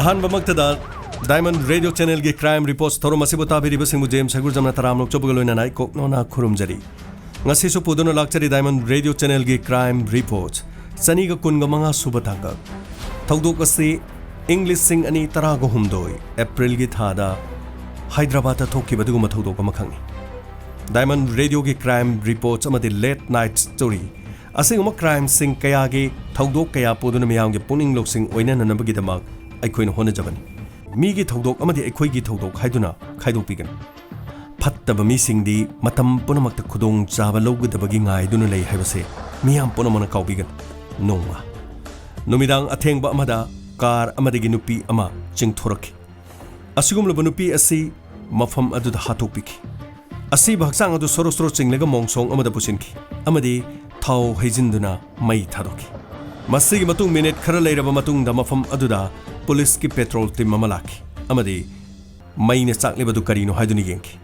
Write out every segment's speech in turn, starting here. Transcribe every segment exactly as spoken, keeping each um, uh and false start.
ꯑꯍꯥꯟꯕꯃꯛꯇꯗ Diamond Radio Channelꯒꯤ Crime Reports ꯊꯧꯔꯝ ꯑꯁꯤꯕꯨ ꯇꯥꯕꯤꯔꯤꯕꯁꯤꯡꯕꯨ James ꯍꯩꯒꯨꯔꯖꯝꯅ ꯇꯔꯥꯝꯅ ꯑꯣꯛꯆꯕꯒ ꯂꯣꯏꯅꯅ ꯑꯩ ꯀꯣꯛꯅꯣꯅ ꯈꯨꯔꯨꯝꯖꯔꯤ꯫ ꯉꯁꯤꯁꯨ ꯄꯨꯗꯨꯅ ꯂꯥꯛꯆꯔꯤ Diamond Radio Channelꯒꯤ Crime Reports, ꯆꯅꯤꯒ ꯀꯨꯟꯒ ꯃꯉꯥ ꯁꯨꯕ ꯇꯥꯡꯀꯛ꯫ ꯊꯧꯗꯣꯛ ꯑꯁꯤ ꯏꯪ ꯂꯤꯁꯤꯡ ꯑꯅꯤ ꯇꯔꯥꯒ ꯍꯨꯝꯗꯣꯏ ꯑꯦꯄ꯭ꯔꯤꯜꯒꯤ ꯊꯥꯗ ꯍꯥꯏꯗ꯭ꯔꯕꯥꯗꯇ ꯊꯣꯛꯈꯤꯕ ꯑꯗꯨꯒꯨꯝꯕ ꯊꯧꯗꯣꯛ ꯑꯃꯈꯛꯅꯤ꯫ Diamond Radioꯒꯤ Crime Reports ꯑꯃꯗꯤ Late Night Story ꯑꯁꯤꯒꯨꯝꯕ crimeꯁꯤꯡ ꯀꯌꯥꯒꯤ ꯊꯧꯗꯣꯛ ꯀꯌꯥ ꯄꯨꯗꯨꯅ ꯃꯤꯌꯥꯝꯒꯤ ꯄꯨꯛꯅꯤꯡ ꯂꯧꯁꯤꯡ ꯑꯣꯏꯅꯅꯅꯕꯒꯤꯗꯃꯛ ꯑꯩꯈꯣꯏꯅ ꯍꯣꯠꯅꯖꯕꯅꯤ꯫ ꯃꯤꯒꯤ ꯊꯧꯗꯣꯛ ꯑꯃꯗꯤ ꯑꯩꯈꯣꯏꯒꯤ ꯊꯧꯗꯣꯛ ꯍꯥꯏꯗꯨꯅ ꯈꯥꯏꯗꯣꯛꯄꯤꯒꯅꯨ꯫ ꯐꯠꯇꯕ ꯃꯤꯁꯤꯡꯗꯤ ꯃꯇꯝ ꯄꯨꯝꯅꯃꯛꯇ ꯈꯨꯗꯣꯡꯆꯥꯕ ꯂꯧꯒꯗꯕꯒꯤ ꯉꯥꯏꯗꯨꯅ ꯂꯩ ꯍꯥꯏꯕꯁꯦ ꯃꯤꯌꯥꯝ ꯄꯨꯝꯅꯃꯛꯅ ꯀꯥꯎꯕꯤꯒꯅꯨ꯫ ꯅꯣꯡꯃ ꯅꯨꯃꯤꯗꯥꯡ ꯑꯊꯦꯡꯕ ꯑꯃꯗ car ꯑꯃꯗꯒꯤ ꯅꯨꯄꯤ ꯑꯃ ꯆꯤꯡꯊꯣꯔꯛꯈꯤ꯫ ꯑꯁꯤꯒꯨꯝꯂꯕ ꯅꯨꯄꯤ ꯑꯁꯤ ꯃꯐꯝ ꯑꯗꯨꯗ ꯍꯥꯠꯇꯣꯛꯄꯤꯈꯤ꯫ ꯑꯁꯤꯕ ꯍꯛꯆꯥꯡ ꯑꯗꯨ ꯁꯣꯔꯣ ꯁꯣꯔꯣ ꯆꯤꯡꯂꯒ ꯃꯣꯡꯁꯣꯡ ꯑꯃꯗ ꯄꯨꯁꯤꯟꯈꯤ ꯑꯃꯗꯤ ꯊꯥꯎ ꯍꯩꯖꯤꯟꯗꯨꯅ ꯃꯩ ꯊꯥꯗꯣꯛꯈꯤ꯫ ꯃꯁꯤꯒꯤ ꯃꯇꯨꯡ ꯃꯤꯅꯤꯠ ꯈꯔ ꯂꯩꯔꯕ ꯃꯇꯨꯡꯗ ꯃꯐꯝ ꯑꯗꯨꯗ ꯄꯨꯂꯤꯁꯀꯤ patrol team ꯑꯃ ꯂꯥꯛꯈꯤ ꯑꯃꯗꯤ ꯃꯩꯅ ꯆꯥꯛꯂꯤꯕꯗꯨ ꯀꯔꯤꯅꯣ ꯍꯥꯏꯗꯨꯅ ꯌꯦꯡꯈꯤ꯫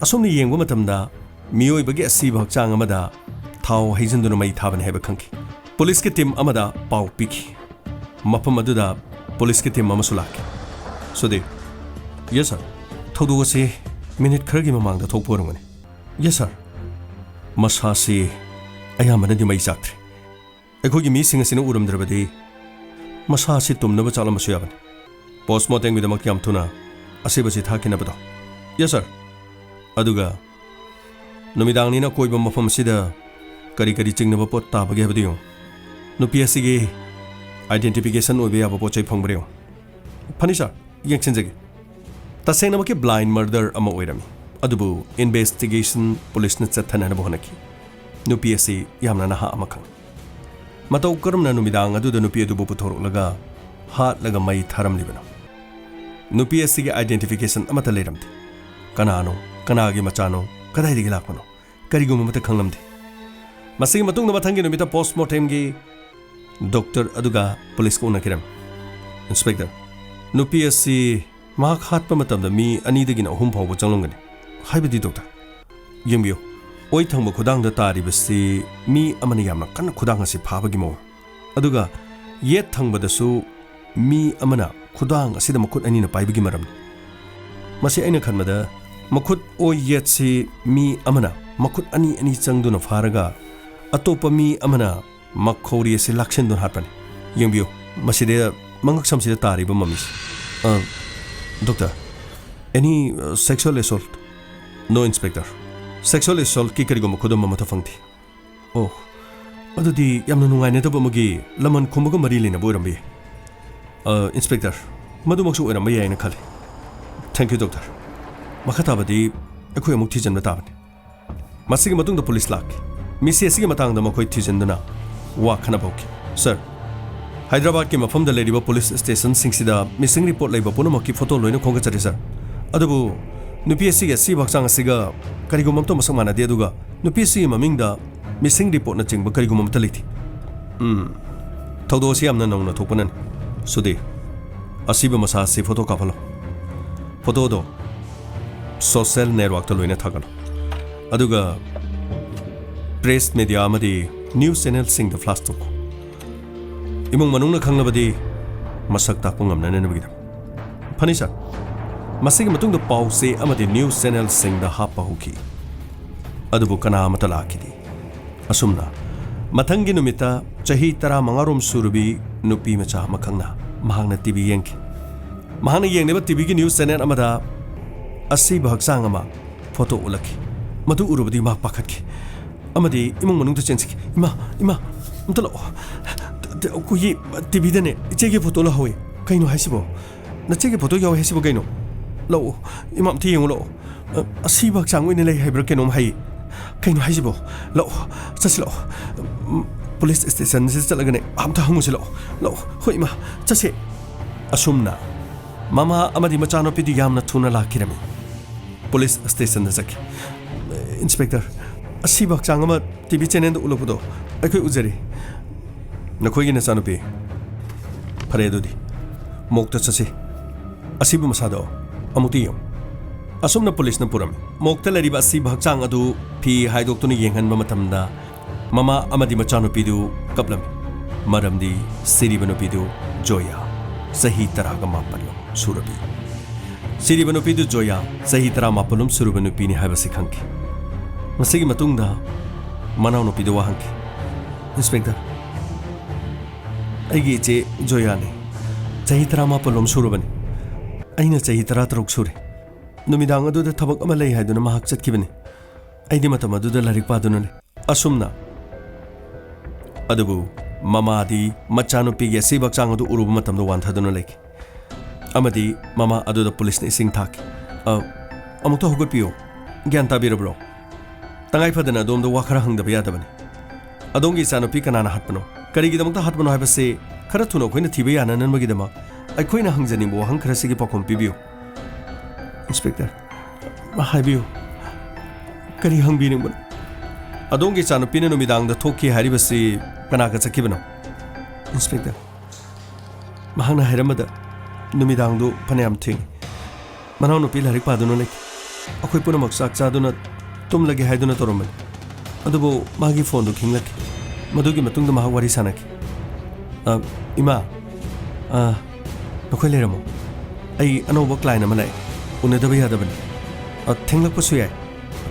ꯑꯁꯨꯝꯅ ꯌꯦꯡꯕ ꯃꯇꯝꯗ ꯃꯤꯑꯣꯏꯕꯒꯤ ꯑꯁꯤꯕ ꯍꯛꯆꯥꯡ ꯑꯃꯗ ꯊꯥꯎ ꯍꯩꯖꯤꯟꯗꯨꯅ ꯃꯩ ꯊꯥꯕꯅꯤ ꯍꯥꯏꯕ ꯈꯪꯈꯤ꯫ ꯄꯨꯂꯤꯁꯀꯤ team ꯑꯃꯗ ꯄꯥꯎ ꯄꯤꯈꯤ꯫ ꯃꯐꯝ ꯑꯗꯨꯗ ꯄꯨꯂꯤꯁꯀꯤ team ꯑꯃꯁꯨ ꯂꯥꯛꯈꯤ꯫ ꯁꯨꯗꯤꯞ꯫ Yes, sir. ꯊꯧꯗꯣꯛ ꯑꯁꯤ ꯃꯤꯅꯤꯠ ꯈꯔꯒꯤ ꯃꯃꯥꯡꯗ ꯊꯣꯛꯄ ꯑꯣꯏꯔꯝꯒꯅꯤ꯫ Yes, sir. ꯃꯁꯥꯁꯤ ꯑꯌꯥꯝꯕꯅꯗꯤ ꯃꯩ ꯆꯥꯛꯇ꯭ꯔꯤ꯫ ꯑꯩꯈꯣꯏꯒꯤ ꯃꯤꯁꯤꯡ ꯑꯁꯤꯅ ꯎꯔꯝꯗ꯭ꯔꯕꯗꯤ ꯃꯁꯥ ꯑꯁꯤ ꯇꯨꯝꯅꯕ ꯆꯥꯛꯂꯝꯕꯁꯨ ꯌꯥꯕꯅꯤ꯫ Post mortemꯒꯤꯗꯃꯛ ꯌꯥꯝ ꯊꯨꯅ ꯑꯁꯤꯕꯁꯤ ꯊꯥꯈꯤꯅꯕꯗꯣ꯫ Yes, sir. ꯑꯗꯨꯒ ꯅꯨꯃꯤꯗꯥꯡꯅꯤꯅ ꯑꯀꯣꯏꯕ ꯃꯐꯝ ꯑꯁꯤꯗ ꯀꯔꯤ ꯀꯔꯤ ꯆꯤꯡꯅꯕ ꯄꯣꯠ ꯇꯥꯕꯒꯦ ꯍꯥꯏꯕꯗꯨ ꯌꯦꯡꯉꯨ꯫ ꯅꯨꯄꯤ ꯑꯁꯤꯒꯤ identification ꯑꯣꯏꯕ ꯌꯥꯕ ꯄꯣꯠ ꯆꯩ ꯐꯪꯕ꯭ꯔꯥ ꯌꯦꯡꯉꯨ꯫ ꯐꯅꯤ, sir, ꯌꯦꯡꯁꯤꯟꯖꯒꯦ꯫ ꯇꯁꯦꯡꯅꯃꯛꯀꯤ blind murder ꯑꯃ ꯑꯣꯏꯔꯝꯃꯤ, ꯑꯗꯨꯕꯨ investigation ꯄꯨꯂꯤꯁꯅ ꯆꯠꯊꯅꯅꯕ ꯍꯣꯠꯅꯈꯤ꯫ ꯅꯨꯄꯤ ꯑꯁꯤ ꯌꯥꯝꯅ ꯅꯍꯥ ꯑꯃꯈꯛꯅꯤ꯫ ꯃꯇꯧ ꯀꯔꯝꯅ ꯅꯨꯃꯤꯗꯥꯡ ꯑꯗꯨꯗ ꯅꯨꯄꯤ ꯑꯗꯨꯕꯨ ꯄꯨꯊꯣꯔꯛꯂꯒ ꯍꯥꯠꯂꯒ ꯃꯩ ꯊꯥꯔꯝꯂꯤꯕꯅꯣ? ꯅꯨꯄꯤ ꯑꯁꯤꯒꯤ identification ꯑꯃꯠꯇ ꯂꯩꯔꯝꯗꯦ꯫ ꯀꯅꯥꯅꯣ, ꯀꯅꯥꯒꯤ ꯃꯆꯥꯅꯣ, ꯀꯗꯥꯏꯗꯒꯤ ꯂꯥꯛꯄꯅꯣ, ꯀꯔꯤꯒꯨꯝꯕ ꯑꯃꯠꯇ ꯈꯪꯂꯝꯗꯦ꯫ ꯃꯁꯤꯒꯤ ꯃꯇꯨꯡꯗ ꯃꯊꯪꯒꯤ ꯅꯨꯃꯤꯠꯇ post mortemꯒꯤ doctor ꯑꯗꯨꯒ ꯄꯨꯂꯤꯁꯀ ꯎꯅꯈꯤꯔꯝꯃꯤ꯫ Inspector, ꯅꯨꯄꯤ ꯑꯁꯤ ꯃꯍꯥꯛ ꯍꯥꯠꯄ ꯃꯇꯝꯗ ꯃꯤ ꯑꯅꯤꯗꯒꯤꯅ ꯑꯍꯨꯝ ꯐꯥꯎꯕ ꯆꯪꯂꯝꯒꯅꯤ꯫ ꯍꯥꯏꯕꯗꯤ, doctor, ꯌꯦꯡꯕꯤꯌꯨ, ꯑꯣꯏ ꯊꯪꯕ ꯈꯨꯗꯥꯡꯗ ꯇꯥꯔꯤꯕꯁꯤ ꯃꯤ ꯑꯃꯅ ꯌꯥꯝꯅ ꯀꯟꯅ ꯈꯨꯗꯥꯡ ꯑꯁꯤ ꯐꯥꯕꯒꯤ ꯃꯑꯣꯡ, ꯑꯗꯨꯒ ꯌꯦꯠ ꯊꯪꯕꯗꯁꯨ ꯃꯤ ꯑꯃꯅ ꯈꯨꯗꯥꯡ ꯑꯁꯤꯗ ꯃꯈꯨꯠ ꯑꯅꯤꯅ ꯄꯥꯏꯕꯒꯤ ꯃꯔꯝꯅꯤ꯫ ꯃꯁꯤ ꯑꯩꯅ ꯈꯟꯕꯗ ꯃꯈꯨꯠ ꯑꯣꯏ ꯌꯦꯠꯁꯤ ꯃꯤ ꯑꯃꯅ ꯃꯈꯨꯠ ꯑꯅꯤ ꯑꯅꯤ ꯆꯪꯗꯨꯅ ꯐꯥꯔꯒ ꯑꯇꯣꯞꯄ ꯃꯤ ꯑꯃꯅ ꯃꯈꯧꯔꯤ ꯑꯁꯤ ꯂꯥꯛꯁꯤꯟꯗꯨꯅ ꯍꯥꯠꯄꯅꯤ꯫ ꯌꯦꯡꯕꯤꯌꯨ, ꯃꯁꯤꯗ ꯃꯉꯛꯁꯝꯁꯤꯗ ꯇꯥꯔꯤꯕ ꯃꯃꯤꯁꯤ꯫ ꯑ, doctor, any, uh, sexual assault? No, Inspector. Sexual assaultꯀꯤ ꯀꯔꯤꯒꯨꯝꯕ ꯈꯨꯗꯝ ꯑꯃꯠꯇ ꯐꯪꯗꯦ꯫ ꯑꯣ, ꯑꯗꯨꯗꯤ ꯌꯥꯝꯅ ꯅꯨꯡꯉꯥꯏꯅꯗꯕ ꯑꯃꯒꯤ ꯂꯃꯟ ꯈꯨꯝꯕꯒ ꯃꯔꯤ ꯂꯩꯅꯕ ꯑꯣꯏꯔꯝꯕ ꯌꯥꯏ꯫ ꯑ, Inspector, ꯃꯗꯨꯃꯛꯁꯨ ꯑꯣꯏꯔꯝꯕ ꯌꯥꯏꯅ ꯈꯜꯂꯤ꯫ Thank you, Doctor. ꯃꯈꯥ ꯇꯥꯕꯗꯤ ꯑꯩꯈꯣꯏ ꯑꯃꯨꯛ ꯊꯤꯖꯤꯟꯕ ꯇꯥꯕꯅꯤ꯫ ꯃꯁꯤꯒꯤ ꯃꯇꯨꯡꯗ ꯄꯨꯂꯤꯁ ꯂꯥꯛꯈꯤ꯫ ꯃꯤꯁꯤ ꯑꯁꯤꯒꯤ ꯃꯇꯥꯡꯗ ꯃꯈꯣꯏ ꯊꯤꯖꯤꯟꯗꯨꯅ ꯋꯥ ꯈꯟꯅꯕ ꯍꯧꯈꯤ꯫ ꯁꯔ, ꯍꯥꯏꯗ꯭ꯔꯕꯥꯗꯀꯤ ꯃꯐꯝꯗ ꯂꯩꯔꯤꯕ ꯄꯨꯂꯤꯁ ꯁ꯭ꯇꯦꯁꯟꯁꯤꯡꯁꯤꯗ ꯃꯤꯁꯤꯡ ꯔꯤꯄꯣꯔꯠ ꯂꯩꯕ ꯄꯨꯝꯅꯃꯛꯀꯤ ꯐꯣꯇꯣ ꯂꯣꯏꯅ ꯈꯣꯝꯒꯠꯆꯔꯤ, ꯁꯔ꯫ ꯑꯗꯨꯕꯨ ꯅꯨꯄꯤ ꯑꯁꯤꯒꯤ ꯑꯁꯤꯕ ꯍꯛꯆꯥꯡ ꯑꯁꯤꯒ ꯀꯔꯤꯒꯨꯝꯕ ꯑꯃꯠꯇ ꯃꯁꯛ ꯃꯥꯟꯅꯗꯦ, ꯑꯗꯨꯒ ꯅꯨꯄꯤ ꯑꯁꯤꯒꯤ ꯃꯃꯤꯡꯗ ꯃꯤꯁꯤꯡ ꯔꯤꯄꯣꯔꯠꯅꯆꯤꯡꯕ ꯀꯔꯤꯒꯨꯝꯕ ꯑꯃꯠꯇ ꯂꯩꯇꯦ꯫ ꯎꯝ, ꯊꯧꯗꯣꯛ ꯑꯁꯤ ꯌꯥꯝꯅ ꯅꯧꯅ ꯊꯣꯛꯄꯅꯅꯤ꯫ ꯁꯨꯗꯤ, ꯑꯁꯤꯕ ꯃꯁꯥ ꯑꯁꯤ ꯐꯣꯇꯣ ꯀꯥꯞꯍꯜꯂꯣ꯫ ꯐꯣꯇꯣꯗꯣ ꯁꯣꯁꯦꯜ ꯅꯦꯠꯋꯥꯔꯛꯇ ꯂꯣꯏꯅ ꯊꯥꯒꯠꯂꯣ꯫ ꯑꯗꯨꯒ ꯄ꯭ꯔꯦꯁ, ꯃꯦꯗꯤꯌꯥ ꯑꯃꯗꯤ ꯅ꯭ꯌꯨꯁ ꯆꯦꯅꯦꯜꯁꯤꯡꯗ ꯐ꯭ꯂꯥꯁ ꯇꯧꯈꯣ꯫ ꯏꯃꯨꯡ ꯃꯅꯨꯡꯅ ꯈꯪꯂꯕꯗꯤ ꯃꯁꯛ ꯇꯥꯛꯄ ꯉꯝꯅꯅꯕꯒꯤꯗꯃꯛ꯫ ꯐꯅꯤ, ꯁꯔ꯫ ꯃꯁꯤꯒꯤ ꯃꯇꯨꯡꯗ ꯄꯥꯎ ꯆꯦ ꯑꯃꯗꯤ ꯅ꯭ꯌꯨꯁ ꯆꯦꯅꯦꯜꯁꯤꯡꯗ ꯍꯥꯞꯄ ꯍꯧꯈꯤ꯫ ꯑꯗꯨꯕꯨ ꯀꯅꯥ ꯑꯃꯠꯇ ꯂꯥꯛꯈꯤꯗꯦ꯫ ꯑꯁꯨꯝꯅ ꯃꯊꯪꯒꯤ ꯅꯨꯃꯤꯠꯇ ꯆꯍꯤ ꯇꯔꯥꯃꯉꯥ ꯔꯣꯝ ꯁꯨꯔꯕꯤ ꯅꯨꯄꯤ ꯃꯆꯥ ꯑꯃꯈꯛꯅ ꯃꯍꯥꯛꯅ ꯇꯤꯚꯤ ꯌꯦꯡꯈꯤ꯫ ꯃꯍꯥꯛꯅ ꯌꯦꯡꯂꯤꯕ ꯇꯤꯚꯤꯒꯤ ꯅ꯭ꯌꯨꯁ ꯆꯦꯅꯦꯜ ꯑꯃꯗ ꯑꯁꯤꯕ ꯍꯛꯆꯥꯡ ꯑꯃ ꯐꯣꯇꯣ ꯎꯠꯂꯛꯈꯤ꯫ ꯃꯗꯨ ꯎꯔꯨꯕꯗꯤ ꯃꯍꯥꯛ ꯄꯥꯈꯠꯈꯤ ꯑꯃꯗꯤ ꯏꯃꯨꯡ ꯃꯅꯨꯡꯗ ꯆꯦꯟꯁꯤꯟꯈꯤ꯫ "ꯏꯃꯥ, ꯏꯃꯥ, ꯑꯝꯇ ꯂꯥꯛꯑꯣ꯫ ꯇ-, ꯇ-, ꯑꯩꯈꯣꯏꯒꯤ ꯇꯤꯚꯤꯗꯅꯦ ꯏꯆꯦꯒꯤ ꯐꯣꯇꯣ ꯂꯥꯛꯍꯧꯋꯦ꯫ ꯀꯩꯅꯣ ꯍꯥꯏꯁꯤꯕꯣ? ꯅꯆꯦꯒꯤ ꯐꯣꯇꯣ ꯌꯥꯎꯋꯦ ꯍꯥꯏꯁꯤꯕꯣ ꯀꯩꯅꯣ? ꯂꯥꯛꯑꯣ, ꯏꯃꯥ, ꯑꯝꯇ ꯌꯦꯡꯉꯨ ꯂꯥꯛꯑꯣ꯫ ꯑ, ꯑꯁꯤꯕ ꯍꯛꯆꯥꯡ ꯑꯣꯏꯅ ꯂꯩ ꯍꯥꯏꯕ꯭ꯔꯥ ꯀꯩꯅꯣꯝ ꯍꯥꯏ꯫ ꯀꯩꯅꯣ ꯍꯥꯏꯁꯤꯕꯣ? ꯂꯥꯛꯑꯣ, ꯆꯠꯁꯤ ꯂꯥꯛꯑꯣ꯫ ꯎꯝ, ꯄꯨꯂꯤꯁ ꯁ꯭ꯇꯦꯁꯟꯁꯤꯗ ꯆꯠꯂꯒꯅꯦ ꯑꯝꯇ ꯍꯪꯉꯨꯁꯤ ꯂꯥꯛꯑꯣ꯫ ꯂꯥꯛꯑꯣ, ꯍꯣꯏ ꯏꯃꯥ, ꯆꯠꯁꯦ꯫" ꯑꯁꯨꯝꯅ ꯃꯃꯥ ꯑꯃꯗꯤ ꯃꯆꯥꯅꯨꯄꯤꯗꯨ ꯌꯥꯝꯅ ꯊꯨꯅ ꯂꯥꯛꯈꯤꯔꯝꯃꯤ꯫ ꯄꯨꯂꯤꯁ ꯁ꯭ꯇꯦꯁꯟꯗ ꯆꯠꯈꯤ꯫ "ꯏꯟꯁꯄꯦꯛꯇꯔ, ꯑꯁꯤꯕ ꯍꯛꯆꯥꯡ ꯑꯃ ꯇꯤꯚꯤ ꯆꯦꯅꯦꯜꯗ ꯎꯠꯂꯛꯄꯗꯣ ꯑꯩꯈꯣꯏ ꯎꯖꯔꯦ꯫" "ꯅꯈꯣꯏꯒꯤ ꯅꯆꯥꯅꯨꯄꯤ? ꯐꯔꯦ, ꯑꯗꯨꯗꯤ ꯃꯣꯛꯇ ꯆꯠꯁꯤ꯫ ꯑꯁꯤꯕ ꯃꯁꯥꯗꯣ ꯑꯃꯨꯛꯇ ꯌꯦꯡꯉꯨ꯫" ꯑꯁꯨꯝꯅ ꯄꯨꯂꯤꯁꯅ ꯄꯨꯔꯝꯃꯤ꯫ ꯃꯣꯛꯇ ꯂꯩꯔꯤꯕ ꯑꯁꯤꯕ ꯍꯛꯆꯥꯡ ꯑꯗꯨ ꯐꯤ ꯍꯥꯏꯗꯣꯛꯇꯨꯅ ꯌꯦꯡꯍꯟꯕ ꯃꯇꯝꯗ, ꯃꯃꯥ ꯑꯃꯗꯤ ꯃꯆꯥꯅꯨꯄꯤꯗꯨ ꯀꯞꯂꯝꯃꯤ꯫ ꯃꯔꯝꯗꯤ ꯁꯤꯔꯤꯕ ꯅꯨꯄꯤꯗꯨ ꯖꯣꯌꯥ, ꯆꯍꯤ ꯇꯔꯥꯒ ꯃꯥꯄꯜꯂꯣꯝ ꯁꯨꯔꯕꯤ꯫ ꯁꯤꯔꯤꯕ ꯅꯨꯄꯤꯗꯨ ꯖꯣꯌꯥ, ꯆꯍꯤ ꯇꯔꯥꯃꯥꯄꯜꯂꯣꯝ ꯁꯨꯔꯕ ꯅꯨꯄꯤꯅꯤ ꯍꯥꯏꯕꯁꯤ ꯈꯪꯈꯤ꯫ ꯃꯁꯤꯒꯤ ꯃꯇꯨꯡꯗ ꯃꯅꯥꯎꯅꯨꯄꯤꯗ ꯋꯥ ꯍꯪꯈꯤ꯫ "ꯏꯟꯁꯄꯦꯛꯇꯔ, ꯑꯩꯒꯤ ꯏꯆꯦ ꯖꯣꯌꯥꯅꯤ꯫ ꯆꯍꯤ ꯇꯔꯥꯃꯥꯄꯜꯂꯣꯝ ꯁꯨꯔꯕꯅꯤ꯫ ꯑꯩꯅ ꯆꯍꯤ ꯇꯔꯥꯇꯔꯨꯛ ꯁꯨꯔꯦ꯫ ꯅꯨꯃꯤꯗꯥꯡ ꯑꯗꯨꯗ ꯊꯕꯛ ꯑꯃ ꯂꯩ ꯍꯥꯏꯗꯨꯅ ꯃꯍꯥꯛ ꯆꯠꯈꯤꯕꯅꯤ꯫ ꯑꯩꯗꯤ ꯃꯇꯝ ꯑꯗꯨꯗ ꯂꯥꯏꯔꯤꯛ ꯄꯥꯗꯨꯅ ꯂꯩ꯫" ꯑꯁꯨꯝꯅ꯫ ꯑꯗꯨꯕꯨ ꯃꯃꯥꯗꯤ ꯃꯆꯥꯅꯨꯄꯤꯒꯤ ꯑꯁꯤꯕ ꯍꯛꯆꯥꯡ ꯑꯗꯨ ꯎꯔꯨꯕ ꯃꯇꯝꯗ ꯋꯥꯟꯊꯗꯨꯅ ꯂꯩꯈꯤ꯫ ꯑꯃꯗꯤ ꯃꯃꯥ ꯑꯗꯨꯗ ꯄꯨꯂꯤꯁꯅ ꯏꯁꯤꯡ ꯊꯥꯈꯤ꯫ "ꯑ, ꯑꯃꯨꯛꯇ ꯍꯧꯒꯠꯄꯤꯌꯨ꯫ ꯒ꯭ꯌꯥꯟ ꯇꯥꯕꯤꯔꯕ꯭ꯔꯣ? ꯇꯉꯥꯏ ꯐꯗꯅ ꯑꯗꯣꯝꯗ ꯋꯥ ꯈꯔ ꯍꯪꯗꯕ ꯌꯥꯗꯕꯅꯤ꯫ ꯑꯗꯣꯝꯒꯤ ꯏꯆꯥꯅꯨꯄꯤ ꯀꯅꯥꯅ ꯍꯥꯠꯄꯅꯣ? ꯀꯔꯤꯒꯤꯗꯃꯛꯇ ꯍꯥꯠꯄꯅꯣ ꯍꯥꯏꯕꯁꯤ ꯈꯔ ꯊꯨꯅ ꯑꯩꯈꯣꯏꯅ ꯊꯤꯕ ꯌꯥꯅꯅꯕꯒꯤꯗꯃꯛ ꯑꯩꯈꯣꯏꯅ ꯍꯪꯖꯅꯤꯡꯕ ꯋꯥꯍꯪ ꯈꯔꯁꯤꯒꯤ ꯄꯥꯎꯈꯨꯝ ꯄꯤꯕꯤꯌꯨ꯫" "ꯏꯟꯁꯄꯦꯛꯇꯔ, ꯍꯥꯏꯕꯤꯌꯨ꯫ ꯀꯔꯤ ꯍꯪꯕꯤꯅꯤꯡꯕꯅꯣ?" "ꯑꯗꯣꯝꯒꯤ ꯏꯆꯥꯅꯨꯄꯤꯅ ꯅꯨꯃꯤꯗꯥꯡꯗ ꯊꯣꯛꯈꯤ ꯍꯥꯏꯔꯤꯕꯁꯤ ꯀꯅꯥꯒ ꯆꯠꯈꯤꯕꯅꯣ?" "ꯏꯟꯁꯄꯦꯛꯇꯔ, ꯃꯍꯥꯛꯅ ꯍꯥꯏꯔꯝꯕꯗ ꯅꯨꯃꯤꯗꯥꯡꯗꯨ ꯐꯅꯌꯥꯝ ꯊꯦꯡꯉꯤ꯫ ꯃꯅꯥꯎꯅꯨꯄꯤ ꯂꯥꯏꯔꯤꯛ ꯄꯥꯗꯨꯅ ꯂꯩꯈꯤ꯫ ꯑꯩꯈꯣꯏ ꯄꯨꯝꯅꯃꯛ ꯆꯥꯛ ꯆꯥꯗꯨꯅ ꯇꯨꯝꯂꯒꯦ ꯍꯥꯏꯗꯨꯅ ꯇꯧꯔꯝꯕꯅꯤ꯫ ꯑꯗꯨꯕꯨ ꯃꯥꯒꯤ ꯐꯣꯟꯗꯨ ꯈꯤꯡꯂꯛꯈꯤ꯫ ꯃꯗꯨꯒꯤ ꯃꯇꯨꯡꯗ ꯃꯍꯥꯛ ꯋꯥꯔꯤ ꯁꯥꯟꯅꯈꯤ꯫" "ꯑ, ꯏꯃꯥ, ꯑ, ꯅꯈꯣꯏ ꯂꯩꯔꯝꯃꯣ꯫ ꯑꯩ ꯑꯅꯧꯕ ꯀ꯭ꯂꯥꯏꯟ ꯑꯃ ꯂꯥꯛꯑꯦ꯫ ꯎꯅꯗꯕ ꯌꯥꯗꯕꯅꯤ꯫ ꯑ, ꯊꯦꯡꯂꯛꯄꯁꯨ ꯌꯥꯏ꯫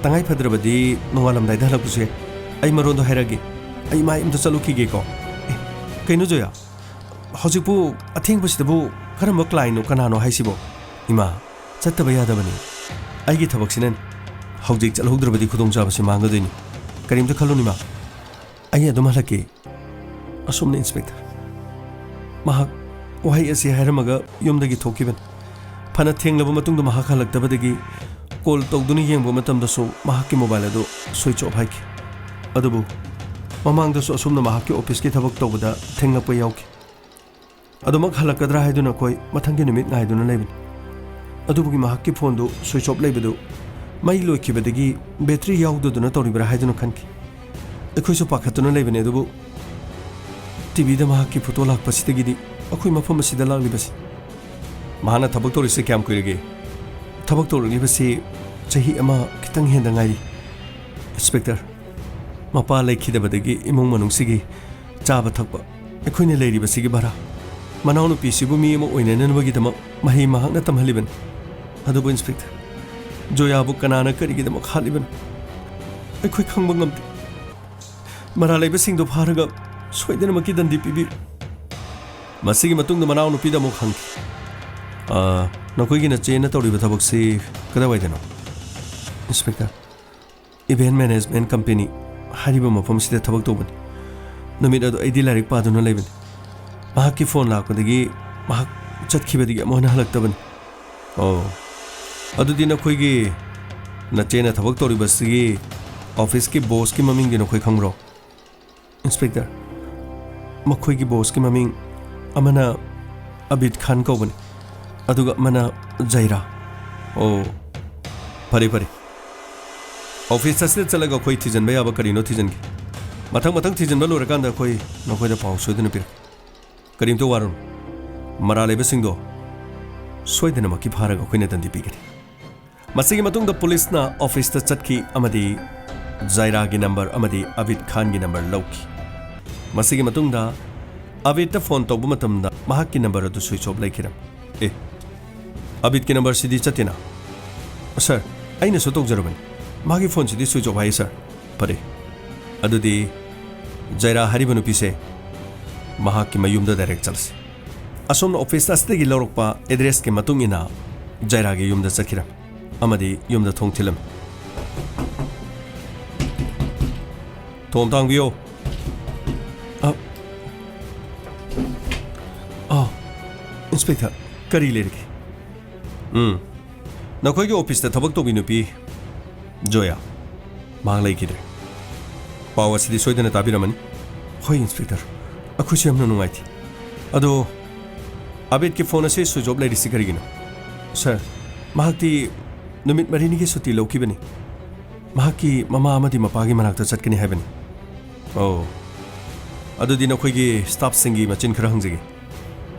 ꯇꯉꯥꯏ ꯐꯗ꯭ꯔꯕꯗꯤ ꯅꯣꯡꯉꯥꯜꯂꯝꯗꯥꯏꯗ ꯍꯜꯂꯛꯄꯁꯨ ꯌꯥꯏ꯫ ꯑꯩ ꯃꯔꯣꯟꯗꯣ ꯍꯥꯏꯔꯛꯑꯒꯦ꯫ ꯑꯩ ꯃꯥꯏ ꯑꯝꯇ ꯆꯠꯂꯨꯈꯤꯒꯦꯀꯣ꯫" "ꯑꯦ, ꯀꯩꯅꯣ ꯖꯣꯌꯥ? ꯍꯧꯖꯤꯛꯄꯨ ꯑꯊꯦꯡꯕꯁꯤꯗꯕꯨ ꯀꯔꯝꯕ ꯀ꯭ꯂꯥꯏꯟꯅꯣ, ꯀꯅꯥꯅꯣ ꯍꯥꯏꯁꯤꯕꯣ?" "ꯏꯃꯥ, ꯆꯠꯇꯕ ꯌꯥꯗꯕꯅꯤ꯫ ꯑꯩꯒꯤ ꯊꯕꯛꯁꯤꯅꯅꯤ꯫ ꯍꯧꯖꯤꯛ ꯆꯠꯍꯧꯗ꯭ꯔꯕꯗꯤ ꯈꯨꯗꯣꯡꯆꯥꯕꯁꯤ ꯃꯥꯡꯒꯗꯣꯏꯅꯤ꯫ ꯀꯔꯤꯝꯇ ꯈꯜꯂꯨꯅꯨ, ꯏꯃꯥ꯫ ꯑꯩ ꯑꯗꯨꯝ ꯍꯜꯂꯛꯀꯦ꯫" ꯑꯁꯨꯝꯅ ꯏꯟꯁꯄꯦꯛꯇꯔ꯫ ꯃꯍꯥꯛ ꯋꯥꯍꯩ ꯑꯁꯤ ꯍꯥꯏꯔꯝꯃꯒ ꯌꯨꯝꯗꯒꯤ ꯊꯣꯛꯈꯤꯕꯅꯤ꯫ ꯐꯅ ꯊꯦꯡꯂꯕ ꯃꯇꯨꯡꯗ ꯃꯍꯥꯛ ꯍꯜꯂꯛꯇꯕꯗꯒꯤ ꯀꯣꯜ ꯇꯧꯗꯨꯅ ꯌꯦꯡꯕ ꯃꯇꯝꯗꯁꯨ ꯃꯍꯥꯛꯀꯤ ꯃꯣꯕꯥꯏꯜ ꯑꯗꯨ ꯁ꯭ꯋꯤꯆ ꯑꯣꯐ ꯍꯥꯏꯈꯤ꯫ ꯑꯗꯨꯕꯨ ꯃꯃꯥꯡꯗꯁꯨ ꯑꯁꯨꯝꯅ ꯃꯍꯥꯛꯀꯤ ꯑꯣꯐꯤꯁꯀꯤ ꯊꯕꯛ ꯇꯧꯕꯗ ꯊꯦꯡꯂꯛꯄ ꯌꯥꯎꯈꯤ꯫ ꯑꯗꯨꯃꯛ ꯍꯜꯂꯛꯀꯗ꯭ꯔꯥ ꯍꯥꯏꯗꯨꯅ ꯑꯩꯈꯣꯏ ꯃꯊꯪꯒꯤ ꯅꯨꯃꯤꯠ ꯉꯥꯏꯗꯨꯅ ꯂꯩꯕꯅꯤ꯫ ꯑꯗꯨꯕꯨꯒꯤ ꯃꯍꯥꯛꯀꯤ ꯐꯣꯟꯗꯨ ꯁ꯭ꯋꯤꯆ ꯑꯣꯐ ꯂꯩꯕꯗꯨ ꯃꯩ ꯂꯣꯏꯈꯤꯕꯗꯒꯤ ꯕꯦꯇ꯭ꯔꯤ ꯌꯥꯎꯗꯗꯨꯅ ꯇꯧꯔꯤꯕ꯭ꯔꯥ ꯍꯥꯏꯗꯨꯅ ꯈꯟꯈꯤ꯫ ꯑꯩꯈꯣꯏꯁꯨ ꯄꯥꯈꯠꯇꯨꯅ ꯂꯩꯕꯅꯤ, ꯑꯗꯨꯕꯨ ꯇꯤꯚꯤꯗ ꯃꯍꯥꯛꯀꯤ ꯐꯣꯇꯣ ꯂꯥꯛꯄꯁꯤꯗꯒꯤꯗꯤ ꯑꯩꯈꯣꯏ ꯃꯐꯝ ꯑꯁꯤꯗ ꯂꯥꯛꯂꯤꯕꯁꯤ꯫ "ꯃꯍꯥꯛꯅ ꯊꯕꯛ ꯇꯧꯔꯤꯁꯤ ꯀꯌꯥꯝ ꯀꯨꯏꯔꯒꯦ?" "ꯊꯕꯛ ꯇꯧꯔꯛꯂꯤꯕꯁꯤ ꯆꯍꯤ ꯑꯃ ꯈꯤꯇꯪ ꯍꯦꯟꯗ ꯉꯥꯏꯔꯤ, ꯏꯟꯁꯄꯦꯛꯇꯔ꯫ ꯃꯄꯥ ꯂꯩꯈꯤꯗꯕꯗꯒꯤ ꯏꯃꯨꯡ ꯃꯅꯨꯡꯁꯤꯒꯤ ꯆꯥꯕ ꯊꯛꯄ, ꯑꯩꯈꯣꯏꯅ ꯂꯩꯔꯤꯕꯁꯤꯒꯤ ꯚꯔꯥ, ꯃꯅꯥꯎꯅꯨꯄꯤꯁꯤꯕꯨ ꯃꯤ ꯑꯃ ꯑꯣꯏꯅꯅꯕꯒꯤꯗꯃꯛ ꯃꯍꯩ ꯃꯍꯥꯛꯅ ꯇꯝꯍꯜꯂꯤꯕꯅꯤ꯫ ꯑꯗꯨꯕꯨ ꯏꯟꯁꯄꯦꯛꯇꯔ, ꯖꯣꯌꯥꯕꯨ ꯀꯅꯥꯅ ꯀꯔꯤꯒꯤꯗꯃꯛ ꯍꯥꯠꯂꯤꯕꯅꯣ? ꯑꯩꯈꯣꯏ ꯈꯪꯕ ꯉꯝꯗꯦ꯫ ꯃꯔꯥꯜ ꯂꯩꯕꯁꯤꯡꯗꯨ ꯐꯥꯔꯒ ꯁꯣꯏꯗꯅꯃꯛꯀꯤ ꯗꯟꯗꯤ ꯄꯤꯕꯤꯌꯨ꯫ ꯃꯁꯤꯒꯤ ꯃꯇꯨꯡꯗ ꯃꯅꯥꯎꯅꯨꯄꯤꯗ ꯑꯃꯨꯛ ꯍꯪꯈꯤ, "ꯑ, ꯅꯈꯣꯏꯒꯤ ꯅꯆꯦꯅ ꯇꯧꯔꯤꯕ ꯊꯕꯛꯁꯤ ꯀꯗꯥꯏꯋꯥꯏꯗꯅꯣ?" ꯏꯟꯁꯄꯦꯛꯇꯔ, "Event Management Company ꯍꯥꯏꯔꯤꯕ ꯃꯐꯝꯁꯤꯗ ꯊꯕꯛ ꯇꯧꯕꯅꯤ꯫ ꯅꯨꯃꯤꯠ ꯑꯗꯨ ꯑꯩꯗꯤ ꯂꯥꯏꯔꯤꯛ ꯄꯥꯗꯨꯅ ꯂꯩꯕꯅꯤ꯫ ꯃꯍꯥꯛꯀꯤ ꯐꯣꯟ ꯂꯥꯛꯄꯗꯒꯤ ꯃꯍꯥꯛ ꯆꯠꯈꯤꯕꯗꯒꯤ ꯑꯃꯨꯛ ꯍꯟꯅ ꯍꯜꯂꯛꯇꯕꯅꯤ꯫" "ꯑꯣ, ꯑꯗꯨꯗꯤ ꯅꯈꯣꯏꯒꯤ ꯅꯆꯦꯅ ꯊꯕꯛ ꯇꯧꯔꯤꯕꯁꯤꯒꯤ ꯑꯣꯐꯤꯁꯀꯤ ꯕꯣꯁꯀꯤ ꯃꯃꯤꯡꯗꯤ ꯅꯈꯣꯏ ꯈꯪꯕ꯭ꯔꯣ?" "ꯏꯟꯁꯄꯦꯛꯇꯔ, ꯃꯈꯣꯏꯒꯤ ꯕꯣꯁꯀꯤ ꯃꯃꯤꯡ ꯑꯃꯅ ꯑꯕꯤꯗ ꯈꯥꯟ ꯀꯧꯕꯅꯤ, ꯑꯗꯨꯒ ꯑꯃꯅ ꯖꯩꯔꯥ꯫" "ꯑꯣ, ꯐꯔꯦ, ꯐꯔꯦ꯫ ꯑꯣꯐꯤꯁ ꯑꯁꯤꯗ ꯆꯠꯂꯒ ꯑꯩꯈꯣꯏ ꯊꯤꯖꯤꯟꯕ ꯌꯥꯕ ꯀꯔꯤꯅꯣ ꯊꯤꯖꯤꯟꯒꯦ꯫ ꯃꯊꯪ ꯃꯊꯪ ꯊꯤꯖꯤꯟꯕ ꯂꯣꯏꯔꯀꯥꯟꯗ ꯑꯩꯈꯣꯏ ꯅꯈꯣꯏꯗ ꯄꯥꯎ ꯁꯣꯏꯗꯅ ꯄꯤꯔꯛꯀꯦ꯫ ꯀꯔꯤꯝꯇ ꯋꯥꯔꯨꯅꯨ꯫ ꯃꯔꯥꯜ ꯂꯩꯕꯁꯤꯡꯗꯣ ꯁꯣꯏꯗꯅꯃꯛꯀꯤ ꯐꯥꯔꯒ ꯑꯩꯈꯣꯏꯅ ꯗꯟꯗꯤ ꯄꯤꯒꯅꯤ꯫" ꯃꯁꯤꯒꯤ ꯃꯇꯨꯡꯗ ꯄꯨꯂꯤꯁꯅ ꯑꯣꯐꯤꯁꯇ ꯆꯠꯈꯤ ꯑꯃꯗꯤ ꯖꯥꯏꯔꯥꯒꯤ ꯅꯝꯕꯔ ꯑꯃꯗꯤ ꯑꯕꯤꯗ ꯈꯥꯟꯒꯤ ꯅꯝꯕꯔ ꯂꯧꯈꯤ꯫ ꯃꯁꯤꯒꯤ ꯃꯇꯨꯡꯗ ꯑꯕꯤꯗꯇ ꯐꯣꯟ ꯇꯧꯕ ꯃꯇꯝꯗ ꯃꯍꯥꯛꯀꯤ ꯅꯝꯕꯔ ꯑꯗꯨ ꯁ꯭ꯋꯤꯆ ꯑꯣꯐ ꯂꯩꯈꯤꯔꯝꯃꯤ꯫ "ꯑꯦ, ꯑꯕꯤꯗꯀꯤ ꯅꯝꯕꯔꯁꯤꯗꯤ ꯆꯠꯇꯦꯅ?" "ꯁꯥꯔ, ꯑꯩꯅꯁꯨ ꯇꯧꯖꯔꯕꯅꯤ꯫ ꯃꯥꯒꯤ ꯐꯣꯟꯁꯤꯗꯤ ꯁ꯭ꯋꯤꯆ ꯑꯣꯐ ꯍꯥꯏꯌꯦ, ꯁꯥꯔ꯫" "ꯐꯔꯦ, ꯑꯗꯨꯗꯤ ꯖꯥꯏꯔꯥ ꯍꯥꯏꯔꯤꯕ ꯅꯨꯄꯤꯁꯦ ꯃꯍꯥꯛꯀꯤ ꯃꯌꯨꯝꯗ ꯗꯥꯏꯔꯦꯛ ꯆꯠꯂꯁꯤ꯫ ꯑꯁꯣꯝꯅ ꯑꯣꯐꯤꯁ ꯑꯁꯤꯗꯒꯤ ꯂꯧꯔꯛꯄ ꯑꯦꯗ꯭ꯔꯦꯁꯀꯤ ꯃꯇꯨꯡ ꯏꯟꯅ ꯖꯥꯏꯔꯥꯒꯤ ꯌꯨꯝꯗ ꯆꯠꯈꯤꯔꯝꯃꯤ ꯑꯃꯗꯤ ꯌꯨꯝꯗ ꯊꯣꯡ ꯊꯤꯜꯂꯝꯃꯤ꯫" "ꯊꯣꯡ ꯑꯝꯇ ꯍꯥꯡꯕꯤꯌꯣ꯫" "ꯑ, ꯑ, ꯏꯟꯁꯄꯦꯛꯇꯔ, ꯀꯔꯤ ꯂꯩꯔꯒꯦ?" "ꯎꯝ, ꯅꯈꯣꯏꯒꯤ ꯑꯣꯐꯤꯁꯇ ꯊꯕꯛ ꯇꯧꯕꯤ ꯅꯨꯄꯤ ꯖꯣꯌꯥ, ꯃꯍꯥꯛ ꯂꯩꯈꯤꯗ꯭ꯔꯦ꯫ ꯄꯥꯎ ꯑꯁꯤꯗꯤ ꯁꯣꯏꯗꯅ ꯇꯥꯕꯤꯔꯝꯃꯅꯤ꯫" "ꯍꯣꯏ, ꯏꯟꯁꯄꯦꯛꯇꯔ, ꯑꯩꯈꯣꯏꯁꯨ ꯌꯥꯝꯅ ꯅꯨꯡꯉꯥꯏꯇꯦ꯫ ꯑꯗꯣ ꯑꯕꯤꯗꯀꯤ ꯐꯣꯟ ꯑꯁꯤ ꯁ꯭ꯋꯤꯆ ꯑꯣꯐ ꯂꯩꯔꯤꯁꯤ ꯀꯔꯤꯒꯤꯅꯣ?" "ꯁꯥꯔ, ꯃꯍꯥꯛꯇꯤ ꯅꯨꯃꯤꯠ ꯃꯔꯤꯅꯤꯒꯤ ꯁꯨꯇꯤ ꯂꯧꯈꯤꯕꯅꯤ꯫ ꯃꯍꯥꯛꯀꯤ ꯃꯃꯥ ꯑꯃꯗꯤ ꯃꯄꯥꯒꯤ ꯃꯅꯥꯛꯇ ꯆꯠꯀꯅꯤ ꯍꯥꯏꯕꯅꯤ꯫" "ꯑꯣ, ꯑꯗꯨꯗꯤ ꯅꯈꯣꯏꯒꯤ ꯁ꯭ꯇꯥꯐꯁꯤꯡꯒꯤ ꯃꯆꯤꯟ ꯈꯔ ꯍꯪꯖꯒꯦ꯫"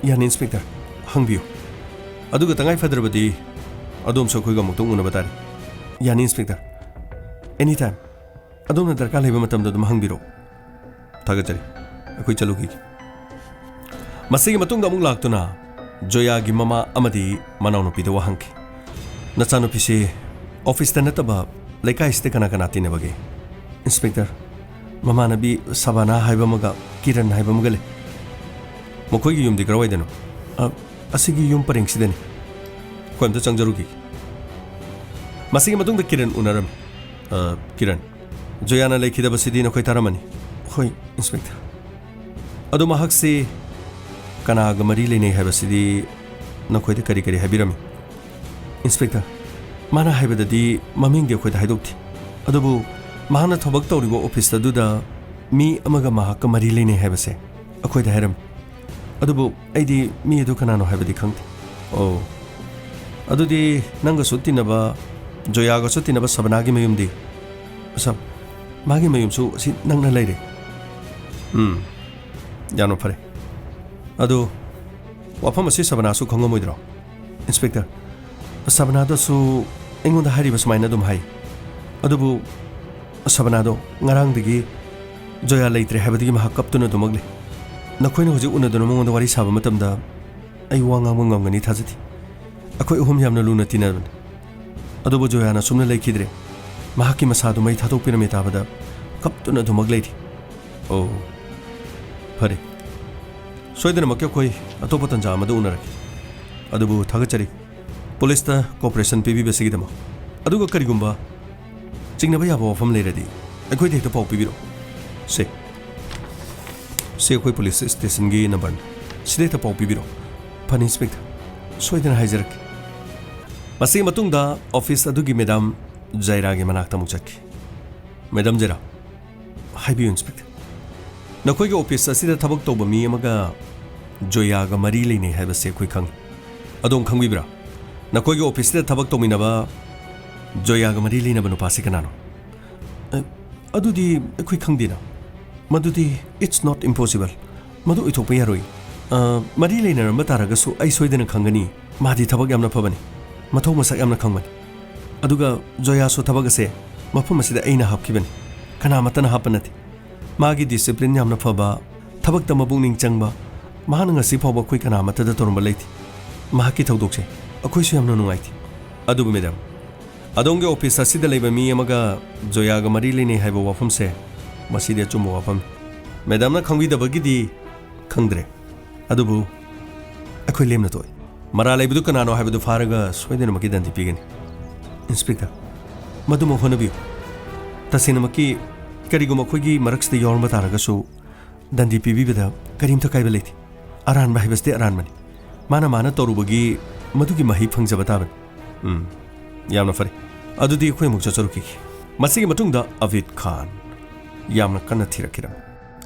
"ꯌꯥꯅꯤ, ꯏꯟꯁꯄꯦꯛꯇꯔ, ꯍꯪꯕꯤꯌꯨ꯫ ꯑꯗꯨꯒ ꯇꯉꯥꯏ ꯐꯗ꯭ꯔꯕꯗꯤ ꯑꯗꯣꯝꯁꯨ ꯑꯩꯈꯣꯏꯒ ꯑꯃꯨꯛꯇꯪ ꯎꯅꯕ ꯇꯥꯔꯦ꯫" "ꯌꯥꯅꯤ, ꯏꯟꯁꯄꯦꯛꯇꯔ꯫ ꯑꯦꯅꯤ ꯇꯥꯏꯝ꯫ ꯑꯗꯣꯝꯅ ꯗꯔꯀꯥꯔ ꯂꯩꯕ ꯃꯇꯝꯗ ꯑꯗꯨꯝ ꯍꯪꯕꯤꯔꯛꯎ꯫ ꯊꯥꯒꯠꯆꯔꯤ꯫ ꯑꯩꯈꯣꯏ ꯆꯠꯂꯨꯈꯤꯒꯦ꯫" ꯃꯁꯤꯒꯤ ꯃꯇꯨꯡꯗ ꯑꯃꯨꯛ ꯂꯥꯛꯇꯨꯅ ꯖꯣꯌꯥꯒꯤ ꯃꯃꯥ ꯑꯃꯗꯤ ꯃꯅꯥꯎꯅꯨꯄꯤꯗ ꯋꯥ ꯍꯪꯈꯤ꯫ "ꯅꯆꯥꯅꯨꯄꯤꯁꯤ ꯑꯣꯐꯤꯁꯇ ꯅꯠꯇꯕ ꯂꯩꯀꯥꯏꯁꯤꯗ ꯀꯅꯥ ꯀꯅꯥ ꯇꯤꯟꯅꯕꯒꯦ?" "ꯏꯟꯁꯄꯦꯛꯇꯔ, ꯃꯃꯥꯟꯅꯕꯤ ꯁꯕꯥꯅꯥ ꯍꯥꯏꯕ ꯑꯃꯒ ꯀꯤꯔꯟ ꯍꯥꯏꯕ ꯑꯃꯒ ꯂꯩ꯫" "ꯃꯈꯣꯏꯒꯤ ꯌꯨꯝꯗꯤ ꯀꯔꯋꯥꯏꯗꯅꯣ?" "ꯑ, ꯑꯁꯤꯒꯤ ꯌꯨꯝ ꯄꯔꯦꯡꯁꯤꯗꯅꯤ꯫" "ꯑꯩꯈꯣꯏ ꯑꯝꯇ ꯆꯪꯖꯔꯨꯈꯤꯒꯦ꯫" ꯃꯁꯤꯒꯤ ꯃꯇꯨꯡꯗ ꯀꯤꯔꯟ ꯎꯅꯔꯝꯃꯤ꯫ "ꯑ, ꯀꯤꯔꯟ, ꯖꯣꯌꯥꯅ ꯂꯩꯈꯤꯗꯕꯁꯤꯗꯤ ꯅꯈꯣꯏ ꯇꯥꯔꯝꯃꯅꯤ?" "ꯍꯣꯏ, ꯏꯟꯁꯄꯦꯛꯇꯔ꯫" "ꯑꯗꯣ ꯃꯍꯥꯛꯁꯤ ꯀꯅꯥꯒ ꯃꯔꯤ ꯂꯩꯅꯩ ꯍꯥꯏꯕꯁꯤꯗꯤ ꯅꯈꯣꯏꯗ ꯀꯔꯤ ꯀꯔꯤ ꯍꯥꯏꯕꯤꯔꯝꯃꯤ?" "ꯏꯟꯁꯄꯦꯛꯇꯔ, ꯃꯥꯅ ꯍꯥꯏꯕꯗꯗꯤ ꯃꯃꯤꯡꯗꯤ ꯑꯩꯈꯣꯏꯗ ꯍꯥꯏꯗꯣꯛꯇꯦ꯫ ꯑꯗꯨꯕꯨ ꯃꯍꯥꯛꯅ ꯊꯕꯛ ꯇꯧꯔꯤꯕ ꯑꯣꯐꯤꯁ ꯑꯗꯨꯗ ꯃꯤ ꯑꯃꯒ ꯃꯍꯥꯛꯀ ꯃꯔꯤ ꯂꯩꯅꯩ ꯍꯥꯏꯕꯁꯦ ꯑꯩꯈꯣꯏꯗ ꯍꯥꯏꯔꯝꯃꯤ꯫ ꯑꯗꯨꯕꯨ ꯑꯩꯗꯤ ꯃꯤ ꯑꯗꯨ ꯀꯅꯥꯅꯣ ꯍꯥꯏꯕꯗꯤ ꯈꯪꯗꯦ꯫" "ꯑꯣ, ꯑꯗꯨꯗꯤ ꯅꯪꯒꯁꯨ ꯇꯤꯟꯅꯕ, ꯖꯣꯌꯥꯒꯁꯨ ꯇꯤꯟꯅꯕ ꯁꯕꯅꯥꯒꯤ ꯃꯌꯨꯝꯗꯤ?" "ꯁꯕ-, ꯃꯥꯒꯤ ꯃꯌꯨꯝꯁꯨ ꯑꯁꯤ ꯅꯛꯅ ꯂꯩꯔꯦ꯫" "ꯎꯝ, ꯌꯥꯝꯅ ꯐꯔꯦ꯫ ꯑꯗꯨ ꯋꯥꯐꯝ ꯑꯁꯤ ꯁꯕꯅꯥꯁꯨ ꯈꯪꯉꯝꯃꯣꯏꯗ꯭ꯔꯣ?" "ꯏꯟꯁꯄꯦꯛꯇꯔ, ꯁꯕꯅꯥꯗꯁꯨ ꯑꯩꯉꯣꯟꯗ ꯍꯥꯏꯔꯤꯕ ꯁꯨꯃꯥꯏꯅ ꯑꯗꯨꯝ ꯍꯥꯏ꯫ ꯑꯗꯨꯕꯨ ꯁꯕꯅꯥꯗꯣ ꯉꯔꯥꯡꯗꯒꯤ ꯖꯣꯌꯥ ꯂꯩꯇ꯭ꯔꯦ ꯍꯥꯏꯕꯗꯒꯤ ꯃꯍꯥꯛ ꯀꯞꯇꯨꯅ ꯑꯗꯨꯃꯛ ꯂꯩ꯫ ꯅꯈꯣꯏꯅ ꯍꯧꯖꯤꯛ ꯎꯅꯗꯨꯅ ꯃꯉꯣꯟꯗ ꯋꯥꯔꯤ ꯁꯥꯕ ꯃꯇꯝꯗ ꯑꯩ ꯋꯥ ꯉꯥꯡꯕ ꯉꯝꯒꯅꯤ ꯊꯥꯖꯗꯦ꯫ ꯑꯩꯈꯣꯏ ꯑꯍꯨꯝ ꯌꯥꯝꯅ ꯂꯨꯅ ꯇꯤꯟꯅꯕꯅꯤ꯫ ꯑꯗꯨꯕꯨ ꯖꯣꯌꯥꯅ ꯑꯁꯨꯝꯅ ꯂꯩꯈꯤꯗ꯭ꯔꯦ꯫ ꯃꯍꯥꯛꯀꯤ ꯃꯁꯥꯗꯨ ꯃꯩ ꯊꯥꯗꯣꯛꯄꯤꯔꯝꯃꯦ ꯇꯥꯕꯗ ꯀꯞꯇꯨꯅ ꯑꯗꯨꯃꯛ ꯂꯩꯔꯤ꯫" "ꯑꯣ, ꯐꯔꯦ꯫ ꯁꯣꯏꯗꯅꯃꯛꯀꯤ ꯑꯩꯈꯣꯏ ꯑꯇꯣꯞꯄ ꯇꯥꯟꯖꯥ ꯑꯃꯗ ꯎꯅꯔꯒꯦ꯫ ꯑꯗꯨꯕꯨ ꯊꯥꯒꯠꯆꯔꯤ ꯄꯨꯂꯤꯁꯇ ꯀꯣꯑꯣꯄꯔꯦꯁꯟ ꯄꯤꯕꯤꯕꯁꯤꯒꯤꯗꯃꯛ꯫ ꯑꯗꯨꯒ ꯀꯔꯤꯒꯨꯝꯕ ꯆꯤꯡꯅꯕ ꯌꯥꯕ ꯋꯥꯐꯝ ꯂꯩꯔꯗꯤ ꯑꯩꯈꯣꯏꯗ ꯍꯦꯛꯇ ꯄꯥꯎ ꯄꯤꯕꯤꯔꯛꯑꯣ꯫" "ꯁꯦ, ꯁꯤ ꯑꯩꯈꯣꯏ ꯄꯨꯂꯤꯁ ꯁ꯭ꯇꯦꯁꯟꯒꯤ ꯅꯝꯕꯔꯅꯤ꯫ ꯁꯤꯗ ꯍꯦꯛꯇ ꯄꯥꯎ ꯄꯤꯕꯤꯔꯛꯑꯣ꯫" "ꯐꯅꯤ, ꯏꯟꯁꯄꯦꯛꯇꯔ꯫ ꯁꯣꯏꯗꯅ ꯍꯥꯏꯖꯔꯛꯀꯦ꯫" ꯃꯁꯤꯒꯤ ꯃꯇꯨꯡꯗ ꯑꯣꯐꯤꯁ ꯑꯗꯨꯒꯤ ꯃꯦꯗꯥꯝ ꯖꯥꯏꯔꯥꯒꯤ ꯃꯅꯥꯛꯇ ꯑꯃꯨꯛ ꯆꯠꯈꯤ꯫ "ꯃꯦꯗꯥꯝ ꯖꯥꯏꯔꯥ꯫" "ꯍꯥꯏꯕꯤꯌꯨ, ꯏꯟꯁꯄꯦꯛꯇꯔ꯫" "ꯅꯈꯣꯏꯒꯤ ꯑꯣꯐꯤꯁ ꯑꯁꯤꯗ ꯊꯕꯛ ꯇꯧꯕ ꯃꯤ ꯑꯃꯒ ꯖꯣꯌꯥꯒ ꯃꯔꯤ ꯂꯩꯅꯩ ꯍꯥꯏꯕꯁꯤ ꯑꯩꯈꯣꯏ ꯈꯪꯏ꯫ ꯑꯗꯣꯝ ꯈꯪꯕꯤꯕ꯭ꯔꯥ? ꯅꯈꯣꯏꯒꯤ ꯑꯣꯐꯤꯁꯁꯤꯗ ꯊꯕꯛ ꯇꯧꯃꯤꯟꯅꯕ ꯖꯣꯌꯥꯒ ꯃꯔꯤ ꯂꯩꯅꯕ ꯅꯨꯄꯥꯁꯤ ꯀꯅꯥꯅꯣ?" "ꯑ, ꯑꯗꯨꯗꯤ ꯑꯩꯈꯣꯏ ꯈꯪꯗꯦꯅ꯫" "ꯃꯗꯨꯗꯤ it's not impossible꯫ ꯃꯗꯨ ꯑꯣꯏꯊꯣꯛꯄ ꯌꯥꯔꯣꯏ꯫ ꯑ, ꯃꯔꯤ ꯂꯩꯅꯔꯝꯕ ꯇꯥꯔꯒꯁꯨ ꯑꯩ ꯁꯣꯏꯗꯅ ꯈꯪꯒꯅꯤ꯫ ꯃꯥꯗꯤ ꯊꯕꯛ ꯌꯥꯝꯅ ꯐꯕꯅꯤ꯫ ꯃꯊꯧ ꯃꯁꯛ ꯌꯥꯝꯅ ꯈꯪꯕꯅꯤ꯫ ꯑꯗꯨꯒ ꯖꯣꯌꯥꯁꯨ ꯊꯕꯛ ꯑꯁꯦ ꯃꯐꯝ ꯑꯁꯤꯗ ꯑꯩꯅ ꯍꯥꯞꯈꯤꯕꯅꯤ꯫ ꯀꯅꯥꯃꯠꯇꯅ ꯍꯥꯞꯄ ꯅꯠꯇꯦ꯫ ꯃꯥꯒꯤ ꯗꯤꯁꯤꯄ꯭ꯂꯤꯟ ꯌꯥꯝꯅ ꯐꯕ, ꯊꯕꯛꯇ ꯃꯄꯨꯛꯅꯤꯡ ꯆꯪꯕ, ꯃꯍꯥꯛꯅ ꯉꯁꯤ ꯐꯥꯎꯕ ꯑꯩꯈꯣꯏ ꯀꯅꯥ ꯑꯃꯠꯇꯗ ꯇꯧꯔꯝꯕ ꯂꯩꯇꯦ꯫ ꯃꯍꯥꯛꯀꯤ ꯊꯧꯗꯣꯛꯁꯦ ꯑꯩꯈꯣꯏꯁꯨ ꯌꯥꯝꯅ ꯅꯨꯡꯉꯥꯏꯇꯦ꯫ ꯑꯗꯨꯕꯨ ꯃꯦꯗꯥꯝ, ꯑꯗꯣꯝꯒꯤ ꯑꯣꯐꯤꯁ ꯑꯁꯤꯗ ꯂꯩꯕ ꯃꯤ ꯑꯃꯒ ꯖꯣꯌꯥꯒ ꯃꯔꯤ ꯂꯩꯅꯩ ꯍꯥꯏꯕ ꯋꯥꯐꯝꯁꯦ, ꯃꯁꯤꯗꯤ ꯑꯆꯨꯝꯕ ꯋꯥꯐꯝꯅꯤ꯫ ꯃꯦꯗꯥꯝꯅ ꯈꯪꯕꯤꯗꯕꯒꯤꯗꯤ ꯈꯪꯗ꯭ꯔꯦ, ꯑꯗꯨꯕꯨ ꯑꯩꯈꯣꯏ ꯂꯦꯝꯅ ꯇꯣꯛꯏ꯫ ꯃꯔꯥꯜ ꯂꯩꯕꯗꯨ ꯀꯅꯥꯅꯣ ꯍꯥꯏꯕꯗꯨ ꯐꯥꯔꯒ ꯁꯣꯏꯗꯅꯃꯛꯀꯤ ꯗꯟꯗꯤ ꯄꯤꯒꯅꯤ꯫ ꯏꯟꯁꯄꯦꯛꯇꯔ, ꯃꯗꯨꯃꯛ ꯍꯣꯠꯅꯕꯤꯌꯨ꯫ ꯇꯁꯦꯡꯅꯃꯛꯀꯤ ꯀꯔꯤꯒꯨꯝꯕ ꯑꯩꯈꯣꯏꯒꯤ ꯃꯔꯛꯁꯤꯗ ꯌꯥꯎꯔꯝꯕ ꯇꯥꯔꯒꯁꯨ ꯗꯟꯗꯤ ꯄꯤꯕꯤꯕꯗ ꯀꯔꯤꯝꯇ ꯀꯥꯏꯕ ꯂꯩꯇꯦ꯫ ꯑꯔꯥꯟꯕ ꯍꯥꯏꯕꯁꯤꯗꯤ ꯑꯔꯥꯟꯕꯅꯤ꯫ ꯃꯥꯅ ꯃꯥꯅ ꯇꯧꯔꯨꯕꯒꯤ ꯃꯗꯨꯒꯤ ꯃꯍꯩ ꯐꯪꯖꯕ ꯇꯥꯕꯅꯤ꯫ ꯎꯝ, ꯌꯥꯝꯅ ꯐꯔꯦ꯫ ꯑꯗꯨꯗꯤ ꯑꯩꯈꯣꯏ ꯑꯃꯨꯛ ꯆꯠꯆꯔꯨꯈꯤꯒꯦ꯫ ꯃꯁꯤꯒꯤ ꯃꯇꯨꯡꯗ ꯑꯕꯤꯗ ꯈꯥꯟ ꯌꯥꯝꯅ ꯀꯟꯅ ꯊꯤꯔꯛꯈꯤꯔꯝꯃꯤ꯫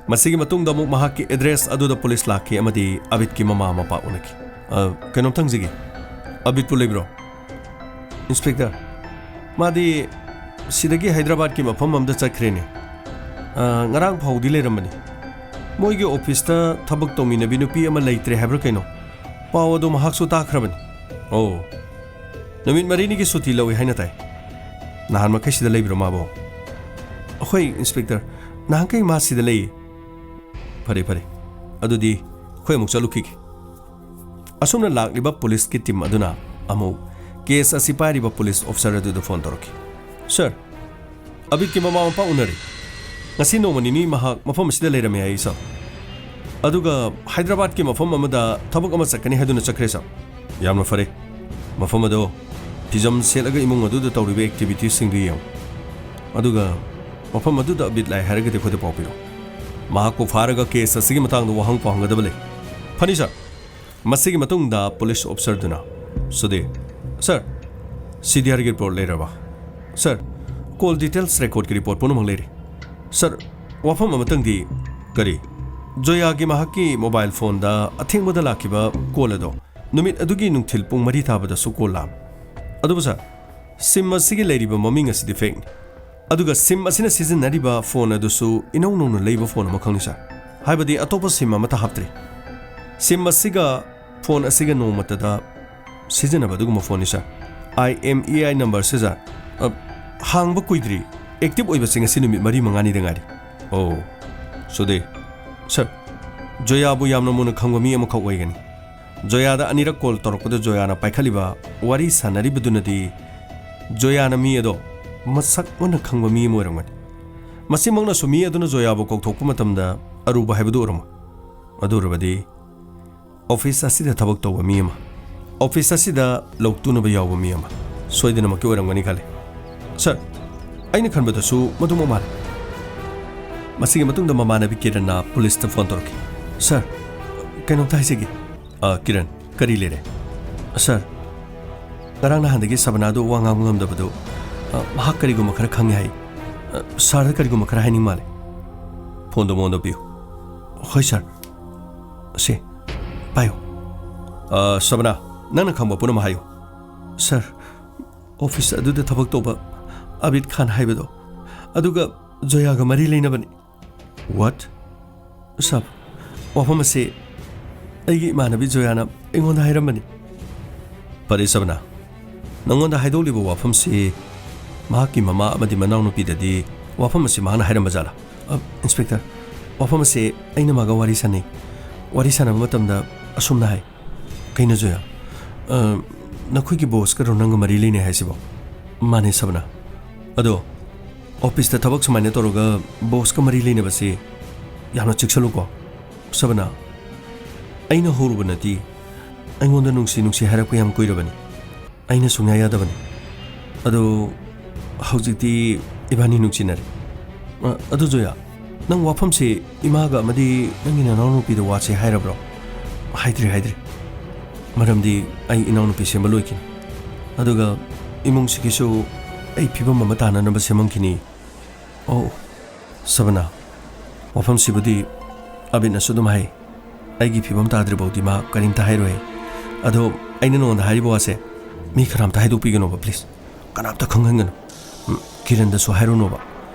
ꯃꯁꯤꯒꯤ ꯃꯇꯨꯡꯗ ꯑꯃꯨꯛ ꯃꯍꯥꯛꯀꯤ ꯑꯦꯗ꯭ꯔꯦꯁ ꯑꯗꯨꯗ ꯄꯨꯂꯤꯁ ꯂꯥꯛꯈꯤ ꯑꯃꯗꯤ ꯑꯕꯤꯗꯀꯤ ꯃꯃꯥ ꯃꯄꯥ ꯎꯅꯈꯤ꯫ "ꯑ, ꯀꯩꯅꯣꯝꯇ ꯍꯪꯖꯒꯦ, ꯑꯕꯤꯗꯄꯨ ꯂꯩꯕ꯭ꯔꯣ?" "ꯏꯟꯁꯄꯦꯛꯇꯔ, ꯃꯥꯗꯤ ꯁꯤꯗꯒꯤ ꯍꯥꯏꯗ꯭ꯔꯕꯥꯗꯀꯤ ꯃꯐꯝ ꯑꯃꯗ ꯆꯠꯈ꯭ꯔꯦꯅꯦ꯫ ꯑ, ꯉꯔꯥꯡ ꯐꯥꯎꯗꯤ ꯂꯩꯔꯝꯕꯅꯤ꯫ ꯃꯣꯏꯒꯤ ꯑꯣꯐꯤꯁꯇ ꯊꯕꯛ ꯇꯧꯃꯤꯟꯅꯕꯤ ꯅꯨꯄꯤ ꯑꯃ ꯂꯩꯇ꯭ꯔꯦ ꯍꯥꯏꯕ꯭ꯔꯥ ꯀꯩꯅꯣ, ꯄꯥꯎ ꯑꯗꯨ ꯃꯍꯥꯛꯁꯨ ꯇꯥꯈ꯭ꯔꯕꯅꯤ꯫" "ꯑꯣ, ꯅꯨꯃꯤꯠ ꯃꯔꯤꯅꯤꯒꯤ ꯁꯨꯇꯤ ꯂꯧꯏ ꯍꯥꯏꯅ ꯇꯥꯏ꯫ ꯅꯍꯥꯟ ꯃꯈꯩ ꯁꯤꯗ ꯂꯩꯕ꯭ꯔꯣ ꯃꯥꯕꯣ?" "ꯑꯍꯣꯏ, ꯏꯟꯁꯄꯦꯛꯇꯔ, ꯅꯍꯥꯟꯈꯩ ꯃꯥ ꯁꯤꯗ ꯂꯩꯌꯦ꯫" "ꯐꯔꯦ, ꯐꯔꯦ꯫ ꯑꯗꯨꯗꯤ ꯑꯩꯈꯣꯏ ꯑꯃꯨꯛ ꯆꯠꯂꯨꯈꯤꯒꯦ꯫" ꯑꯁꯨꯝꯅ ꯂꯥꯛꯂꯤꯕ ꯄꯨꯂꯤꯁꯀꯤ ꯇꯤꯝ ꯑꯗꯨꯅ ꯑꯃꯨꯛ ꯀꯦꯁ ꯑꯁꯤ ꯄꯥꯏꯔꯤꯕ ꯄꯨꯂꯤꯁ ꯑꯣꯐꯤꯁꯔ ꯑꯗꯨꯗ ꯐꯣꯟ ꯇꯧꯔꯛꯈꯤ꯫ "ꯁꯔ, ꯑꯕꯤꯗꯀꯤ ꯃꯃꯥ ꯃꯄꯥ ꯎꯅꯔꯦ꯫ ꯉꯁꯤ ꯅꯣꯡꯃ ꯅꯤꯅꯤ ꯃꯍꯥꯛ ꯃꯐꯝ ꯑꯁꯤꯗ ꯂꯩꯔꯝꯃꯦ ꯍꯥꯏ, ꯁꯔ꯫ ꯑꯗꯨꯒ ꯍꯥꯏꯗ꯭ꯔꯕꯥꯗꯀꯤ ꯃꯐꯝ ꯑꯃꯗ ꯊꯕꯛ ꯑꯃ ꯆꯠꯀꯅꯤ ꯍꯥꯏꯗꯨꯅ ꯆꯠꯈ꯭ꯔꯦ, ꯁꯔ꯫" "ꯌꯥꯝꯅ ꯐꯔꯦ꯫ ꯃꯐꯝ ꯑꯗꯣ ꯐꯤꯖꯝ ꯁꯦꯠꯂꯒ ꯏꯃꯨꯡ ꯑꯗꯨꯗ ꯇꯧꯔꯤꯕ ꯑꯦꯛꯇꯤꯚꯤꯇꯤꯁꯁꯤꯡꯗꯨ ꯌꯦꯡꯉꯨ꯫ ꯑꯗꯨꯒ ꯃꯐꯝ ꯑꯗꯨꯗ ꯑꯕꯤꯗ ꯂꯥꯛꯑꯦ ꯍꯥꯏꯔꯒꯗꯤ ꯑꯩꯈꯣꯏꯗ ꯄꯥꯎ ꯄꯤꯔꯛꯎ꯫ ꯃꯍꯥꯛꯄꯨ ꯐꯥꯔꯒ ꯀꯦꯁ ꯑꯁꯤꯒꯤ ꯃꯇꯥꯡꯗ ꯋꯥꯍꯪ ꯄꯥꯎꯍꯪꯒꯗꯕ ꯂꯩ꯫" "ꯐꯅꯤ, ꯁꯔ꯫" ꯃꯁꯤꯒꯤ ꯃꯇꯨꯡꯗ ꯄꯨꯂꯤꯁ ꯑꯣꯐꯤꯁꯔꯗꯨꯅ, "ꯁꯨꯗꯤꯔ, ꯁꯔ, ꯁꯤꯗꯤꯑꯥꯔꯒꯤ ꯔꯤꯄꯣꯔꯠ ꯂꯩꯔꯕ?" "ꯁꯔ, ꯀꯣꯜ ꯗꯤꯇꯦꯜꯁ ꯔꯦꯀꯣꯔꯠꯀꯤ ꯔꯤꯄꯣꯔꯠ ꯄꯨꯝꯅꯃꯛ ꯂꯩꯔꯦ꯫ ꯁꯔ, ꯋꯥꯐꯝ ꯑꯃꯇꯪꯗꯤ꯫" "ꯀꯔꯤ?" "ꯖꯣꯌꯥꯒꯤ ꯃꯍꯥꯛꯀꯤ ꯃꯣꯕꯥꯏꯜ ꯐꯣꯟꯗ ꯑꯊꯦꯡꯕꯗ ꯂꯥꯛꯈꯤꯕ ꯀꯣꯜ ꯑꯗꯣ ꯅꯨꯃꯤꯠ ꯑꯗꯨꯒꯤ ꯅꯨꯡꯊꯤꯜ ꯄꯨꯡ ꯃꯔꯤ ꯇꯥꯕꯗꯁꯨ ꯀꯣꯜ ꯂꯥꯛꯑꯝꯃꯤ꯫ ꯑꯗꯨꯕꯨ ꯁꯔ, ꯁꯤꯝ ꯑꯁꯤꯒꯤ ꯂꯩꯔꯤꯕ ꯃꯃꯤꯡ ꯑꯁꯤꯗꯤ ꯐꯦꯛꯅꯤ꯫ ꯑꯗꯨꯒ ꯁꯤꯝ ꯑꯁꯤꯅ ꯁꯤꯖꯤꯟꯅꯔꯤꯕ ꯐꯣꯟ ꯑꯗꯨꯁꯨ ꯏꯅꯧ ꯅꯧꯅ ꯂꯩꯕ ꯐꯣꯟ ꯑꯃꯈꯛꯅꯤ, ꯁꯔ꯫ ꯍꯥꯏꯕꯗꯤ ꯑꯇꯣꯞꯄ ꯁꯤꯝ ꯑꯃꯠꯇ ꯍꯥꯞꯇ꯭ꯔꯤ꯫ ꯁꯤꯝ ꯑꯁꯤꯒ ꯐꯣꯟ ꯑꯁꯤꯒ ꯅꯣꯡꯃꯇꯗ ꯁꯤꯖꯤꯟꯅꯕ ꯑꯗꯨꯒꯨꯝꯕ ꯐꯣꯟꯅꯤ, ꯁꯔ꯫ ꯑꯥꯏ ꯑꯦꯝ ꯏ ꯑꯥꯏ ꯅꯝꯕꯔꯁꯦ, ꯁꯔ, ꯑ, ꯍꯥꯡꯕ ꯀꯨꯏꯗ꯭ꯔꯤ꯫ ꯑꯦꯛꯇꯤꯚ ꯑꯣꯏꯕꯁꯤ ꯉꯁꯤ ꯅꯨꯃꯤꯠ ꯃꯔꯤ ꯃꯉꯥꯅꯤꯗ ꯉꯥꯏꯔꯤ꯫" "ꯑꯣ, ꯁꯨꯗꯤꯔ, ꯁꯔ, ꯖꯣꯌꯥꯕꯨ ꯌꯥꯝꯅ ꯃꯨꯟꯅ ꯈꯪꯕ ꯃꯤ ꯑꯃꯈꯛ ꯑꯣꯏꯒꯅꯤ꯫ ꯖꯣꯌꯥꯗ ꯑꯅꯤꯔꯛ ꯀꯣꯜ ꯇꯧꯔꯛꯄꯗ ꯖꯣꯌꯥꯅ ꯄꯥꯏꯈꯠꯂꯤꯕ, ꯋꯥꯔꯤ ꯁꯥꯟꯅꯔꯤꯕꯗꯨꯅꯗꯤ ꯖꯣꯌꯥꯅ ꯃꯤ ꯑꯗꯣ ꯃꯁꯛ ꯃꯨꯟꯅ ꯈꯪꯕ ꯃꯤ ꯑꯃ ꯑꯣꯏꯔꯝꯒꯅꯤ꯫ ꯃꯁꯤꯃꯛꯅꯁꯨ ꯃꯤ ꯑꯗꯨꯅ ꯖꯣꯌꯥꯕꯨ ꯀꯧꯊꯣꯛꯄ ꯃꯇꯝꯗ ꯑꯔꯨꯕ ꯍꯥꯏꯕꯗꯨ ꯑꯣꯏꯔꯝꯃꯣꯏ꯫ ꯑꯗꯨ ꯑꯣꯏꯔꯕꯗꯤ ꯑꯣꯐꯤꯁ ꯑꯁꯤꯗ ꯊꯕꯛ ꯇꯧꯕ ꯃꯤ ꯑꯃ, ꯑꯣꯐꯤꯁ ꯑꯁꯤꯗ ꯂꯧꯇꯨꯅꯕ ꯌꯥꯎꯕ ꯃꯤ ꯑꯃ ꯁꯣꯏꯗꯅꯃꯛꯀꯤ ꯑꯣꯏꯔꯝꯒꯅꯤ ꯈꯜꯂꯤ꯫ ꯁꯥꯔ, ꯑꯩꯅ ꯈꯟꯕꯗꯁꯨ ꯃꯗꯨꯃꯛ ꯃꯥꯜꯂꯤ꯫ ꯃꯁꯤꯒꯤ ꯃꯇꯨꯡꯗ ꯃꯃꯥꯟꯅꯕꯤ ꯀꯤꯔꯟꯅ ꯄꯨꯂꯤꯁꯇ ꯐꯣꯟ ꯇꯧꯔꯛꯈꯤ꯫ "ꯁꯥꯔ, ꯀꯩꯅꯣꯝꯇ ꯍꯥꯏꯖꯒꯦ꯫" "ꯑ, ꯀꯤꯔꯟ, ꯀꯔꯤ ꯂꯩꯔꯦ?" "ꯁꯥꯔ, ꯉꯔꯥꯡ ꯅꯍꯥꯟꯗꯒꯤ ꯁꯕꯅꯥꯗꯨ ꯋꯥ ꯉꯥꯡꯕ ꯉꯝꯗꯕꯗꯨ, ꯑ, ꯃꯍꯥꯛ ꯀꯔꯤꯒꯨꯝꯕ ꯈꯔ ꯈꯪꯉꯦ ꯍꯥꯏ꯫ ꯑ, ꯁꯥꯔꯗ ꯀꯔꯤꯒꯨꯝꯕ ꯈꯔ ꯍꯥꯏꯅꯤꯡ ꯃꯥꯜꯂꯦ꯫" ꯐꯣꯟꯗꯣ ꯃꯉꯣꯟꯗ ꯄꯤꯌꯨ꯫ "ꯍꯣꯏ ꯁꯥꯔ꯫ ꯁꯦ, ꯄꯥꯏꯌꯨ꯫ ꯑ, ꯁꯕꯅꯥ, ꯅꯪꯅ ꯈꯪꯕ ꯄꯨꯝꯅꯃꯛ ꯍꯥꯏꯌꯨ꯫" "ꯁꯥꯔ, ꯑꯣꯐꯤꯁ ꯑꯗꯨꯗ ꯊꯕꯛ ꯇꯧꯕ ꯑꯕꯤꯗ ꯈꯥꯟ ꯍꯥꯏꯕꯗꯣ, ꯑꯗꯨꯒ ꯖꯣꯌꯥꯒ ꯃꯔꯤ ꯂꯩꯅꯕꯅꯤ꯫" "What?" "ꯁꯥꯔ, ꯋꯥꯐꯝ ꯑꯁꯤ ꯑꯩꯒꯤ ꯏꯃꯥꯟꯅꯕꯤ ꯖꯣꯌꯥꯅ ꯑꯩꯉꯣꯟꯗ ꯍꯥꯏꯔꯝꯕꯅꯤ꯫" "ꯐꯔꯦ ꯁꯕꯅꯥ, ꯅꯪꯉꯣꯟꯗ ꯍꯥꯏꯗꯣꯛꯂꯤꯕ ꯋꯥꯐꯝꯁꯤ ꯃꯍꯥꯛꯀꯤ ꯃꯃꯥ ꯑꯃꯗꯤ ꯃꯅꯥꯎꯅꯨꯄꯤꯗꯗꯤ ꯋꯥꯐꯝ ꯑꯁꯤ ꯃꯍꯥꯛꯅ ꯍꯥꯏꯔꯝꯕ ꯖꯥꯠꯂꯥ?" "ꯑ, ꯏꯟꯁꯄꯦꯛꯇꯔ, ꯋꯥꯐꯝ ꯑꯁꯤ ꯑꯩꯅ ꯃꯥꯒ ꯋꯥꯔꯤ ꯁꯥꯟꯅꯩ꯫ ꯋꯥꯔꯤ ꯁꯥꯟꯅꯕ ꯃꯇꯝꯗ ꯑꯁꯨꯝꯅ ꯍꯥꯏ꯫" "ꯀꯩꯅꯣ ꯖꯣꯌꯥ? ꯑ, ꯅꯈꯣꯏꯒꯤ ꯕꯣꯁꯀꯔꯣ ꯅꯪꯒ ꯃꯔꯤ ꯂꯩꯅꯩ ꯍꯥꯏꯁꯤꯕꯣ?" "ꯃꯥꯅꯦ ꯁꯕꯅꯥ꯫ ꯑꯗꯣ ꯑꯣꯐꯤꯁꯇ ꯊꯕꯛ ꯁꯨꯃꯥꯏꯅ ꯇꯧꯔꯒ ꯕꯣꯁꯀ ꯃꯔꯤ ꯂꯩꯅꯕꯁꯤ ꯌꯥꯝꯅ ꯆꯦꯛꯁꯤꯜꯂꯨꯀꯣ ꯁꯕꯅꯥ꯫ ꯑꯩꯅ ꯍꯧꯔꯨꯕ ꯅꯠꯇꯦ꯫ ꯑꯩꯉꯣꯟꯗ ꯅꯨꯡꯁꯤ ꯅꯨꯡꯁꯤ ꯍꯥꯏꯔꯛꯄ ꯌꯥꯝ ꯀꯨꯏꯔꯕꯅꯤ꯫ ꯑꯩꯅ ꯁꯨꯡꯌꯥ ꯌꯥꯗꯕꯅꯤ꯫ ꯑꯗꯣ ꯍꯧꯖꯤꯛꯇꯤ ꯏꯕꯥꯅꯤ ꯅꯨꯡꯁꯤꯅꯔꯦ꯫ ꯑ, ꯑꯗꯨ ꯖꯣꯌꯥ, ꯅꯪ ꯋꯥꯐꯝꯁꯤ ꯏꯃꯥꯒ ꯑꯃꯗꯤ ꯅꯪꯒꯤ ꯅꯅꯥꯎꯅꯨꯄꯤꯗ ꯋꯥꯁꯤ ꯍꯥꯏꯔꯕ꯭ꯔꯣ?" "ꯍꯥꯏꯗ꯭ꯔꯤ, ꯍꯥꯏꯗ꯭ꯔꯤ꯫ ꯃꯔꯝꯗꯤ ꯑꯩ ꯏꯅꯥꯎꯅꯨꯄꯤ ꯁꯦꯝꯕ ꯂꯣꯏꯈꯤꯅꯤ꯫ ꯑꯗꯨꯒ ꯏꯃꯨꯡꯁꯤꯒꯤꯁꯨ ꯑꯩ ꯐꯤꯕꯝ ꯑꯃ ꯇꯥꯅꯅꯕ ꯁꯦꯝꯃꯝꯈꯤꯅꯤ꯫" "ꯑꯣ, ꯁꯕꯅꯥ, ꯋꯥꯐꯝꯁꯤꯕꯨꯗꯤ ꯑꯕꯤꯠꯅꯁꯨ ꯑꯗꯨꯝ ꯍꯥꯏ꯫ ꯑꯩꯒꯤ ꯐꯤꯕꯝ ꯇꯥꯗ꯭ꯔꯤꯐꯥꯎꯗꯤ ꯃꯥ ꯀꯔꯤꯝꯇ ꯍꯥꯏꯔꯣꯏ꯫ ꯑꯗꯣ ꯑꯩꯅ ꯅꯉꯣꯟꯗ ꯍꯥꯏꯔꯤꯕ ꯋꯥꯁꯦ ꯃꯤ ꯀꯅꯥꯝꯇ ꯍꯥꯏꯗꯣꯛꯄꯤꯒꯅꯣꯕ, please꯫ ꯀꯅꯥꯝꯇ ꯈꯪꯍꯟꯒꯅꯨ꯫ ꯎꯝ, ꯀꯤꯔꯟꯗꯁꯨ ꯍꯥꯏꯔꯨꯅꯣꯕ꯫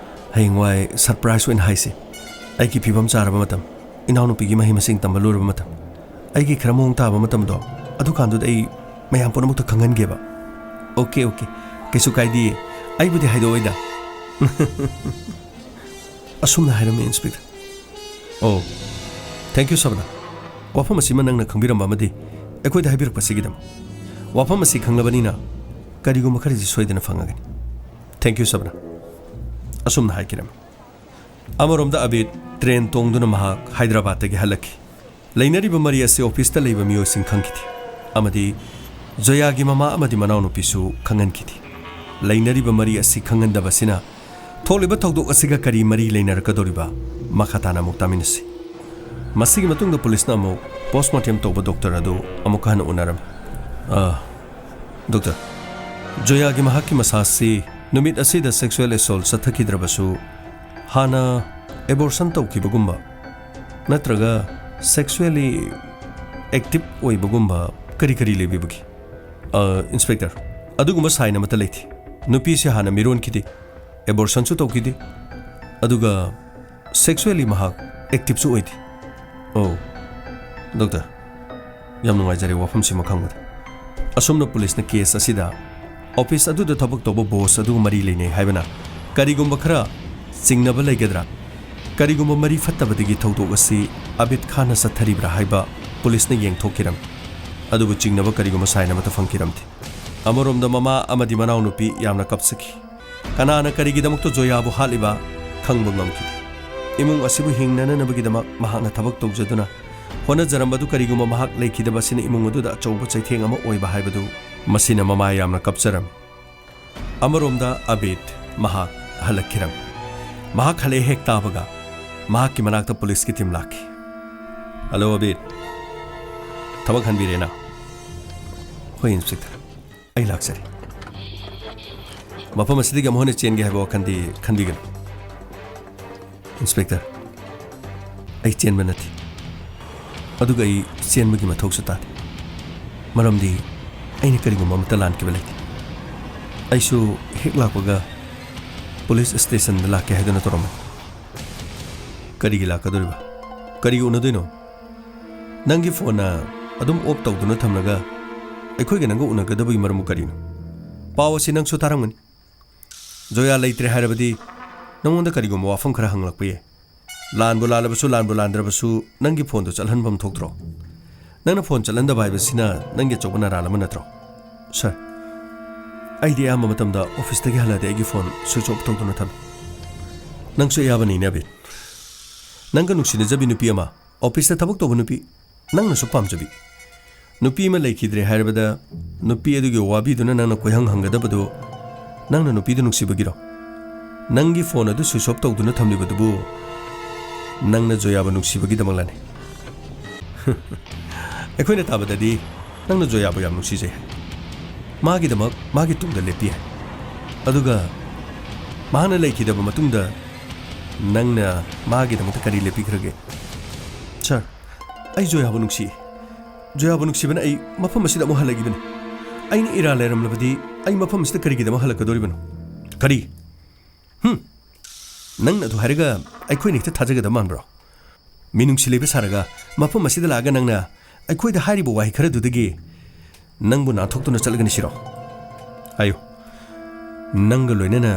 ꯍꯌꯦꯡꯋꯥꯏ surprise ꯑꯣꯏꯅ ꯍꯥꯏꯁꯦ꯫ ꯑꯩꯒꯤ ꯐꯤꯕꯝ ꯆꯥꯔꯕ ꯃꯇꯝ, ꯏꯅꯥꯎꯅꯨꯄꯤꯒꯤ ꯃꯍꯩ ꯃꯁꯤꯡ ꯇꯝꯕ ꯂꯣꯏꯔꯕ ꯃꯇꯝ, ꯑꯩꯒꯤ ꯈꯔ ꯃꯑꯣꯡ ꯇꯥꯕ ꯃꯇꯝꯗꯣ, ꯑꯗꯨꯀꯥꯟꯗꯨꯗ ꯑꯩ ꯃꯌꯥꯝ ꯄꯨꯝꯅꯃꯛꯇ ꯈꯪꯍꯟꯒꯦꯕ꯫" "ꯑꯣꯀꯦ, ꯑꯣꯀꯦ, ꯀꯩꯁꯨ ꯀꯥꯏꯗꯤꯌꯦ꯫ ꯑꯩꯕꯨꯗꯤ ꯍꯥꯏꯗꯣꯛꯑꯣꯏꯗ꯫" ꯑꯁꯨꯝꯅ ꯍꯥꯏꯔꯝꯃꯤ ꯏꯟꯁꯄꯦꯛꯇꯔ꯫ "ꯑꯣ, Thank you, ꯁꯕꯅ꯫ ꯋꯥꯐꯝ ꯑꯁꯤꯃ ꯅꯪꯅ ꯈꯪꯕꯤꯔꯝꯕ ꯑꯃꯗꯤ ꯑꯩꯈꯣꯏꯗ ꯍꯥꯏꯕꯤꯔꯛꯄꯁꯤꯒꯤꯗꯃꯛ꯫ ꯋꯥꯐꯝ ꯑꯁꯤ ꯈꯪꯂꯕꯅꯤꯅ ꯀꯔꯤꯒꯨꯝꯕ ꯈꯔꯗꯤ ꯁꯣꯏꯗꯅ ꯐꯪꯉꯒꯅꯤ꯫ Thank you, ꯁꯕꯅ꯫ ꯑꯁꯨꯝꯅ ꯍꯥꯏꯈꯤꯔꯝꯃꯤ꯫ ꯑꯃꯔꯣꯝꯗ ꯑꯕꯤꯗ ꯇ꯭ꯔꯦꯟ ꯇꯣꯡꯗꯨꯅ ꯃꯍꯥꯛ ꯍꯥꯏꯗ꯭ꯔꯕꯥꯗꯇꯒꯤ ꯍꯜꯂꯛꯈꯤ꯫ ꯂꯩꯅꯔꯤꯕ ꯃꯔꯤ ꯑꯁꯤ ꯑꯣꯐꯤꯁꯇ ꯂꯩꯕ ꯃꯤꯑꯣꯏꯁꯤꯡ ꯈꯪꯈꯤꯗꯦ ꯑꯃꯗꯤ ꯖꯣꯌꯥꯒꯤ ꯃꯃꯥ ꯑꯃꯗꯤ ꯃꯅꯥꯎꯅꯨꯄꯤꯁꯨ ꯈꯪꯍꯟꯈꯤꯗꯦ꯫ ꯂꯩꯅꯔꯤꯕ ꯃꯔꯤ ꯑꯁꯤ ꯈꯪꯍꯟꯗꯕꯁꯤꯅ ꯊꯣꯛꯂꯤꯕ ꯊꯧꯗꯣꯛ ꯑꯁꯤꯒ ꯀꯔꯤ ꯃꯔꯤ ꯂꯩꯅꯔꯛꯀꯗꯧꯔꯤꯕ? ꯃꯈꯥ ꯇꯥꯅ ꯑꯃꯨꯛ ꯇꯥꯃꯤꯟꯅꯁꯤ꯫ ꯃꯁꯤꯒꯤ ꯃꯇꯨꯡꯗ ꯄꯨꯂꯤꯁꯅ ꯑꯃꯨꯛ ꯄꯣꯁꯃꯣꯔꯇꯦꯝ ꯇꯧꯕ ꯗꯣꯛꯇꯔ ꯑꯗꯨ ꯑꯃꯨꯛꯀ ꯍꯟꯅ ꯎꯅꯔꯝꯃꯤ꯫ "ꯑ, ꯗꯣꯛꯇꯔ, ꯖꯣꯌꯥꯒꯤ ꯃꯍꯥꯛꯀꯤ ꯃꯁꯥꯁꯤ ꯅꯨꯃꯤꯠ ꯑꯁꯤꯗ ꯁꯦꯛꯁꯨꯑꯦꯜ ꯑꯦꯁꯣꯜ ꯆꯠꯊꯈꯤꯗ꯭ꯔꯕꯁꯨ ꯍꯥꯟꯅ ꯑꯦꯕꯣꯔꯁꯟ ꯇꯧꯈꯤꯕꯒꯨꯝꯕ ꯅꯠꯇ꯭ꯔꯒ ꯁꯦꯛꯁꯨꯑꯦꯂꯤ ꯑꯦꯛꯇꯤꯚ ꯑꯣꯏꯕꯒꯨꯝꯕ ꯀꯔꯤ ꯀꯔꯤ ꯂꯩꯕꯤꯕꯒꯦ?" "ꯑ, ꯏꯟꯁꯄꯦꯛꯇꯔ, ꯑꯗꯨꯒꯨꯝꯕ ꯁꯥꯏꯟ ꯑꯃꯠꯇ ꯂꯩꯇꯦ꯫ ꯅꯨꯄꯤꯁꯦ ꯍꯥꯟꯅ ꯃꯤꯔꯣꯟꯈꯤꯗꯦ, ꯑꯦꯕꯣꯔꯁꯟꯁꯨ ꯇꯧꯈꯤꯗꯦ, ꯑꯗꯨꯒ ꯁꯦꯛꯁꯨꯑꯦꯂꯤ ꯃꯍꯥꯛ ꯑꯦꯛꯇꯤꯚꯁꯨ ꯑꯣꯏꯗꯦ꯫" "ꯑꯣ, ꯗꯣꯛꯇꯔ, ꯌꯥꯝ ꯅꯨꯡꯉꯥꯏꯖꯔꯦ ꯋꯥꯐꯝꯁꯤꯃ ꯈꯪꯕꯗ꯫ ꯑꯁꯨꯝꯅ ꯄꯨꯂꯤꯁꯅ ꯀꯦꯁ ꯑꯁꯤꯗ ꯑꯣꯐꯤꯁ ꯑꯗꯨꯗ ꯊꯕꯛ ꯇꯧꯕ ꯕꯣꯁ ꯑꯗꯨꯒ ꯃꯔꯤ ꯂꯩꯅꯩ ꯍꯥꯏꯕꯅ ꯀꯔꯤꯒꯨꯝꯕ ꯈꯔ ꯆꯤꯡꯅꯕ ꯂꯩꯒꯗ꯭ꯔꯥ? ꯀꯔꯤꯒꯨꯝꯕ ꯃꯔꯤ ꯐꯠꯇꯕꯗꯒꯤ ꯊꯧꯗꯣꯛ ꯑꯁꯤ ꯑꯕꯤꯗ ꯈꯥꯟꯅ ꯆꯠꯊꯔꯤꯕ꯭ꯔꯥ ꯍꯥꯏꯕ ꯄꯨꯂꯤꯁꯅ ꯌꯦꯡꯊꯣꯛꯈꯤꯔꯝꯃꯤ꯫ ꯑꯗꯨꯕꯨ ꯆꯤꯡꯅꯕ ꯀꯔꯤꯒꯨꯝꯕ ꯁꯥꯏꯟ ꯑꯃꯠꯇ ꯐꯪꯈꯤꯔꯝꯗꯦ꯫" ꯑꯃꯔꯣꯝꯗ ꯃꯃꯥ ꯑꯃꯗꯤ ꯃꯅꯥꯎꯅꯨꯄꯤ ꯌꯥꯝꯅ ꯀꯞꯆꯈꯤ꯫ ꯀꯅꯥꯅ ꯀꯔꯤꯒꯤꯗꯃꯛꯇ ꯖꯣꯌꯥꯕꯨ ꯍꯥꯠꯂꯤꯕ ꯈꯪꯕ ꯉꯝꯈꯤꯗꯦ꯫ ꯏꯃꯨꯡ ꯑꯁꯤꯕꯨ ꯍꯤꯡꯅꯅꯅꯕꯒꯤꯗꯃꯛ ꯃꯍꯥꯛꯅ ꯊꯕꯛ ꯇꯧꯖꯗꯨꯅ ꯍꯣꯠꯅꯖꯔꯝꯕꯗꯨ ꯀꯔꯤꯒꯨꯝꯕ ꯃꯍꯥꯛ ꯂꯩꯈꯤꯗꯕ ꯑꯁꯤꯅ ꯏꯃꯨꯡ ꯑꯗꯨꯗ ꯑꯆꯧꯕ ꯆꯩꯊꯦꯡ ꯑꯃ ꯑꯣꯏꯕ ꯍꯥꯏꯕꯗꯨ꯫ ꯃꯁꯤꯅ ꯃꯃꯥ ꯌꯥꯝꯅ ꯀꯞꯆꯔꯝꯃꯤ꯫ ꯑꯃꯔꯣꯝꯗ ꯑꯕꯤꯗ ꯃꯍꯥꯛ ꯍꯜꯂꯛꯈꯤꯔꯝꯃꯤ꯫ ꯃꯍꯥꯛ ꯍꯜꯂꯛꯑꯦ ꯍꯦꯛ ꯇꯥꯕꯒ ꯃꯍꯥꯛꯀꯤ ꯃꯅꯥꯛꯇ ꯄꯨꯂꯤꯁꯀꯤ ꯇꯤꯝ ꯂꯥꯛꯈꯤ꯫ "ꯍꯜꯂꯣ ꯑꯕꯤꯗ, ꯊꯕꯛ ꯍꯟꯕꯤꯔꯦꯅ?" "ꯍꯣꯏ ꯏꯟꯁꯄꯦꯛꯇꯔ, ꯑꯩ ꯂꯥꯛꯆꯔꯦ꯫ ꯃꯐꯝ ꯑꯁꯤꯗꯒꯤ ꯑꯃꯨꯛ ꯍꯟꯅ ꯆꯦꯟꯒꯦ ꯍꯥꯏꯕ ꯋꯥꯈꯜꯗꯤ ꯈꯟꯕꯤꯒꯅꯨ꯫" "ꯏꯟꯁꯄꯦꯛꯇꯔ, ꯑꯩ ꯆꯦꯟꯕ ꯅꯠꯇꯦ, ꯑꯗꯨꯒ ꯑꯩ ꯆꯦꯟꯕꯒꯤ ꯃꯊꯧꯁꯨ ꯇꯥꯗꯦ, ꯃꯔꯝꯗꯤ ꯑꯩꯅ ꯀꯔꯤꯒꯨꯝꯕ ꯑꯃꯠꯇ ꯂꯥꯟꯈꯤꯕ ꯂꯩꯇꯦ꯫ ꯑꯩꯁꯨ ꯍꯦꯛ ꯂꯥꯛꯄꯒ ꯄꯨꯂꯤꯁ ꯁ꯭ꯇꯦꯁꯟꯗ ꯂꯥꯛꯀꯦ ꯍꯥꯏꯗꯨꯅ ꯇꯧꯔꯝꯕꯅꯤ꯫" "ꯀꯔꯤꯒꯤ ꯂꯥꯛꯀꯗꯧꯔꯤꯕ? ꯀꯔꯤꯒꯤ ꯎꯅꯗꯣꯏꯅꯣ? ꯅꯪꯒꯤ ꯐꯣꯟꯅ ꯑꯗꯨꯝ ꯑꯣꯐ ꯇꯧꯗꯨꯅ ꯊꯝꯂꯒ ꯑꯩꯈꯣꯏꯒ ꯅꯪꯒ ꯎꯅꯒꯗꯕꯒꯤ ꯃꯔꯝꯕꯨ ꯀꯔꯤꯅꯣ? ꯄꯥꯎ ꯑꯁꯤ ꯅꯪꯁꯨ ꯇꯥꯔꯝꯒꯅꯤ꯫ ꯖꯣꯌꯥ ꯂꯩꯇ꯭ꯔꯦ ꯍꯥꯏꯔꯕꯗꯤ ꯅꯪꯉꯣꯟꯗ ꯀꯔꯤꯒꯨꯝꯕ ꯋꯥꯐꯝ ꯈꯔ ꯍꯪꯂꯛꯄ ꯌꯥꯏ꯫" ꯂꯥꯟꯕꯨ ꯂꯥꯜꯂꯕꯁꯨ, ꯂꯥꯟꯕꯨ ꯂꯥꯟꯗ꯭ꯔꯕꯁꯨ, ꯅꯪꯒꯤ ꯐꯣꯟꯗꯣ ꯆꯠꯍꯟꯐꯝ ꯊꯣꯛꯇ꯭ꯔꯣ? ꯅꯪꯅ ꯐꯣꯟ ꯆꯠꯍꯟꯗꯕ ꯍꯥꯏꯕꯁꯤꯅ ꯅꯪꯒꯤ ꯑꯆꯧꯕ ꯅꯔꯥꯜ ꯑꯃ ꯅꯠꯇ꯭ꯔꯣ? ꯁꯥꯔ, ꯑꯩꯗꯤ ꯑꯌꯥꯝꯕ ꯃꯇꯝꯗ ꯑꯣꯐꯤꯁꯇꯒꯤ ꯍꯜꯂꯛꯑꯗꯤ ꯑꯩꯒꯤ ꯐꯣꯟ ꯁ꯭ꯋꯤꯆ ꯑꯣꯐ ꯇꯧꯗꯨꯅ ꯊꯝꯃꯤ꯫ ꯅꯪꯁꯨ ꯑꯌꯥꯕꯅꯤꯅꯦ, ꯑꯕꯤꯠ꯫ ꯅꯪꯒ ꯅꯨꯡꯁꯤꯅꯖꯕꯤ ꯅꯨꯄꯤ ꯑꯃ, ꯑꯣꯐꯤꯁꯇ ꯊꯕꯛ ꯇꯧꯕ ꯅꯨꯄꯤ, ꯅꯪꯅꯁꯨ ꯄꯥꯝꯖꯕꯤ ꯅꯨꯄꯤ ꯑꯃ ꯂꯩꯈꯤꯗ꯭ꯔꯦ ꯍꯥꯏꯔꯕꯗ, ꯅꯨꯄꯤ ꯑꯗꯨꯒꯤ ꯋꯥꯕꯤꯗꯨꯅ ꯅꯪꯅ ꯀꯣꯏꯍꯪ ꯍꯪꯒꯗꯕꯗꯨ ꯅꯪꯅ ꯅꯨꯄꯤꯗꯨ ꯅꯨꯡꯁꯤꯕꯒꯤꯔꯣ? ꯅꯪꯒꯤ ꯐꯣꯟ ꯑꯗꯨ ꯁ꯭ꯋꯤꯆ ꯑꯣꯐ ꯇꯧꯗꯨꯅ ꯊꯝꯂꯤꯕꯗꯨꯕꯨ ꯅꯪꯅ ꯖꯣꯌꯥꯕꯨ ꯅꯨꯡꯁꯤꯕꯒꯤꯗꯃꯛꯂꯅꯦ? ꯑꯩꯈꯣꯏꯅ ꯇꯥꯕꯗꯗꯤ ꯅꯪꯅ ꯖꯣꯌꯥꯕꯨ ꯌꯥꯝ ꯅꯨꯡꯁꯤꯖꯩ ꯍꯥꯏ꯫ ꯃꯥꯒꯤꯗꯃꯛ ꯃꯥꯒꯤ ꯇꯨꯡꯗ ꯂꯦꯞꯄꯤ ꯍꯥꯏ꯫ ꯑꯗꯨꯒ ꯃꯍꯥꯛꯅ ꯂꯩꯈꯤꯗꯕ ꯃꯇꯨꯡꯗ ꯅꯪꯅ ꯃꯥꯒꯤꯗꯃꯛꯇ ꯀꯔꯤ ꯂꯦꯞꯄꯤꯈ꯭ꯔꯒꯦ? ꯁꯥꯔ, ꯑꯩ ꯖꯣꯌꯥꯕꯨ ꯅꯨꯡꯁꯤ꯫ ꯖꯣꯌꯥꯕꯨ ꯅꯨꯡꯁꯤꯕꯅ ꯑꯩ ꯃꯐꯝ ꯑꯁꯤꯗ ꯑꯃꯨꯛ ꯍꯜꯂꯛꯏꯕꯅꯤ꯫ ꯑꯩꯅ ꯏꯔꯥ ꯂꯩꯔꯝꯂꯕꯗꯤ ꯑꯩ ꯃꯐꯝ ꯑꯁꯤꯗ ꯀꯔꯤꯒꯤꯗꯃꯛ ꯍꯜꯂꯛꯀꯗꯧꯔꯤꯕꯅꯣ? ꯀꯔꯤ? ꯍꯨꯝ! ꯅꯪꯅ ꯑꯗꯨ ꯍꯥꯏꯔꯒ ꯑꯩꯈꯣꯏꯅ ꯍꯦꯛꯇ ꯊꯥꯖꯒꯗꯕ ꯃꯥꯟꯕ꯭ꯔꯣ? ꯃꯤꯅꯨꯡꯁꯤ ꯂꯩꯕ ꯁꯥꯔꯒ ꯃꯐꯝ ꯑꯁꯤꯗ ꯂꯥꯛꯑꯒ ꯅꯪꯅ ꯑꯩꯈꯣꯏꯗ ꯍꯥꯏꯔꯤꯕ ꯋꯥꯍꯩ ꯈꯔꯗꯨꯗꯒꯤ ꯅꯪꯕꯨ ꯅꯥꯟꯊꯣꯛꯇꯨꯅ ꯆꯠꯂꯒꯅꯤ ꯁꯤꯔꯣ? ꯍꯥꯏꯌꯨ꯫ ꯅꯪꯒ ꯂꯣꯏꯅꯅ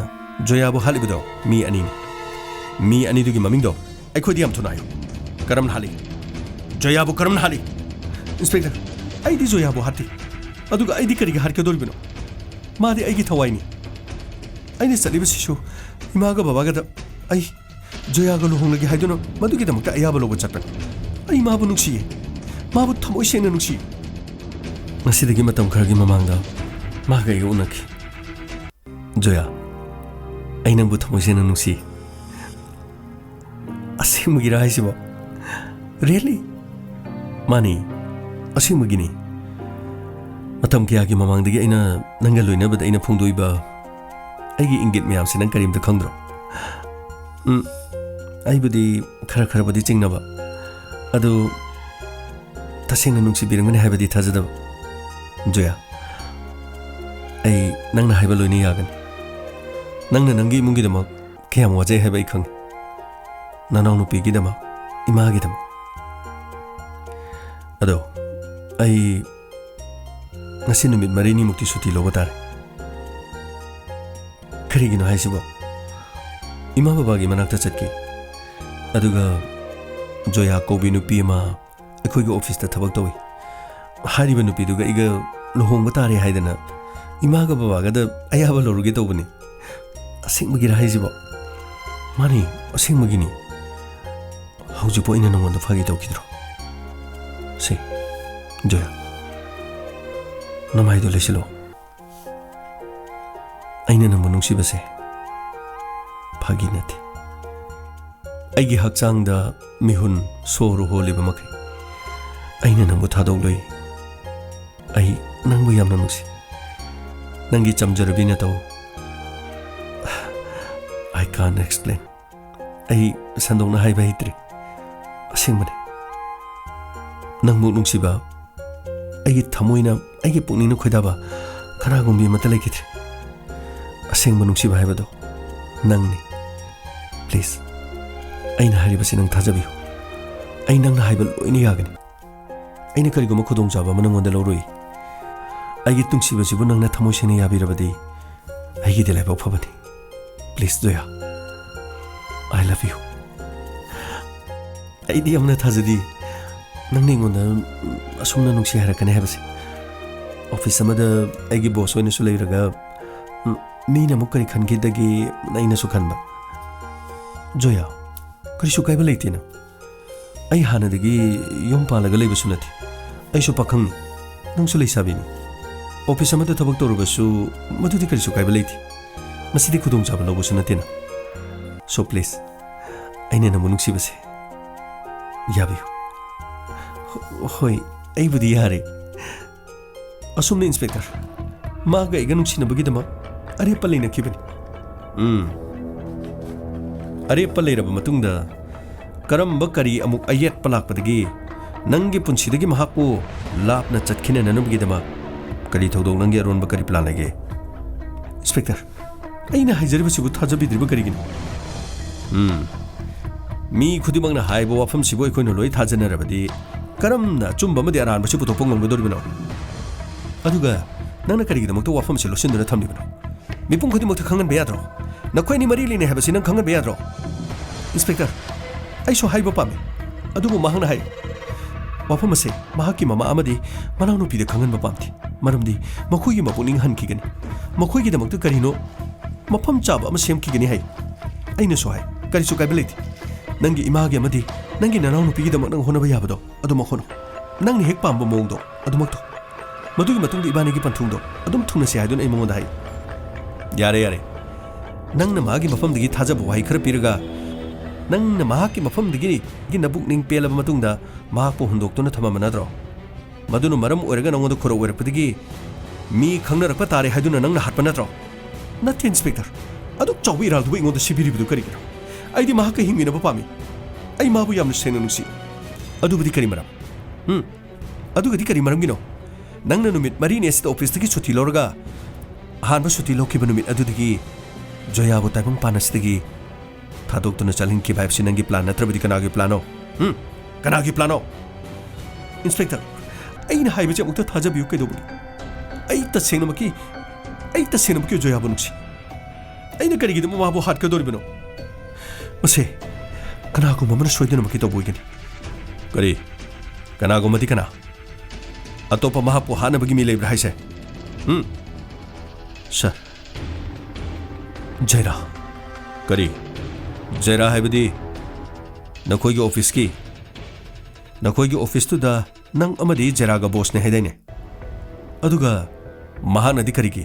ꯖꯣꯌꯥꯕꯨ ꯍꯥꯠꯂꯤꯕꯗꯣ ꯃꯤ ꯑꯅꯤꯅꯤ꯫ ꯃꯤ ꯑꯅꯤꯗꯨꯒꯤ ꯃꯃꯤꯡꯗꯣ ꯑꯩꯈꯣꯏꯗ ꯌꯥꯝ ꯊꯨꯅ ꯍꯥꯏꯌꯨ꯫ ꯀꯔꯝꯅ ꯍꯥꯠꯂꯤ? ꯖꯣꯌꯥꯕꯨ ꯀꯔꯝꯅ ꯍꯥꯠꯂꯤ? ꯏꯟꯁꯄꯦꯛꯇꯔ, ꯑꯩꯗꯤ ꯖꯣꯌꯥꯕꯨ ꯍꯥꯠꯇꯦ꯫ ꯑꯗꯨꯒ ꯑꯩꯗꯤ ꯀꯔꯤꯒꯤ ꯍꯥꯠꯀꯗꯧꯔꯤꯕꯅꯣ? ꯃꯥꯗꯤ ꯑꯩꯒꯤ ꯊꯋꯥꯏꯅꯤ꯫ ꯑꯩꯅ ꯆꯠꯂꯤꯕꯁꯤꯁꯨ ꯏꯃꯥꯒ ꯕꯕꯥꯒꯗ ꯑꯩ ꯖꯣꯌꯥꯒ ꯂꯨꯍꯣꯡꯂꯒꯦ ꯍꯥꯏꯗꯨꯅ ꯃꯗꯨꯒꯤꯗꯃꯛꯇ ꯑꯌꯥꯕ ꯂꯧꯕ ꯆꯠꯄꯅꯤ꯫ ꯑꯩ ꯃꯥꯕꯨ ꯅꯨꯡꯁꯤꯌꯦ꯫ ꯃꯥꯕꯨ ꯊꯃꯣꯏ ꯁꯦꯡꯅ ꯅꯨꯡꯁꯤ꯫ ꯉꯁꯤꯗꯒꯤ ꯃꯇꯝ ꯈꯔꯒꯤ ꯃꯃꯥꯡꯗ ꯃꯥꯒ ꯑꯩꯒ ꯎꯅꯈꯤ꯫ ꯖꯣꯌꯥ, ꯑꯩ ꯅꯪꯕꯨ ꯊꯃꯣꯏ ꯁꯦꯡꯅ ꯅꯨꯡꯁꯤ꯫ ꯑꯁꯦꯡꯕꯒꯤꯔꯥ ꯍꯥꯏꯁꯤꯕꯣ? Really? ꯃꯥꯅꯤ, ꯑꯁꯦꯡꯕꯒꯤꯅꯤ꯫ ꯃꯇꯝ ꯀꯌꯥꯒꯤ ꯃꯃꯥꯡꯗꯒꯤ ꯑꯩꯅ ꯅꯪꯒ ꯂꯣꯏꯅꯕꯗ ꯑꯩꯅ ꯐꯣꯡꯗꯣꯛꯏꯕ ꯑꯩꯒꯤ ꯏꯪꯒꯤꯠ ꯃꯌꯥꯝꯁꯦ ꯅꯪ ꯀꯔꯤꯝꯇ ꯈꯪꯗ꯭ꯔꯣ? ꯎꯝ, ꯑꯩꯕꯨꯗꯤ ꯈꯔ ꯈꯔꯕꯨꯗꯤ ꯆꯤꯡꯅꯕ, ꯑꯗꯨ ꯇꯁꯦꯡꯅ ꯅꯨꯡꯁꯤꯕꯤꯔꯝꯒꯅꯤ ꯍꯥꯏꯕꯗꯤ ꯊꯥꯖꯗꯕ꯫ ꯖꯣꯌꯥ, ꯑꯩ ꯅꯪꯅ ꯍꯥꯏꯕ ꯂꯣꯏꯅ ꯌꯥꯒꯅꯤ꯫ ꯅꯪꯅ ꯅꯪꯒꯤ ꯏꯃꯨꯡꯒꯤꯗꯃꯛ ꯀꯌꯥꯝ ꯋꯥꯖꯩ ꯍꯥꯏꯕ ꯑꯩ ꯈꯪꯉꯤ꯫ ꯅꯅꯥꯎꯅꯨꯄꯤꯒꯤꯗꯃꯛ, ꯏꯃꯥꯒꯤꯗꯃꯛ꯫ ꯑꯗꯣ ꯑꯩ ꯉꯁꯤ ꯅꯨꯃꯤꯠ ꯃꯔꯤꯅꯤꯃꯨꯛꯇꯤ ꯁꯨꯇꯤ ꯂꯧꯕ ꯇꯥꯔꯦ꯫ ꯀꯔꯤꯒꯤꯅꯣ ꯍꯥꯏꯁꯤꯕꯣ? ꯏꯃꯥ ꯕꯕꯥꯒꯤ ꯃꯅꯥꯛꯇ ꯆꯠꯀꯦ꯫ ꯑꯗꯨꯒ ꯖꯣꯌꯥ ꯀꯧꯕꯤ ꯅꯨꯄꯤ ꯑꯃ ꯑꯩꯈꯣꯏꯒꯤ ꯑꯣꯐꯤꯁꯇ ꯊꯕꯛ ꯇꯧꯏ꯫ ꯍꯥꯏꯔꯤꯕ ꯅꯨꯄꯤꯗꯨꯒ ꯑꯩꯒ ꯂꯨꯍꯣꯡꯕ ꯇꯥꯔꯦ ꯍꯥꯏꯗꯅ ꯏꯃꯥꯒ ꯕꯕꯥꯒꯗ ꯑꯌꯥꯕ ꯂꯧꯔꯨꯒꯦ ꯇꯧꯕꯅꯤ꯫ ꯑꯁꯦꯡꯕꯒꯤꯔ ꯍꯥꯏꯁꯤꯕꯣ? ꯃꯥꯅꯤ, ꯑꯁꯦꯡꯕꯒꯤꯅꯤ꯫ ꯍꯧꯖꯤꯛꯄꯨ ꯑꯩꯅ ꯅꯉꯣꯟꯗ ꯐꯥꯒꯤ ꯇꯧꯈꯤꯗ꯭ꯔꯣ? ꯁꯦ, ꯖꯣꯌꯥ, ꯅꯃꯥꯏꯗꯣ ꯂꯩꯁꯤꯜꯂꯣ꯫ ꯑꯩꯅ ꯅꯪꯕꯨ ꯅꯨꯡꯁꯤꯕꯁꯦ ꯐꯥꯒꯤ ꯅꯠꯇꯦ꯫ ꯑꯩꯒꯤ ꯍꯛꯆꯥꯡꯗ ꯃꯤꯍꯨꯟ ꯁꯣꯔ ꯍꯣꯜꯂꯤꯕ ꯃꯈꯩ ꯑꯩꯅ ꯅꯪꯕꯨ ꯊꯥꯗꯣꯛꯂꯣꯏ꯫ ꯑꯩ ꯅꯪꯕꯨ ꯌꯥꯝꯅ ꯅꯨꯡꯁꯤ꯫ ꯅꯪꯒꯤ ꯆꯝꯖꯔꯕꯤ ꯅꯇꯧ꯫ I can't explain꯫ ꯑꯩ ꯁꯟꯗꯣꯛꯅ ꯍꯥꯏꯕ ꯍꯩꯇ꯭ꯔꯦ꯫ ꯑꯁꯦꯡꯕꯅꯤ꯫ ꯅꯪꯕꯨ ꯅꯨꯡꯁꯤꯕ ꯑꯩꯒꯤ ꯊꯃꯣꯏꯅ, ꯑꯩꯒꯤ ꯄꯨꯛꯅꯤꯡꯅ ꯈꯣꯏꯗꯥꯕ ꯀꯅꯥꯒꯨꯝꯕꯤ ꯑꯃꯠꯇ ꯂꯩꯈꯤꯗ꯭ꯔꯦ꯫ ꯑꯁꯦꯡꯕ ꯅꯨꯡꯁꯤꯕ ꯍꯥꯏꯕꯗꯣ ꯅꯪꯅꯤ꯫ Please, ꯑꯩꯅ ꯍꯥꯏꯔꯤꯕꯁꯤ ꯅꯪ ꯊꯥꯖꯕꯤꯌꯨ꯫ ꯑꯩ ꯅꯪꯅ ꯍꯥꯏꯕ ꯂꯣꯏꯅ ꯌꯥꯒꯅꯤ꯫ ꯑꯩꯅ ꯀꯔꯤꯒꯨꯝꯕ ꯈꯨꯗꯣꯡꯆꯥꯕ ꯑꯃ ꯅꯪꯉꯣꯟꯗ ꯂꯧꯔꯨꯏ꯫ ꯑꯩꯒꯤ ꯅꯨꯡꯁꯤꯕꯁꯤꯕꯨ ꯅꯪꯅ ꯊꯃꯣꯏ ꯁꯦꯡꯅ ꯌꯥꯕꯤꯔꯕꯗꯤ ꯑꯩꯒꯤꯗꯤ ꯂꯥꯏꯕꯛ ꯐꯕꯅꯤ꯫ Please, ꯖꯣꯌꯥ, I love you꯫ ꯑꯩꯗꯤ ꯌꯥꯝꯅ ꯊꯥꯖꯗꯦ ꯅꯪꯅ ꯑꯩꯉꯣꯟꯗ ꯑꯁꯨꯝꯅ ꯅꯨꯡꯁꯤ ꯍꯥꯏꯔꯛꯀꯅꯤ ꯍꯥꯏꯕꯁꯦ꯫ ꯑꯣꯐꯤꯁ ꯑꯃꯗ ꯑꯩꯒꯤ ꯕꯣꯁ ꯑꯣꯏꯅꯁꯨ ꯂꯩꯔꯒ, ꯎꯝ, ꯃꯤꯅ ꯑꯃꯨꯛ ꯀꯔꯤ ꯈꯟꯈꯤꯗꯒꯦ ꯑꯩꯅꯁꯨ ꯈꯟꯕ꯫ ꯖꯣꯌꯥ, ꯀꯔꯤꯁꯨ ꯀꯥꯏꯕ ꯂꯩꯇꯦꯅ꯫ ꯑꯩ ꯍꯥꯟꯅꯗꯒꯤ ꯌꯨꯝ ꯄꯥꯜꯂꯒ ꯂꯩꯕꯁꯨ ꯅꯠꯇꯦ꯫ ꯑꯩꯁꯨ ꯄꯥꯈꯪꯅꯤ, ꯅꯪꯁꯨ ꯂꯩꯁꯥꯕꯤꯅꯤ꯫ ꯑꯣꯐꯤꯁ ꯑꯃꯗ ꯊꯕꯛ ꯇꯧꯔꯕꯁꯨ ꯃꯗꯨꯗꯤ ꯀꯔꯤꯁꯨ ꯀꯥꯏꯕ ꯂꯩꯇꯦ꯫ ꯃꯁꯤꯗꯤ ꯈꯨꯗꯣꯡꯆꯥꯕ ꯂꯧꯕꯁꯨ ꯅꯠꯇꯦꯅ꯫ So please, ꯑꯩꯅ ꯅꯪꯕꯨ ꯅꯨꯡꯁꯤꯕꯁꯦ ꯌꯥꯕꯤꯌꯨ꯫ ꯍꯣ-, ꯍꯣꯏ, ꯑꯩꯕꯨꯗꯤ ꯌꯥꯔꯦ꯫ ꯑꯁꯨꯝꯅ, ꯏꯟꯁꯄꯦꯛꯇꯔ, ꯃꯥꯒ ꯑꯩꯒ ꯅꯨꯡꯁꯤꯅꯕꯒꯤꯗꯃꯛ ꯑꯔꯦꯞꯄ ꯂꯩꯅꯈꯤꯕꯅꯤ꯫ ꯎꯝ꯫ ꯑꯔꯦꯞꯄ ꯂꯩꯔꯕ ꯃꯇꯨꯡꯗ ꯀꯔꯝꯕ ꯀꯔꯤ ꯑꯃꯨꯛ ꯑꯌꯦꯠꯄ ꯂꯥꯛꯄꯗꯒꯤ ꯅꯪꯒꯤ ꯄꯨꯟꯁꯤꯗꯒꯤ ꯃꯍꯥꯛꯄꯨ ꯂꯥꯞꯅ ꯆꯠꯈꯤꯅꯅꯕꯒꯤꯗꯃꯛ ꯀꯔꯤ ꯊꯧꯗꯣꯛ, ꯅꯪꯒꯤ ꯑꯔꯣꯟꯕ ꯀꯔꯤ ꯄ꯭ꯂꯥꯟ ꯂꯩꯒꯦ? ꯏꯟꯁꯄꯦꯛꯇꯔ, ꯑꯩꯅ ꯍꯥꯏꯖꯔꯤꯕꯁꯤꯕꯨ ꯊꯥꯖꯕꯤꯗ꯭ꯔꯤꯕ ꯀꯔꯤꯒꯤꯅꯣ? ꯎꯝ꯫ ꯃꯤ ꯈꯨꯗꯤꯡꯃꯛꯅ ꯍꯥꯏꯕ ꯋꯥꯐꯝꯁꯤꯕꯨ ꯑꯩꯈꯣꯏꯅ ꯂꯣꯏ ꯊꯥꯖꯅꯔꯕꯗꯤ ꯀꯔꯝꯅ ꯑꯆꯨꯝꯕ ꯑꯃꯗꯤ ꯑꯔꯥꯟꯕꯁꯤ ꯄꯨꯊꯣꯛꯄ ꯉꯝꯒꯗꯧꯔꯤꯕꯅꯣ? ꯑꯗꯨꯒ ꯅꯪꯅ ꯀꯔꯤꯒꯤꯗꯃꯛꯇ ꯋꯥꯐꯝꯁꯤ ꯂꯣꯠꯁꯤꯟꯗꯨꯅ ꯊꯝꯂꯤꯕꯅꯣ? ꯃꯤꯄꯨꯝ ꯈꯨꯗꯤꯡꯃꯛꯇ ꯈꯪꯍꯟꯕ ꯌꯥꯗ꯭ꯔꯣ? ꯅꯈꯣꯏ ꯑꯅꯤ ꯃꯔꯤ ꯂꯩꯅꯩ ꯍꯥꯏꯕꯁꯤ ꯅꯪ ꯈꯪꯍꯟꯕ ꯌꯥꯗ꯭ꯔꯣ? ꯏꯟꯁꯄꯦꯛꯇꯔ, ꯑꯩꯁꯨ ꯍꯥꯏꯕ ꯄꯥꯝꯃꯤ, ꯑꯗꯨꯕꯨ ꯃꯍꯥꯛꯅ ꯍꯥꯏ, ꯋꯥꯐꯝ ꯑꯁꯦ ꯃꯍꯥꯛꯀꯤ ꯃꯃꯥ ꯑꯃꯗꯤ ꯃꯅꯥꯎꯅꯨꯄꯤꯗ ꯈꯪꯍꯟꯕ ꯄꯥꯝꯗꯦ, ꯃꯔꯝꯗꯤ ꯃꯈꯣꯏꯒꯤ ꯃꯄꯨꯛꯅꯤꯡ ꯍꯟꯈꯤꯒꯅꯤ꯫ ꯃꯈꯣꯏꯒꯤꯗꯃꯛꯇ ꯀꯔꯤꯅꯣ ꯃꯐꯝ ꯆꯥꯕ ꯑꯃ ꯁꯦꯝꯈꯤꯒꯅꯤ ꯍꯥꯏ꯫ ꯑꯩꯅꯁꯨ ꯍꯥꯏ, "ꯀꯔꯤꯁꯨ ꯀꯥꯏꯕ ꯂꯩꯇꯦ꯫ ꯅꯪꯒꯤ ꯏꯃꯥꯒꯤ ꯑꯃꯗꯤ ꯅꯪꯒꯤ ꯅꯅꯥꯎꯅꯨꯄꯤꯒꯤꯗꯃꯛ ꯅꯪ ꯍꯣꯠꯅꯕ ꯌꯥꯕꯗꯣ ꯑꯗꯨꯃꯛ ꯍꯣꯠꯅꯧ꯫ ꯅꯪꯅ ꯍꯦꯛ ꯄꯥꯝꯕ ꯃꯑꯣꯡꯗꯣ ꯑꯗꯨꯃꯛ ꯇꯧ꯫ ꯃꯗꯨꯒꯤ ꯃꯇꯨꯡꯗ ꯏꯕꯥꯅꯤꯒꯤ ꯄꯟꯊꯨꯡꯗꯣ ꯑꯗꯨꯝ ꯊꯨꯡꯅꯁꯤ" ꯍꯥꯏꯗꯨꯅ ꯑꯩ ꯃꯉꯣꯟꯗ ꯍꯥꯏ꯫ "ꯌꯥꯔꯦ, ꯌꯥꯔꯦ꯫ ꯅꯪꯅ ꯃꯥꯒꯤ ꯃꯐꯝꯗꯒꯤ ꯊꯥꯖꯕ ꯋꯥꯍꯩ ꯈꯔ ꯄꯤꯔꯒ, ꯅꯪꯅ ꯃꯍꯥꯛꯀꯤ ꯃꯐꯝꯗꯒꯤ ꯅꯕꯨꯛꯅꯤꯡ ꯄꯦꯜꯂꯕ ꯃꯇꯨꯡꯗ ꯃꯍꯥꯛꯄꯨ ꯍꯨꯟꯗꯣꯛꯇꯨꯅ ꯊꯝꯃꯝꯕ ꯅꯠꯇ꯭ꯔꯣ? ꯃꯗꯨꯅ ꯃꯔꯝ ꯑꯣꯏꯔꯒ ꯅꯉꯣꯟꯗ ꯈꯨꯔꯧ ꯑꯣꯏꯔꯛꯄꯗꯒꯤ ꯃꯤ ꯈꯪꯅꯔꯛꯄ ꯇꯥꯔꯦ ꯍꯥꯏꯗꯨꯅ ꯅꯪꯅ ꯍꯥꯠꯄ ꯅꯠꯇ꯭ꯔꯣ?" "ꯅꯠꯇꯦ, ꯏꯟꯁꯄꯦꯛꯇꯔ꯫ ꯑꯗꯨꯛ ꯆꯥꯎꯕ ꯏꯔꯥꯜꯗꯨꯕꯨ ꯑꯩꯉꯣꯟꯗ ꯁꯤꯕꯤꯔꯤꯕꯗꯨ ꯀꯔꯤꯒꯤꯅꯣ? ꯑꯩꯗꯤ ꯃꯍꯥꯛꯀ ꯍꯤꯡꯃꯤꯟꯅꯕ ꯄꯥꯝꯃꯤ꯫ ꯑꯩ ꯃꯥꯕꯨ ꯌꯥꯝꯅ ꯁꯦꯡꯅ ꯅꯨꯡꯁꯤ꯫" "ꯑꯗꯨꯕꯨꯗꯤ ꯀꯔꯤ ꯃꯔꯝ? ꯎꯝ? ꯑꯗꯨꯒꯗꯤ ꯀꯔꯤ ꯃꯔꯝꯒꯤꯅꯣ? ꯅꯪꯅ ꯅꯨꯃꯤꯠ ꯃꯔꯤꯅꯤ ꯑꯁꯤꯗ ꯑꯣꯐꯤꯁꯇꯒꯤ ꯁꯨꯇꯤ ꯂꯧꯔꯒ, ꯑꯍꯥꯟꯕ ꯁꯨꯇꯤ ꯂꯧꯈꯤꯕ ꯅꯨꯃꯤꯠ ꯑꯗꯨꯗꯒꯤ ꯖꯣꯌꯥꯕꯨ ꯇꯥꯏꯕꯪ ꯄꯥꯟ ꯑꯁꯤꯗꯒꯤ ꯊꯥꯗꯣꯛꯇꯨꯅ ꯆꯠꯍꯟꯈꯤꯕ ꯍꯥꯏꯕꯁꯤ ꯅꯪꯒꯤ ꯄ꯭ꯂꯥꯟ ꯅꯠꯇ꯭ꯔꯕꯗꯤ ꯀꯅꯥꯒꯤ ꯄ꯭ꯂꯥꯟꯅꯣ? ꯎꯝ? ꯀꯅꯥꯒꯤ ꯄ꯭ꯂꯥꯟꯅꯣ?" "ꯏꯟꯁꯄꯦꯛꯇꯔ, ꯑꯩꯅ ꯍꯥꯏꯕꯁꯤ ꯑꯃꯨꯛꯇ ꯊꯥꯖꯕꯤꯌꯨ ꯀꯩꯗꯧꯕꯒꯤ? ꯑꯩ ꯇꯁꯦꯡꯅꯃꯛꯀꯤ, ꯑꯩ ꯇꯁꯦꯡꯅꯃꯛꯀꯤ ꯖꯣꯌꯥꯕꯨ ꯅꯨꯡꯁꯤ꯫ ꯑꯩꯅ ꯀꯔꯤꯒꯤꯗꯃꯛ ꯃꯥꯕꯨ ꯍꯥꯠꯀꯗꯧꯔꯤꯕꯅꯣ? ꯃꯁꯦ ꯀꯅꯥꯒꯨꯝꯕ ꯑꯃꯅ ꯁꯣꯏꯗꯅꯃꯛꯀꯤ ꯇꯧꯕ ꯑꯣꯏꯒꯅꯤ꯫" "ꯀꯔꯤ? ꯀꯅꯥꯒꯨꯝꯕꯗꯤ ꯀꯅꯥ? ꯑꯇꯣꯞꯄ ꯃꯍꯥꯛꯄꯨ ꯍꯥꯠꯅꯕꯒꯤ ꯃꯤ ꯂꯩꯕ꯭ꯔꯥ ꯍꯥꯏꯁꯦ? ꯎꯝ? ꯁꯥꯔ, ꯖꯩꯔꯥ꯫" "ꯀꯔꯤ? ꯖꯩꯔꯥ ꯍꯥꯏꯕꯗꯤ ꯅꯈꯣꯏꯒꯤ ꯑꯣꯐꯤꯁꯀꯤ, ꯅꯈꯣꯏꯒꯤ ꯑꯣꯐꯤꯁꯇꯨꯗ ꯅꯪ ꯑꯃꯗꯤ ꯖꯩꯔꯥꯒ ꯕꯣꯁꯅꯦ ꯍꯥꯏꯗꯥꯏꯅꯦ? ꯑꯗꯨꯒ ꯃꯍꯥꯛꯅꯗꯤ ꯀꯔꯤꯒꯤ?"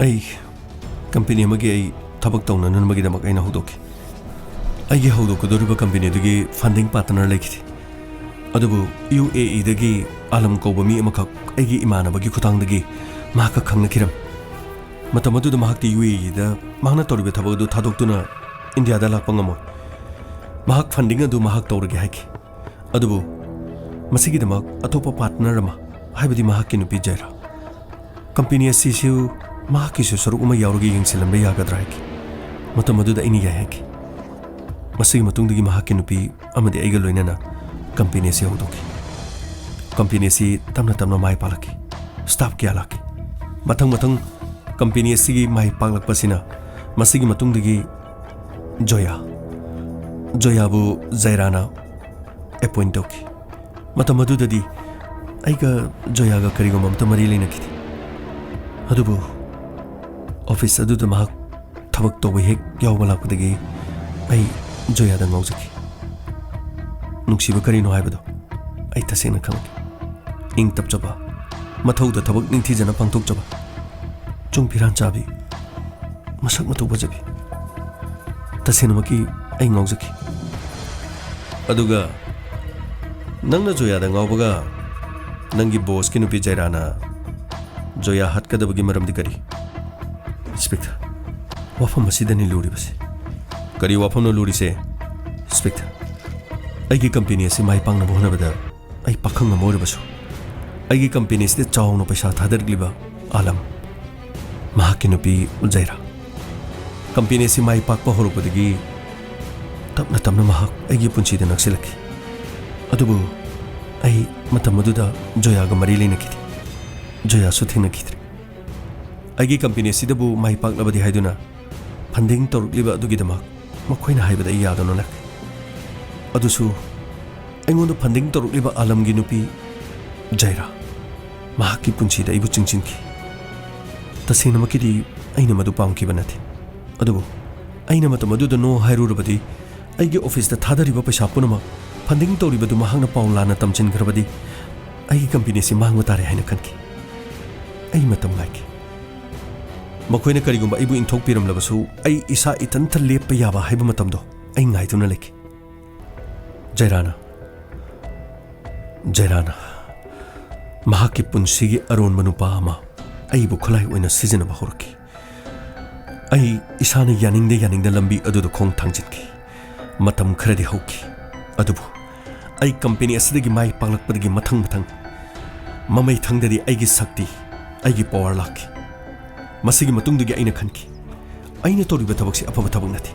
"ꯑꯩ ꯀꯝꯄꯦꯅꯤ ꯑꯃꯒꯤ ꯑꯩ ꯊꯕꯛ ꯇꯧꯅꯅꯕꯒꯤꯗꯃꯛ ꯑꯩꯅ ꯍꯧꯗꯣꯛꯈꯤ꯫ ꯑꯩꯒꯤ ꯍꯧꯗꯣꯛꯀꯗꯧꯔꯤꯕ ꯀꯝꯄꯦꯅꯤꯗꯨꯒꯤ ꯐꯟꯗꯤꯡ ꯄꯥꯔꯠꯅꯔ ꯂꯩꯈꯤꯗꯦ꯫ ꯑꯗꯨꯕꯨ ꯌꯨ ꯑꯦ ꯏꯗꯒꯤ ꯑꯥꯂꯝ ꯀꯧꯕ ꯃꯤ ꯑꯃꯈꯛ ꯑꯩꯒꯤ ꯏꯃꯥꯟꯅꯕꯒꯤ ꯈꯨꯠꯊꯥꯡꯗꯒꯤ ꯃꯍꯥꯛꯀ ꯈꯪꯅꯈꯤꯔꯝꯃꯤ꯫ ꯃꯇꯝ ꯑꯗꯨꯗ ꯃꯍꯥꯛꯇꯤ ꯌꯨ ꯑꯦ ꯏꯗ ꯃꯍꯥꯛꯅ ꯇꯧꯔꯤꯕ ꯊꯕꯛ ꯑꯗꯨ ꯊꯥꯗꯣꯛꯇꯨꯅ ꯏꯟꯗꯤꯌꯥꯗ ꯂꯥꯛꯄ ꯉꯝꯃꯣꯏ꯫ ꯃꯍꯥꯛ ꯐꯟꯗꯤꯡ ꯑꯗꯨ ꯃꯍꯥꯛ ꯇꯧꯔꯒꯦ ꯍꯥꯏꯈꯤ꯫ ꯑꯗꯨꯕꯨ ꯃꯁꯤꯒꯤꯗꯃꯛ ꯑꯇꯣꯞꯄ ꯄꯥꯔꯠꯅꯔ ꯑꯃ, ꯍꯥꯏꯕꯗꯤ ꯃꯍꯥꯛꯀꯤ ꯅꯨꯄꯤ ꯖꯩꯔꯥ, ꯀꯝꯄꯦꯅꯤ ꯑꯁꯤꯁꯨ ꯃꯍꯥꯛꯀꯤꯁꯨ ꯁꯔꯨꯛ ꯑꯃ ꯌꯥꯎꯔꯒ ꯌꯦꯡꯁꯤꯜꯂꯝꯕ ꯌꯥꯒꯗ꯭ꯔꯥ ꯍꯥꯏꯈꯤ꯫ ꯃꯇꯝ ꯑꯗꯨꯗ ꯑꯩꯅ ꯌꯥꯏ ꯍꯥꯏꯈꯤ꯫ ꯃꯁꯤꯒꯤ ꯃꯇꯨꯡꯗꯒꯤ ꯃꯍꯥꯛꯀꯤ ꯅꯨꯄꯤ ꯑꯃꯗꯤ ꯑꯩꯒ ꯂꯣꯏꯅꯅ ꯀꯝꯄꯦꯅꯤ ꯑꯁꯤ ꯍꯧꯗꯣꯛꯈꯤ꯫ ꯀꯝꯄꯦꯅꯤ ꯑꯁꯤ ꯇꯞꯅ ꯇꯞꯅ ꯃꯥꯏ ꯄꯥꯛꯂꯛꯈꯤ꯫ ꯁ꯭ꯇꯥꯐ ꯀꯌꯥ ꯂꯥꯛꯈꯤ꯫ ꯃꯊꯪ ꯃꯊꯪ ꯀꯝꯄꯦꯅꯤ ꯑꯁꯤꯒꯤ ꯃꯥꯏ ꯄꯥꯛꯂꯛꯄꯁꯤꯅ ꯃꯁꯤꯒꯤ ꯃꯇꯨꯡꯗꯒꯤ ꯖꯣꯌꯥ, ꯖꯣꯌꯥꯕꯨ ꯖꯩꯔꯥꯅ ꯑꯦꯄꯣꯏꯟ ꯇꯧꯈꯤ꯫ ꯃꯇꯝ ꯑꯗꯨꯗꯗꯤ ꯑꯩꯒ ꯖꯣꯌꯥꯒ ꯀꯔꯤꯒꯨꯝꯕ ꯑꯝꯇ ꯃꯔꯤ ꯂꯩꯅꯈꯤꯗꯦ꯫ ꯑꯗꯨꯕꯨ ꯑꯣꯐꯤꯁ ꯑꯗꯨꯗ ꯃꯍꯥꯛ ꯊꯕꯛ ꯇꯧꯕ ꯍꯦꯛ ꯌꯥꯎꯕ ꯂꯥꯛꯄꯗꯒꯤ ꯑꯩ ꯖꯣꯌꯥꯗ ꯉꯥꯎꯖꯈꯤ꯫ ꯅꯨꯡꯁꯤꯕ ꯀꯔꯤꯅꯣ ꯍꯥꯏꯕꯗꯣ ꯑꯩ ꯇꯁꯦꯡꯅ ꯈꯪꯂꯛꯈꯤ꯫ ꯏꯪ ꯇꯞꯆꯕ, ꯃꯊꯧꯗ ꯊꯕꯛ ꯅꯤꯡꯊꯤꯖꯅ ꯄꯥꯡꯊꯣꯛꯆꯕ, ꯆꯨꯡ ꯐꯤꯔꯥꯟ ꯆꯥꯕꯤ, ꯃꯁꯛ ꯃꯇꯧ ꯐꯖꯕꯤ꯫ ꯇꯁꯦꯡꯅꯃꯛꯀꯤ ꯑꯩ ꯉꯥꯎꯖꯈꯤ꯫ ꯑꯗꯨꯒ ꯅꯪꯅ ꯖꯣꯌꯥꯗ ꯉꯥꯎꯕꯒ ꯅꯪꯒꯤ ꯕꯣꯁꯀꯤ ꯅꯨꯄꯤ ꯖꯩꯔꯥꯅ ꯖꯣꯌꯥ ꯍꯥꯠꯀꯗꯕꯒꯤ ꯃꯔꯝꯗꯤ ꯀꯔꯤ? ꯏꯟꯁꯄꯦꯛꯇꯔ, ꯋꯥꯐꯝ ꯑꯁꯤꯗꯅꯤ ꯂꯨꯔꯤꯕꯁꯦ꯫ ꯀꯔꯤ ꯋꯥꯐꯝꯅꯣ ꯂꯨꯔꯤꯁꯦ? ꯏꯟꯁꯄꯦꯛꯇꯔ, ꯑꯩꯒꯤ ꯀꯝꯄꯦꯅꯤ ꯑꯁꯤ ꯃꯥꯏ ꯄꯥꯛꯅꯕ ꯍꯣꯠꯅꯕꯗ ꯑꯩ ꯄꯥꯈꯪ ꯑꯃ ꯑꯣꯏꯔꯕꯁꯨ, ꯑꯩꯒꯤ ꯀꯝꯄꯦꯅꯤ ꯑꯁꯤꯗ ꯆꯥꯎꯅ ꯄꯩꯁꯥ ꯊꯥꯗꯔꯛꯂꯤꯕ ꯑꯥꯂꯝ, ꯃꯍꯥꯛꯀꯤ ꯅꯨꯄꯤ ꯖꯩꯔꯥ꯫ ꯀꯝꯄꯦꯅꯤ ꯑꯁꯤ ꯃꯥꯏ ꯄꯥꯛꯄ ꯍꯧꯔꯛꯄꯗꯒꯤ ꯇꯞꯅ ꯇꯞꯅ ꯃꯍꯥꯛ ꯑꯩꯒꯤ ꯄꯨꯟꯁꯤꯗ ꯅꯛꯁꯤꯜꯂꯛꯈꯤ꯫ ꯑꯗꯨꯕꯨ ꯑꯩ ꯃꯇꯝ ꯑꯗꯨꯗ ꯖꯣꯌꯥꯒ ꯃꯔꯤ ꯂꯩꯅꯈꯤꯗꯦ꯫ ꯖꯣꯌꯥꯁꯨ ꯊꯦꯡꯅꯈꯤꯗ꯭ꯔꯦ꯫ ꯑꯩꯒꯤ ꯀꯝꯄꯦꯅꯤ ꯑꯁꯤꯗꯕꯨ ꯃꯥꯏ ꯄꯥꯛꯂꯕꯗꯤ ꯍꯥꯏꯗꯨꯅ ꯐꯟꯗꯤꯡ ꯇꯧꯔꯛꯂꯤꯕ ꯑꯗꯨꯒꯤꯗꯃꯛ ꯃꯈꯣꯏꯅ ꯍꯥꯏꯕꯗ ꯑꯩ ꯌꯥꯗꯨꯅ ꯂꯥꯛꯈꯤ꯫ ꯑꯗꯨꯁꯨ ꯑꯩꯉꯣꯟꯗ ꯐꯟꯗꯤꯡ ꯇꯧꯔꯛꯂꯤꯕ ꯑꯥꯂꯝꯒꯤ ꯅꯨꯄꯤ ꯖꯩꯔꯥ, ꯃꯍꯥꯛꯀꯤ ꯄꯨꯟꯁꯤꯗ ꯑꯩꯕꯨ ꯆꯤꯡꯁꯤꯟꯈꯤ꯫ ꯇꯁꯦꯡꯅꯃꯛꯀꯤꯗꯤ ꯑꯩꯅ ꯃꯗꯨ ꯄꯥꯝꯈꯤꯕ ꯅꯠꯇꯦ꯫ ꯑꯗꯨꯕꯨ ꯑꯩꯅ ꯃꯇꯝ ꯑꯗꯨꯗ "no" ꯍꯥꯏꯔꯨꯔꯕꯗꯤ ꯑꯩꯒꯤ ꯑꯣꯐꯤꯁꯇ ꯊꯥꯗꯔꯤꯕ ꯄꯩꯁꯥ ꯄꯨꯝꯅꯃꯛ, ꯐꯟꯗꯤꯡ ꯇꯧꯔꯤꯕꯗꯨ ꯃꯍꯥꯛꯅ ꯄꯥꯎ ꯂꯥꯟꯅ ꯇꯝꯁꯤꯟꯈ꯭ꯔꯕꯗꯤ ꯑꯩꯒꯤ ꯀꯝꯄꯦꯅꯤ ꯑꯁꯤ ꯃꯥꯡꯕ ꯇꯥꯔꯦ ꯍꯥꯏꯅ ꯈꯟꯈꯤ꯫ ꯑꯩ ꯃꯇꯝ ꯉꯥꯏꯈꯤ꯫ ꯃꯈꯣꯏꯅ ꯀꯔꯤꯒꯨꯝꯕ ꯑꯩꯕꯨ ꯏꯟꯊꯣꯛꯄꯤꯔꯝꯂꯕꯁꯨ ꯑꯩ ꯏꯁꯥ ꯏꯊꯟꯇ ꯂꯦꯞꯄ ꯌꯥꯕ ꯍꯥꯏꯕ ꯃꯇꯝꯗꯣ ꯑꯩ ꯉꯥꯏꯗꯨꯅ ꯂꯩꯈꯤ꯫ ꯖꯩꯔꯥꯅ, ꯖꯩꯔꯥꯅ ꯃꯍꯥꯛꯀꯤ ꯄꯨꯟꯁꯤꯒꯤ ꯑꯔꯣꯟꯕ ꯅꯨꯄꯥ ꯑꯃ ꯑꯩꯕꯨ ꯈꯨꯠꯂꯥꯏ ꯑꯣꯏꯅ ꯁꯤꯖꯤꯟꯅꯕ ꯍꯧꯔꯛꯈꯤ꯫ ꯑꯩ ꯏꯁꯥꯅ ꯌꯥꯅꯤꯡꯗ ꯌꯥꯅꯤꯡꯗ ꯂꯝꯕꯤ ꯑꯗꯨꯗ ꯈꯣꯡ ꯊꯥꯡꯖꯤꯟꯈꯤ꯫ ꯃꯇꯝ ꯈꯔꯗꯤ ꯍꯧꯈꯤ, ꯑꯗꯨꯕꯨ ꯑꯩ ꯀꯝꯄꯦꯅꯤ ꯑꯁꯤꯗꯒꯤ ꯃꯥꯏ ꯄꯥꯛꯂꯛꯄꯗꯒꯤ ꯃꯊꯪ ꯃꯊꯪ ꯃꯃꯩ ꯊꯪꯗꯗꯤ ꯑꯩꯒꯤ ꯁꯛꯇꯤ, ꯑꯩꯒꯤ ꯄꯋꯥꯔ ꯂꯥꯛꯈꯤ꯫ ꯃꯁꯤꯒꯤ ꯃꯇꯨꯡꯗꯒꯤ ꯑꯩꯅ ꯈꯟꯈꯤ, "ꯑꯩꯅ ꯇꯧꯔꯤꯕ ꯊꯕꯛꯁꯤ ꯑꯐꯕ ꯊꯕꯛ ꯅꯠꯇꯦ"꯫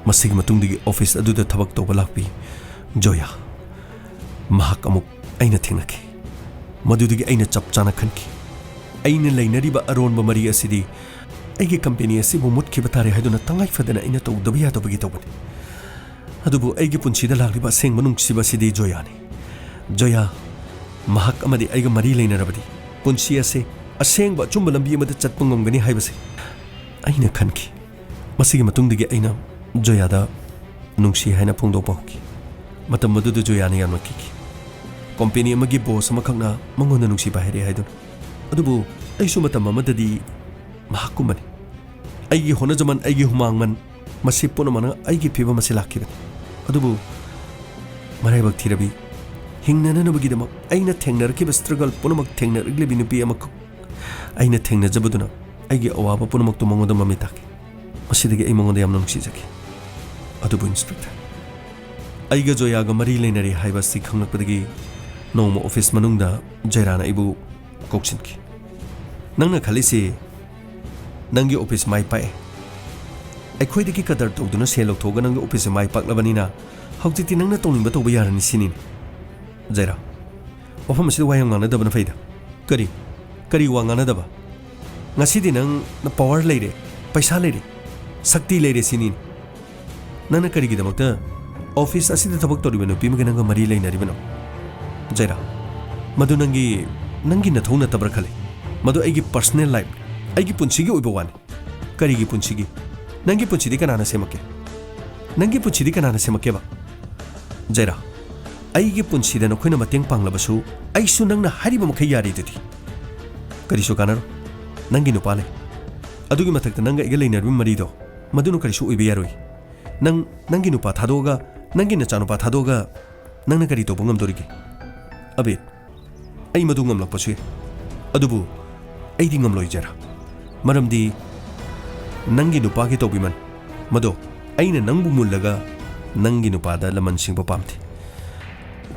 ꯃꯁꯤꯒꯤ ꯃꯇꯨꯡꯗꯒꯤ ꯑꯣꯐꯤꯁ ꯑꯗꯨꯗ ꯊꯕꯛ ꯇꯧꯕ ꯂꯥꯛꯄꯤ ꯖꯣꯌꯥ, ꯃꯍꯥꯛ ꯑꯃꯨꯛ ꯑꯩꯅ ꯊꯦꯡꯅꯈꯤ꯫ ꯃꯗꯨꯗꯒꯤ ꯑꯩꯅ ꯆꯞ ꯆꯥꯅ ꯈꯟꯈꯤ, ꯑꯩꯅ ꯂꯩꯅꯔꯤꯕ ꯑꯔꯣꯟꯕ ꯃꯔꯤ ꯑꯁꯤꯗꯤ ꯑꯩꯒꯤ ꯀꯝꯄꯦꯅꯤ ꯑꯁꯤꯕꯨ ꯃꯨꯠꯈꯤꯕ ꯇꯥꯔꯦ ꯍꯥꯏꯗꯨꯅ ꯇꯉꯥꯏ ꯐꯗꯅ ꯑꯩꯅ ꯇꯧꯗꯕ ꯌꯥꯗꯕꯒꯤ ꯇꯧꯕꯅꯤ꯫ ꯑꯗꯨꯕꯨ ꯑꯩꯒꯤ ꯄꯨꯟꯁꯤꯗ ꯂꯥꯛꯂꯤꯕ ꯑꯁꯦꯡꯕ ꯅꯨꯡꯁꯤꯕ ꯑꯁꯤꯗꯤ ꯖꯣꯌꯥꯅꯤ꯫ ꯖꯣꯌꯥ, ꯃꯍꯥꯛ ꯑꯃꯗꯤ ꯑꯩꯒ ꯃꯔꯤ ꯂꯩꯅꯔꯕꯗꯤ ꯄꯨꯟꯁꯤ ꯑꯁꯦ ꯑꯁꯦꯡꯕ ꯑꯆꯨꯝꯕ ꯂꯝꯕꯤ ꯑꯃꯗ ꯆꯠꯄ ꯉꯝꯒꯅꯤ ꯍꯥꯏꯕꯁꯦ ꯑꯩꯅ ꯈꯟꯈꯤ꯫ ꯃꯁꯤꯒꯤ ꯃꯇꯨꯡꯗꯒꯤ ꯑꯩꯅ ꯖꯣꯌꯥꯗ ꯅꯨꯡꯁꯤ ꯍꯥꯏꯅ ꯐꯣꯡꯗꯣꯛꯄ ꯍꯧꯈꯤ꯫ ꯃꯇꯝ ꯑꯗꯨꯗ ꯖꯣꯌꯥꯅ ꯌꯥꯝꯅ ꯀꯤꯈꯤ꯫ ꯀꯣꯝꯄꯦꯅꯤ ꯑꯃꯒꯤ ꯕꯣꯁ ꯑꯃꯈꯛꯅ ꯃꯉꯣꯟꯗ ꯅꯨꯡꯁꯤꯕ ꯍꯥꯏꯔꯛꯑꯦ ꯍꯥꯏꯗꯨꯅ꯫ ꯑꯗꯨꯕꯨ ꯑꯩꯁꯨ ꯃꯇꯝ ꯑꯃꯗꯗꯤ ꯃꯍꯥꯛꯀꯨꯝꯕꯅꯤ꯫ ꯑꯩꯒꯤ ꯍꯣꯠꯅꯖꯃꯟ, ꯑꯩꯒꯤ ꯍꯨꯃꯥꯡꯃꯟ, ꯃꯁꯤ ꯄꯨꯝꯅꯃꯛꯅ ꯑꯩꯒꯤ ꯐꯤꯕꯝ ꯑꯁꯤ ꯂꯥꯛꯈꯤꯕꯅꯤ꯫ ꯑꯗꯨꯕꯨ ꯃꯔꯥꯏꯕꯛ ꯊꯤꯔꯕꯤ, ꯍꯤꯡꯅꯅꯕꯒꯤꯗꯃꯛ ꯑꯩꯅ ꯊꯦꯡꯅꯔꯛꯈꯤꯕ ꯁ꯭ꯇ꯭ꯔꯒꯜ ꯄꯨꯝꯅꯃꯛ ꯊꯦꯡꯅꯔꯛꯂꯤꯕꯤ ꯅꯨꯄꯤ ꯑꯃꯈꯛ ꯑꯩꯅ ꯊꯦꯡꯅꯖꯕꯗꯨꯅ ꯑꯩꯒꯤ ꯑꯋꯥꯕ ꯄꯨꯝꯅꯃꯛꯇꯨ ꯃꯉꯣꯟꯗ ꯃꯃꯤ ꯇꯥꯛꯈꯤ꯫ ꯃꯁꯤꯗꯒꯤ ꯑꯩ ꯃꯉꯣꯟꯗ ꯌꯥꯝꯅ ꯅꯨꯡꯁꯤꯖꯈꯤ꯫ ꯑꯗꯨꯕꯨ ꯏꯟꯁꯄꯦꯛꯇꯔ, ꯑꯩꯒ ꯖꯣꯌꯥꯒ ꯃꯔꯤ ꯂꯩꯅꯔꯤ ꯍꯥꯏꯕ ꯑꯁꯤ ꯈꯪꯂꯛꯄꯗꯒꯤ ꯅꯣꯡꯃ ꯑꯣꯐꯤꯁ ꯃꯅꯨꯡꯗ ꯖꯣꯌꯥꯅ ꯑꯩꯕꯨ ꯀꯧꯁꯤꯟꯈꯤ꯫ "ꯅꯪꯅ ꯈꯜꯂꯤꯁꯤ ꯅꯪꯒꯤ ꯑꯣꯐꯤꯁ ꯃꯥꯏ ꯄꯥꯛꯑꯦ꯫ ꯑꯩꯈꯣꯏꯗꯒꯤ ꯀꯗꯔ ꯇꯧꯗꯨꯅ ꯁꯦꯜ ꯂꯧꯊꯣꯛꯑꯒ ꯅꯪꯒꯤ ꯑꯣꯐꯤꯁꯁꯦ ꯃꯥꯏ ꯄꯥꯛꯂꯕꯅꯤꯅ ꯍꯧꯖꯤꯛꯇꯤ ꯅꯪꯅ ꯇꯧꯅꯤꯡꯕ ꯇꯧꯕ ꯌꯥꯔꯅꯤ ꯁꯤꯅꯤꯅꯦ?" "ꯖꯣꯌꯥ, ꯋꯥꯐꯝ ꯑꯁꯤꯗ ꯋꯥ ꯌꯥꯝ ꯉꯥꯡꯅꯗꯕꯅ ꯐꯩꯗ꯫ ꯀꯔꯤ? ꯀꯔꯤ ꯋꯥ ꯉꯥꯡꯅꯗꯕ? ꯉꯁꯤꯗꯤ ꯅꯪ ꯄꯋꯥꯔ ꯂꯩꯔꯦ, ꯄꯩꯁꯥ ꯂꯩꯔꯦ, ꯁꯛꯇꯤ ꯂꯩꯔꯦ ꯁꯤꯅꯤꯅꯦ꯫ ꯅꯪꯅ ꯀꯔꯤꯒꯤꯗꯃꯛꯇ ꯑꯣꯐꯤꯁ ꯑꯁꯤꯗ ꯊꯕꯛ ꯇꯧꯔꯤꯕ ꯅꯨꯄꯤ ꯑꯃꯒ ꯅꯪꯒ ꯃꯔꯤ ꯂꯩꯅꯔꯤꯕꯅꯣ?" "ꯖꯣꯌꯥ, ꯃꯗꯨ ꯅꯪꯒꯤ, ꯅꯪꯒꯤ ꯅꯊꯧ ꯅꯠꯇꯕ꯭ꯔꯥ ꯈꯜꯂꯤ꯫ ꯃꯗꯨ ꯑꯩꯒꯤ ꯄꯔꯁꯅꯦꯜ ꯂꯥꯏꯐ, ꯑꯩꯒꯤ ꯄꯨꯟꯁꯤꯒꯤ ꯑꯣꯏꯕ ꯋꯥꯅꯤ꯫" "ꯀꯔꯤꯒꯤ ꯄꯨꯟꯁꯤꯒꯤ? ꯅꯪꯒꯤ ꯄꯨꯟꯁꯤꯗꯤ ꯀꯅꯥꯅ ꯁꯦꯝꯃꯛꯀꯦ? ꯅꯪꯒꯤ ꯄꯨꯟꯁꯤꯗꯤ ꯀꯅꯥꯅ ꯁꯦꯝꯃꯛꯀꯦꯕ?" "ꯖꯣꯌꯥ, ꯑꯩꯒꯤ ꯄꯨꯟꯁꯤꯗ ꯅꯈꯣꯏꯅ ꯃꯇꯦꯡ ꯄꯥꯡꯂꯕꯁꯨ ꯑꯩꯁꯨ ꯅꯪꯅ ꯍꯥꯏꯔꯤꯕ ꯃꯈꯩ ꯌꯥꯔꯤꯗꯨꯗꯤ꯫ ꯀꯔꯤꯁꯨ ꯀꯥꯟꯅꯔꯣꯏ꯫ ꯅꯪꯒꯤ ꯅꯨꯄꯥ ꯂꯩ꯫ ꯑꯗꯨꯒꯤ ꯃꯊꯛꯇ ꯅꯪꯒ ꯑꯩꯒ ꯂꯩꯅꯔꯤꯕ ꯃꯔꯤꯗꯣ, ꯃꯗꯨꯅ ꯀꯔꯤꯁꯨ ꯑꯣꯏꯕ ꯌꯥꯔꯣꯏ꯫ ꯅꯪ, ꯅꯪꯒꯤ ꯅꯨꯄꯥ ꯊꯥꯗꯣꯛꯑꯒ, ꯅꯪꯒꯤ ꯅꯆꯥꯅꯨꯄꯥ ꯊꯥꯗꯣꯛꯑꯒ ꯅꯪꯅ ꯀꯔꯤ ꯇꯧꯕ ꯉꯝꯗꯣꯔꯤꯒꯦ?" "ꯑꯕꯤꯗ, ꯑꯩ ꯃꯗꯨ ꯉꯝꯂꯛꯄꯁꯨ ꯌꯥꯏ꯫ ꯑꯗꯨꯕꯨ ꯑꯩꯗꯤ ꯉꯝꯂꯣꯏ ꯖꯣꯌꯥ꯫ ꯃꯔꯝꯗꯤ ꯅꯪꯒꯤ ꯅꯨꯄꯥꯒꯤ ꯇꯧꯕꯤꯃꯜ, ꯃꯗꯣ ꯑꯩꯅ ꯅꯪꯕꯨ ꯃꯨꯜꯂꯒ ꯅꯪꯒꯤ ꯅꯨꯄꯥꯗ ꯂꯃꯟ ꯁꯤꯡꯕ ꯄꯥꯝꯗꯦ꯫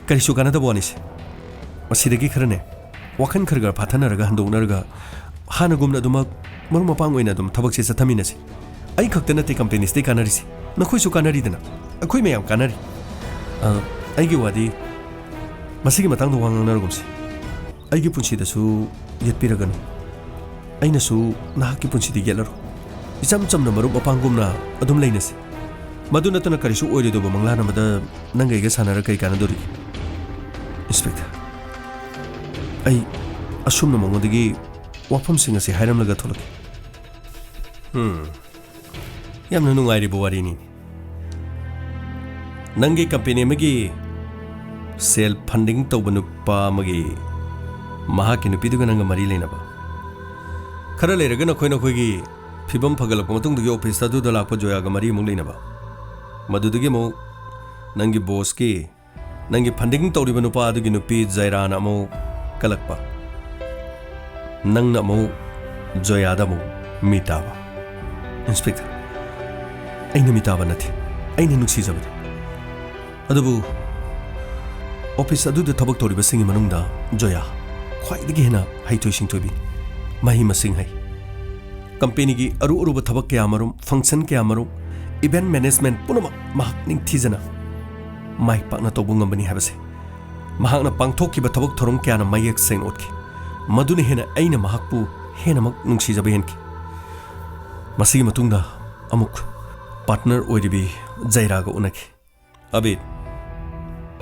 ꯀꯔꯤꯁꯨ ꯀꯥꯟꯅꯗꯕ ꯋꯥꯅꯤꯁꯦ꯫ ꯃꯁꯤꯗꯒꯤ ꯈꯔꯅꯦ, ꯋꯥꯈꯜ ꯈꯔ ꯈꯔ ꯐꯥꯊꯅꯔꯒ ꯍꯟꯗꯣꯛꯅꯔꯒ ꯍꯥꯟꯅꯒꯨꯝꯅ ꯑꯗꯨꯃꯛ ꯃꯔꯨꯞ ꯃꯄꯥꯡ ꯑꯣꯏꯅ ꯑꯗꯨꯝ ꯊꯕꯛꯁꯦ ꯆꯠꯊꯃꯤꯟꯅꯁꯤ꯫ ꯑꯩ ꯈꯛꯇ ꯅꯠꯇꯦ ꯀꯝꯄꯦꯅꯤꯁꯤꯗꯩ ꯀꯥꯟꯅꯔꯤꯁꯦ, ꯅꯈꯣꯏꯁꯨ ꯀꯥꯟꯅꯔꯤꯗꯅ, ꯑꯩꯈꯣꯏ ꯃꯌꯥꯝ ꯀꯥꯟꯅꯔꯤ꯫ ꯑ, ꯑꯩꯒꯤ ꯋꯥꯗꯤ ꯃꯁꯤꯒꯤ ꯃꯇꯥꯡꯗ ꯋꯥ ꯉꯥꯡꯅꯔꯒꯨꯝꯁꯤ꯫ ꯑꯩꯒꯤ ꯄꯨꯟꯁꯤꯗꯁꯨ ꯌꯦꯠꯄꯤꯔꯒꯅꯨ, ꯑꯩꯅꯁꯨ ꯅꯍꯥꯛꯀꯤ ꯄꯨꯟꯁꯤꯗ ꯌꯦꯠꯂꯔꯣꯏ꯫ ꯏꯆꯝ ꯆꯝꯅ ꯃꯔꯨꯞ ꯃꯄꯥꯡꯒꯨꯝꯅ ꯑꯗꯨꯝ ꯂꯩꯅꯁꯤ꯫ ꯃꯗꯨ ꯅꯠꯇꯅ ꯀꯔꯤꯁꯨ ꯑꯣꯏꯔꯣꯏꯗꯧꯕ ꯃꯪꯂꯥꯟ ꯑꯃꯗ ꯅꯪꯒ ꯑꯩꯒ ꯁꯥꯟꯅꯔ ꯀꯩ ꯀꯥꯟꯅꯗꯣꯔꯤꯒꯦ? ꯏꯟꯁꯄꯦꯛꯇꯔ, ꯑꯩ ꯑꯁꯨꯝꯅ ꯃꯉꯣꯟꯗꯒꯤ ꯋꯥꯐꯝꯁꯤꯡ ꯑꯁꯤ ꯍꯥꯏꯔꯝꯂꯒ ꯊꯣꯛꯂꯛꯀꯦ꯫ ꯎꯝ, ꯌꯥꯝꯅ ꯅꯨꯡꯉꯥꯏꯔꯤꯕ ꯋꯥꯔꯤꯅꯤ꯫ ꯅꯪꯒꯤ ꯀꯝꯄꯦꯅꯤ ꯑꯃꯒꯤ ꯁꯦꯜ ꯐꯟꯗꯤꯡ ꯇꯧꯕ ꯅꯨꯄꯥ ꯑꯃꯒꯤ, ꯃꯍꯥꯛꯀꯤ ꯅꯨꯄꯤꯗꯨꯒ ꯅꯪꯒ ꯃꯔꯤ ꯂꯩꯅꯕ꯫ ꯈꯔ ꯂꯩꯔꯒ ꯅꯈꯣꯏ ꯅꯈꯣꯏꯒꯤ ꯐꯤꯕꯝ ꯐꯒꯠꯂꯛꯄ ꯃꯇꯨꯡꯗꯒꯤ ꯑꯣꯐꯤꯁꯇ ꯑꯗꯨꯗ ꯂꯥꯛꯄ ꯖꯣꯌꯥꯒ ꯃꯔꯤ ꯑꯃꯨꯛ ꯂꯩꯅꯕ꯫ ꯃꯗꯨꯗꯒꯤ ꯑꯃꯨꯛ ꯅꯪꯒꯤ ꯕꯣꯁꯀꯤ, ꯅꯪꯒꯤ ꯐꯟꯗꯤꯡ ꯇꯧꯔꯤꯕ ꯅꯨꯄꯥ ꯑꯗꯨꯒꯤ ꯅꯨꯄꯤ ꯖꯩꯔꯥꯅ ꯑꯃꯨꯛ ꯀꯜꯂꯛꯄ꯫ ꯅꯪꯅ ꯑꯃꯨꯛ ꯖꯣꯌꯥꯗ ꯑꯃꯨꯛ ꯃꯤ ꯇꯥꯕ꯫ ꯏꯟꯁꯄꯦꯛꯇꯔ, ꯑꯩꯅ ꯃꯤ ꯇꯥꯕ ꯅꯠꯇꯦ, ꯑꯩꯅ ꯅꯨꯡꯁꯤꯖꯕꯅꯤ꯫ ꯑꯗꯨꯕꯨ ꯑꯣꯐꯤꯁ ꯑꯗꯨꯗ ꯊꯕꯛ ꯇꯧꯔꯤꯕꯁꯤꯡꯒꯤ ꯃꯅꯨꯡꯗ ꯖꯣꯌꯥ ꯈ꯭ꯋꯥꯏꯗꯒꯤ ꯍꯦꯟꯅ ꯍꯩꯊꯣꯏ ꯁꯤꯡꯊꯣꯏꯕꯤ, ꯃꯍꯩ ꯃꯁꯤꯡ ꯍꯩ꯫ ꯀꯝꯄꯦꯅꯤꯒꯤ ꯑꯔꯨ ꯑꯔꯨꯕ ꯊꯕꯛ ꯀꯌꯥꯃꯔꯨꯝ, ꯐꯪꯁꯟ ꯀꯌꯥꯃꯔꯨꯝ, ꯏꯚꯦꯟꯠ ꯃꯦꯅꯦꯖꯃꯦꯟꯠ ꯄꯨꯝꯅꯃꯛ ꯃꯍꯥꯛ ꯅꯤꯡꯊꯤꯖꯅ ꯃꯥꯏ ꯄꯥꯛꯅ ꯇꯧꯕ ꯉꯝꯕꯅꯤ ꯍꯥꯏꯕꯁꯦ ꯃꯍꯥꯛꯅ ꯄꯥꯡꯊꯣꯛꯈꯤꯕ ꯊꯕꯛ ꯊꯧꯔꯝ ꯀꯌꯥꯅ ꯃꯌꯦꯛ ꯁꯦꯡꯅ ꯎꯠꯈꯤ꯫ ꯃꯗꯨꯅ ꯍꯦꯟꯅ ꯑꯩꯅ ꯃꯍꯥꯛꯄꯨ ꯍꯦꯟꯅꯃꯛ ꯅꯨꯡꯁꯤꯖꯕ ꯍꯦꯟꯈꯤ꯫ ꯃꯁꯤꯒꯤ ꯃꯇꯨꯡꯗ ꯑꯃꯨꯛ ꯄꯥꯔꯠꯅꯔ ꯑꯣꯏꯔꯤꯕꯤ ꯖꯩꯔꯥꯒ ꯎꯅꯈꯤ꯫ ꯑꯕꯤꯗ,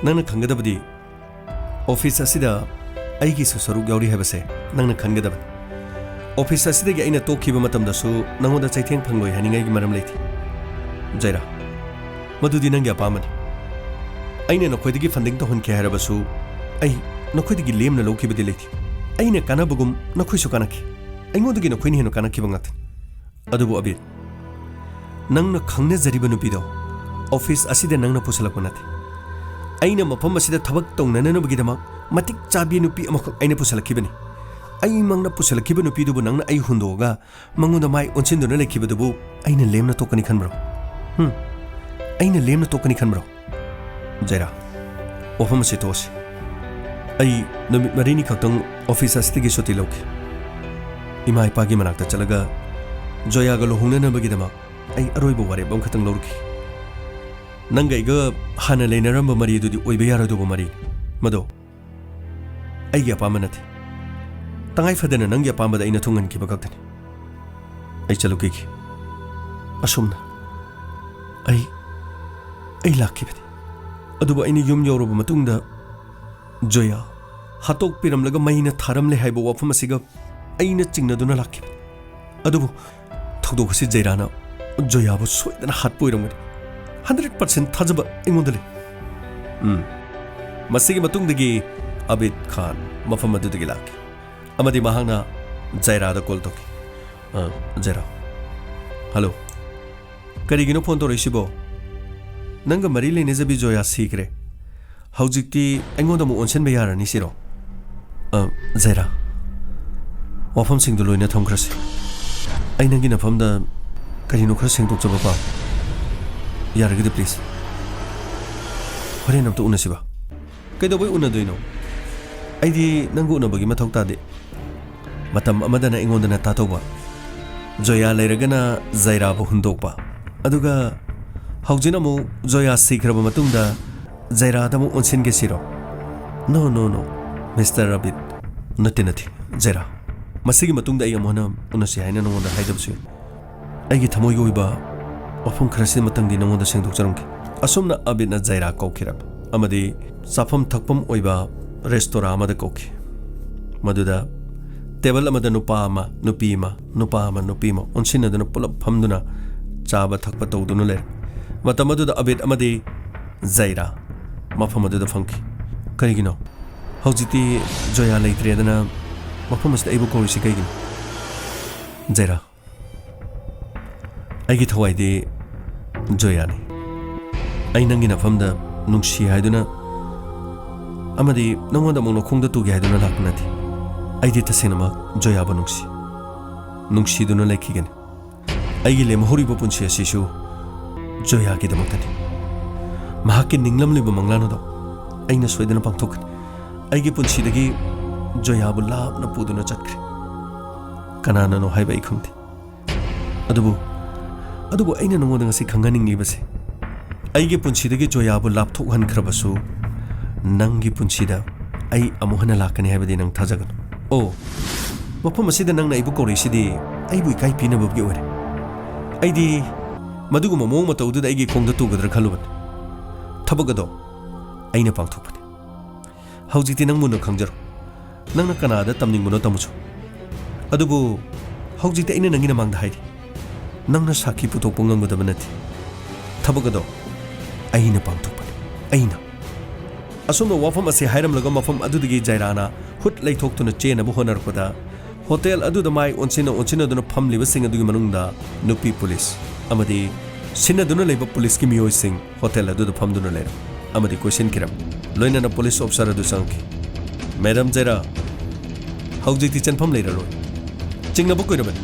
ꯅꯪꯅ ꯈꯪꯒꯗꯕꯗꯤ ꯑꯣꯐꯤꯁ ꯑꯁꯤꯗ ꯑꯩꯒꯤꯁꯨ ꯁꯔꯨꯛ ꯌꯥꯎꯔꯤ ꯍꯥꯏꯕꯁꯦ ꯅꯪꯅ ꯈꯪꯒꯗꯕꯅꯤ꯫ ꯑꯣꯐꯤꯁ ꯑꯁꯤꯗꯒꯤ ꯑꯩꯅ ꯇꯣꯛꯈꯤꯕ ꯃꯇꯝꯗꯁꯨ ꯅꯉꯣꯟꯗ ꯆꯩꯊꯦꯡ ꯐꯪꯂꯣꯏ ꯍꯥꯏꯅꯤꯡꯉꯥꯏꯒꯤ ꯃꯔꯝ ꯂꯩꯇꯦ, ꯖꯩꯔꯥ꯫ ꯃꯗꯨꯗꯤ ꯅꯪꯒꯤ ꯑꯄꯥꯝꯕꯅꯤ꯫ ꯑꯩꯅ ꯅꯈꯣꯏꯗꯒꯤ ꯐꯟꯗꯤꯡ ꯇꯧꯍꯟꯈꯤ ꯍꯥꯏꯔꯕꯁꯨ ꯑꯩ ꯅꯈꯣꯏꯗꯒꯤ ꯂꯦꯝꯅ ꯂꯧꯈꯤꯕꯗꯤ ꯂꯩꯇꯦ꯫ ꯑꯩꯅ ꯀꯥꯟꯅꯕꯒꯨꯝ ꯅꯈꯣꯏꯁꯨ ꯀꯥꯟꯅꯈꯤ꯫ ꯑꯩꯉꯣꯟꯗꯒꯤ ꯅꯈꯣꯏꯅ ꯍꯦꯟꯅ ꯀꯥꯟꯅꯈꯤꯕ ꯉꯥꯛꯇꯅꯤ꯫ ꯑꯗꯨꯕꯨ ꯑꯕꯤꯗ, ꯅꯪꯅ ꯈꯪꯅꯖꯔꯤꯕ ꯅꯨꯄꯤꯗꯣ ꯑꯣꯐꯤꯁ ꯑꯁꯤꯗ ꯅꯪꯅ ꯄꯨꯁꯤꯜꯂꯛꯄ ꯅꯠꯇꯦ꯫ ꯑꯩꯅ ꯃꯐꯝ ꯑꯁꯤꯗ ꯊꯕꯛ ꯇꯧꯅꯅꯕꯒꯤꯗꯃꯛ ꯃꯇꯤꯛ ꯆꯥꯕꯤ ꯅꯨꯄꯤ ꯑꯃꯈꯛ ꯑꯩꯅ ꯄꯨꯁꯤꯜꯂꯛꯈꯤꯕꯅꯤ꯫ ꯑꯩꯃꯛꯅ ꯄꯨꯁꯤꯜꯂꯛꯈꯤꯕ ꯅꯨꯄꯤꯗꯨꯕꯨ ꯅꯪꯅ ꯑꯩ ꯍꯨꯟꯗꯣꯛꯑꯒ ꯃꯉꯣꯟꯗ ꯃꯥꯏ ꯑꯣꯟꯁꯤꯟꯗꯨꯅ ꯂꯩꯈꯤꯕꯗꯨꯕꯨ ꯑꯩꯅ ꯂꯦꯝꯅ ꯇꯣꯛꯀꯅꯤ ꯈꯟꯕ꯭ꯔꯣ? ꯍꯨꯝ? ꯑꯩꯅ ꯂꯦꯝꯅ ꯇꯣꯛꯀꯅꯤ ꯈꯟꯕ꯭ꯔꯣ? ꯖꯩꯔꯥ, ꯋꯥꯐꯝ ꯑꯁꯤ ꯇꯣꯛꯑꯁꯤ꯫ ꯑꯩ ꯅꯨꯃꯤꯠ ꯃꯔꯤꯅꯤ ꯈꯛꯇꯪ ꯑꯣꯐꯤꯁ ꯑꯁꯤꯗꯒꯤ ꯁꯨꯇꯤ ꯂꯧꯈꯤ꯫ ꯏꯃꯥ ꯏꯄꯥꯒꯤ ꯃꯅꯥꯛꯇ ꯆꯠꯂꯒ ꯖꯣꯌꯥꯒ ꯂꯨꯍꯣꯡꯅꯅꯕꯒꯤꯗꯃꯛ ꯑꯩ ꯑꯔꯣꯏꯕ ꯋꯥꯔꯦꯞ ꯑꯃꯈꯛꯇꯪ ꯂꯧꯔꯨꯈꯤ꯫ ꯅꯪꯒ ꯑꯩꯒ ꯍꯥꯟꯅ ꯂꯩꯅꯔꯝꯕ ꯃꯔꯤ ꯑꯗꯨꯗꯤ ꯑꯣꯏꯕ ꯌꯥꯔꯣꯏꯗꯧꯕ ꯃꯔꯤꯅꯤ꯫ ꯃꯗꯣ ꯑꯩꯒꯤ ꯑꯄꯥꯝꯕ ꯅꯠꯇꯦ꯫ ꯇꯉꯥꯏ ꯐꯗꯅ ꯅꯪꯒꯤ ꯑꯄꯥꯝꯕꯗ ꯑꯩꯅ ꯊꯨꯡꯍꯟꯈꯤꯕ ꯈꯛꯇꯅꯤ꯫ ꯑꯩ ꯆꯠꯂꯨꯈꯤꯒꯦ꯫ ꯑꯁꯨꯝꯅ ꯑꯩ ꯑꯩ ꯂꯥꯛꯈꯤꯕꯅꯤ꯫ ꯑꯗꯨꯕꯨ ꯑꯩꯅ ꯌꯨꯝ ꯌꯧꯔꯕ ꯃꯇꯨꯡꯗ ꯖꯣꯌꯥ ꯍꯥꯠꯇꯣꯛꯄꯤꯔꯝꯂꯒ ꯃꯩꯅ ꯊꯥꯔꯝꯂꯦ ꯍꯥꯏꯕ ꯋꯥꯐꯝ ꯑꯁꯤꯒ ꯑꯩꯅ ꯆꯤꯡꯅꯗꯨꯅ ꯂꯥꯛꯈꯤꯕꯅꯤ꯫ ꯑꯗꯨꯕꯨ ꯊꯧꯗꯣꯛ ꯑꯁꯤ ꯖꯩꯔꯥꯅ ꯖꯣꯌꯥꯕꯨ ꯁꯣꯏꯗꯅ ꯍꯥꯠꯄ ꯑꯣꯏꯔꯝꯒꯅꯤ꯫ ꯍꯟꯗ꯭ꯔꯦꯠ ꯄꯥꯔꯁꯦꯟ ꯊꯥꯖꯕ ꯑꯩꯉꯣꯟꯗ ꯂꯩ꯫ ꯎꯝ꯫ ꯃꯁꯤꯒꯤ ꯃꯇꯨꯡꯗꯒꯤ ꯑꯕꯤꯗ ꯈꯥꯟ ꯃꯐꯝ ꯑꯗꯨꯗꯒꯤ ꯂꯥꯛꯈꯤ ꯑꯃꯗꯤ ꯃꯍꯥꯛꯅ ꯖꯩꯔꯥꯗ ꯀꯣꯜ ꯇꯧꯈꯤ꯫ ꯑ, ꯖꯩꯔꯥ꯫ ꯍꯜꯂꯣ꯫ ꯀꯔꯤꯒꯤꯅꯣ ꯐꯣꯟ ꯇꯧꯔꯛꯏꯁꯤꯕꯣ? ꯅꯪꯒ ꯃꯔꯤ ꯂꯩꯅꯖꯕꯤ ꯖꯣꯌꯥ ꯁꯤꯈ꯭ꯔꯦ꯫ ꯍꯧꯖꯤꯛꯇꯤ ꯑꯩꯉꯣꯟꯗ ꯑꯃꯨꯛ ꯑꯣꯟꯁꯤꯟꯕ ꯌꯥꯔꯅꯤ ꯁꯤꯔꯣ? ꯑ, ꯖꯩꯔꯥ, ꯋꯥꯐꯝꯁꯤꯡꯗꯨ ꯂꯣꯏꯅ ꯊꯝꯈ꯭ꯔꯁꯤ꯫ ꯑꯩ ꯅꯪꯒꯤ ꯅꯐꯝꯗ ꯀꯔꯤꯅꯣ ꯈꯔ ꯁꯦꯡꯗꯣꯛꯆꯕ ꯄꯥꯝꯃꯤ꯫ ꯌꯥꯔꯒꯗꯤ please꯫ ꯍꯣꯔꯦꯟ ꯑꯝꯇ ꯎꯅꯁꯤꯕ꯫ ꯀꯩꯗꯧꯕꯩ ꯎꯅꯗꯣꯏꯅꯣ? ꯑꯩꯗꯤ ꯅꯪꯒ ꯎꯅꯕꯒꯤ ꯃꯊꯧ ꯇꯥꯗꯦ꯫ ꯃꯇꯝ ꯑꯃꯗꯅ ꯑꯩꯉꯣꯟꯗ ꯅꯇꯥ ꯇꯧꯕ, ꯖꯣꯌꯥ ꯂꯩꯔꯒꯅ ꯖꯩꯔꯥꯕꯨ ꯍꯨꯟꯗꯣꯛꯄ, ꯑꯗꯨꯒ ꯍꯧꯖꯤꯛꯅ ꯑꯃꯨꯛ ꯖꯣꯌꯥ ꯁꯤꯈ꯭ꯔꯕ ꯃꯇꯨꯡꯗ ꯖꯩꯔꯥꯗ ꯑꯃꯨꯛ ꯑꯣꯟꯁꯤꯟꯒꯦ ꯁꯤꯔꯣ? No, no, no, Mister Abid. ꯅꯠꯇꯦ, ꯅꯠꯇꯦ, ꯖꯩꯔꯥ꯫ ꯃꯁꯤꯒꯤ ꯃꯇꯨꯡꯗ ꯑꯩ ꯑꯃꯨꯛ ꯍꯟꯅ ꯎꯅꯁꯤ ꯍꯥꯏꯅ ꯅꯉꯣꯟꯗ ꯍꯥꯏꯗꯕꯁꯨ ꯌꯥꯏ꯫ ꯑꯩꯒꯤ ꯊꯃꯣꯏꯒꯤ ꯑꯣꯏꯕ ꯋꯥꯐꯝ ꯈꯔꯁꯤꯃꯇꯪꯗꯤ ꯅꯉꯣꯟꯗ ꯁꯦꯡꯗꯣꯛꯆꯔꯝꯒꯦ꯫ ꯑꯁꯨꯝꯅ ꯑꯕꯤꯗꯅ ꯖꯩꯔꯥ ꯀꯧꯈꯤꯔꯕ ꯑꯃꯗꯤ ꯆꯥꯐꯝ ꯊꯛꯐꯝ ꯑꯣꯏꯕ ꯔꯦꯁꯇꯣꯔꯥ ꯑꯃꯗ ꯀꯧꯈꯤ꯫ ꯃꯗꯨꯗ ꯇꯦꯕꯜ ꯑꯃꯗ ꯅꯨꯄꯥ ꯑꯃ, ꯅꯨꯄꯤ ꯑꯃ, ꯅꯨꯄꯥ ꯑꯃ, ꯅꯨꯄꯤ ꯑꯃ ꯑꯣꯟꯁꯤꯟꯅꯗꯨꯅ ꯄꯨꯂꯞ ꯐꯝꯗꯨꯅ ꯆꯥꯕ ꯊꯛꯄ ꯇꯧꯗꯨꯅ ꯂꯩꯔꯦ꯫ ꯃꯇꯝ ꯑꯗꯨꯗ ꯑꯕꯤꯗ ꯑꯃꯗꯤ ꯖꯩꯔꯥ ꯃꯐꯝ ꯑꯗꯨꯗ ꯐꯝꯈꯤ꯫ "ꯀꯔꯤꯒꯤꯅꯣ? ꯍꯧꯖꯤꯛꯇꯤ ꯖꯣꯌꯥ ꯂꯩꯇ꯭ꯔꯦꯗꯅ ꯃꯐꯝ ꯑꯁꯤꯗ ꯑꯩꯕꯨ ꯀꯧꯔꯤꯁꯤ ꯀꯩꯒꯤꯅꯣ?" "ꯖꯩꯔꯥ, ꯑꯩꯒꯤ ꯊꯋꯥꯏꯗꯤ ꯖꯣꯌꯥꯅꯤ꯫ ꯑꯩ ꯅꯪꯒꯤ ꯅꯐꯝꯗ ꯅꯨꯡꯁꯤ ꯍꯥꯏꯗꯨꯅ ꯑꯃꯗꯤ ꯅꯪꯉꯣꯟꯗ ꯑꯃꯨꯛ ꯅꯈꯣꯡꯗ ꯇꯨꯒꯦ ꯍꯥꯏꯗꯨꯅ ꯂꯥꯛꯄ ꯅꯠꯇꯦ꯫ ꯑꯩꯗꯤ ꯇꯁꯦꯡꯅꯃꯛ ꯖꯣꯌꯥꯕꯨ ꯅꯨꯡꯁꯤ꯫ ꯅꯨꯡꯁꯤꯗꯨꯅ ꯂꯩꯈꯤꯒꯅꯤ꯫ ꯑꯩꯒꯤ ꯂꯦꯝꯍꯧꯔꯤꯕ ꯄꯨꯟꯁꯤ ꯑꯁꯤꯁꯨ ꯖꯣꯌꯥꯒꯤꯗꯃꯛꯇꯅꯤ꯫ ꯃꯍꯥꯛꯀꯤ ꯅꯤꯡꯂꯝꯂꯤꯕ ꯃꯪꯂꯥꯟ ꯑꯗꯣ ꯑꯩꯅ ꯁꯣꯏꯗꯅ ꯄꯥꯡꯊꯣꯛꯀꯅꯤ꯫ ꯑꯩꯒꯤ ꯄꯨꯟꯁꯤꯗꯒꯤ ꯖꯣꯌꯥꯕꯨ ꯂꯥꯞꯅ ꯄꯨꯗꯨꯅ ꯆꯠꯈ꯭ꯔꯦ꯫ ꯀꯅꯥꯅꯅꯣ ꯍꯥꯏꯕ ꯑꯩ ꯈꯪꯗꯦ꯫ ꯑꯗꯨꯕꯨ, ꯑꯗꯨꯕꯨ ꯑꯩꯅ ꯅꯉꯣꯟꯗ ꯉꯁꯤ ꯈꯪꯍꯟꯅꯤꯡꯂꯤꯕꯁꯦ, ꯑꯩꯒꯤ ꯄꯨꯟꯁꯤꯗꯒꯤ ꯖꯣꯌꯥꯕꯨ ꯂꯥꯞꯊꯣꯛꯍꯟꯈ꯭ꯔꯕꯁꯨ, ꯅꯪꯒꯤ ꯄꯨꯟꯁꯤꯗ ꯑꯩ ꯑꯃꯨꯛ ꯍꯟꯅ ꯂꯥꯛꯀꯅꯤ ꯍꯥꯏꯕꯗꯤ ꯅꯪ ꯊꯥꯖꯒꯅꯨ꯫ ꯑꯣ, ꯃꯐꯝ ꯑꯁꯤꯗ ꯅꯪꯅ ꯑꯩꯕꯨ ꯀꯧꯔꯛꯏꯁꯤꯗꯤ ꯑꯩꯕꯨ ꯏꯀꯥꯏ ꯄꯤꯅꯕꯒꯤ ꯑꯣꯏꯔꯦ꯫ ꯑꯩꯗꯤ ꯃꯗꯨꯒꯨꯝꯕ ꯃꯑꯣꯡ ꯃꯇꯧꯗꯨꯗ ꯑꯩꯒꯤ ꯈꯣꯡꯗ ꯇꯨꯒꯗ꯭ꯔꯥ ꯈꯜꯂꯨꯕꯅꯤ꯫ ꯊꯕꯛ ꯑꯗꯣ ꯑꯩꯅ ꯄꯥꯡꯊꯣꯛꯄꯅꯤ꯫ ꯍꯧꯖꯤꯛꯇꯤ ꯅꯪ ꯃꯨꯟꯅ ꯈꯪꯖꯔꯣ꯫ ꯅꯪꯅ ꯀꯅꯥꯗ ꯇꯝꯅꯤꯡꯕꯅꯣ ꯇꯝꯃꯨꯆꯣ꯫ ꯑꯗꯨꯕꯨ ꯍꯧꯖꯤꯛꯇꯤ ꯑꯩꯅ ꯅꯪꯒꯤ ꯅꯃꯥꯡꯗ ꯍꯥꯏꯔꯤ, ꯅꯪꯅ ꯁꯥꯈꯤ ꯄꯨꯊꯣꯛꯄ ꯉꯝꯒꯗꯕ ꯅꯠꯇꯦ꯫ ꯊꯕꯛ ꯑꯗꯣ ꯑꯩꯅ ꯄꯥꯡꯊꯣꯛꯄꯅꯤ, ꯑꯩꯅ꯫ ꯑꯁꯨꯝꯅ ꯋꯥꯐꯝ ꯑꯁꯤ ꯍꯥꯏꯔꯝꯂꯒ ꯃꯐꯝ ꯑꯗꯨꯗꯒꯤ ꯖꯥꯏꯔꯥꯅ ꯍꯨꯠ ꯂꯩꯊꯣꯛꯇꯨꯅ ꯆꯦꯟꯅꯕ ꯍꯣꯠꯅꯔꯛꯄꯗ, ꯍꯣꯇꯦꯜ ꯑꯗꯨꯗ ꯃꯥꯏ ꯑꯣꯟꯁꯤꯟꯅ ꯑꯣꯟꯁꯤꯟꯅꯗꯨꯅ ꯐꯝꯂꯤꯕꯁꯤꯡ ꯑꯗꯨꯒꯤ ꯃꯅꯨꯡꯗ ꯅꯨꯄꯤ ꯄꯨꯂꯤꯁ ꯑꯃꯗꯤ ꯁꯤꯟꯅꯗꯨꯅ ꯂꯩꯕ ꯄꯨꯂꯤꯁꯀꯤ ꯃꯤꯑꯣꯏꯁꯤꯡ ꯍꯣꯇꯦꯜ ꯑꯗꯨꯗ ꯐꯝꯗꯨꯅ ꯂꯩꯔꯝꯃꯤ ꯑꯃꯗꯤ ꯀꯣꯏꯁꯤꯟꯈꯤꯔꯝꯃꯤ꯫ ꯂꯣꯏꯅꯅ ꯄꯨꯂꯤꯁ ꯑꯣꯐꯤꯁꯥꯔ ꯑꯗꯨ ꯆꯪꯉꯛꯈꯤ꯫ "ꯃꯦꯗꯥꯝ ꯖꯦꯔꯥ, ꯍꯧꯖꯤꯛꯇꯤ ꯆꯦꯟꯐꯝ ꯂꯩꯔꯔꯣꯏ꯫ ꯆꯤꯡꯅꯕ ꯀꯨꯏꯔꯕꯅꯤ꯫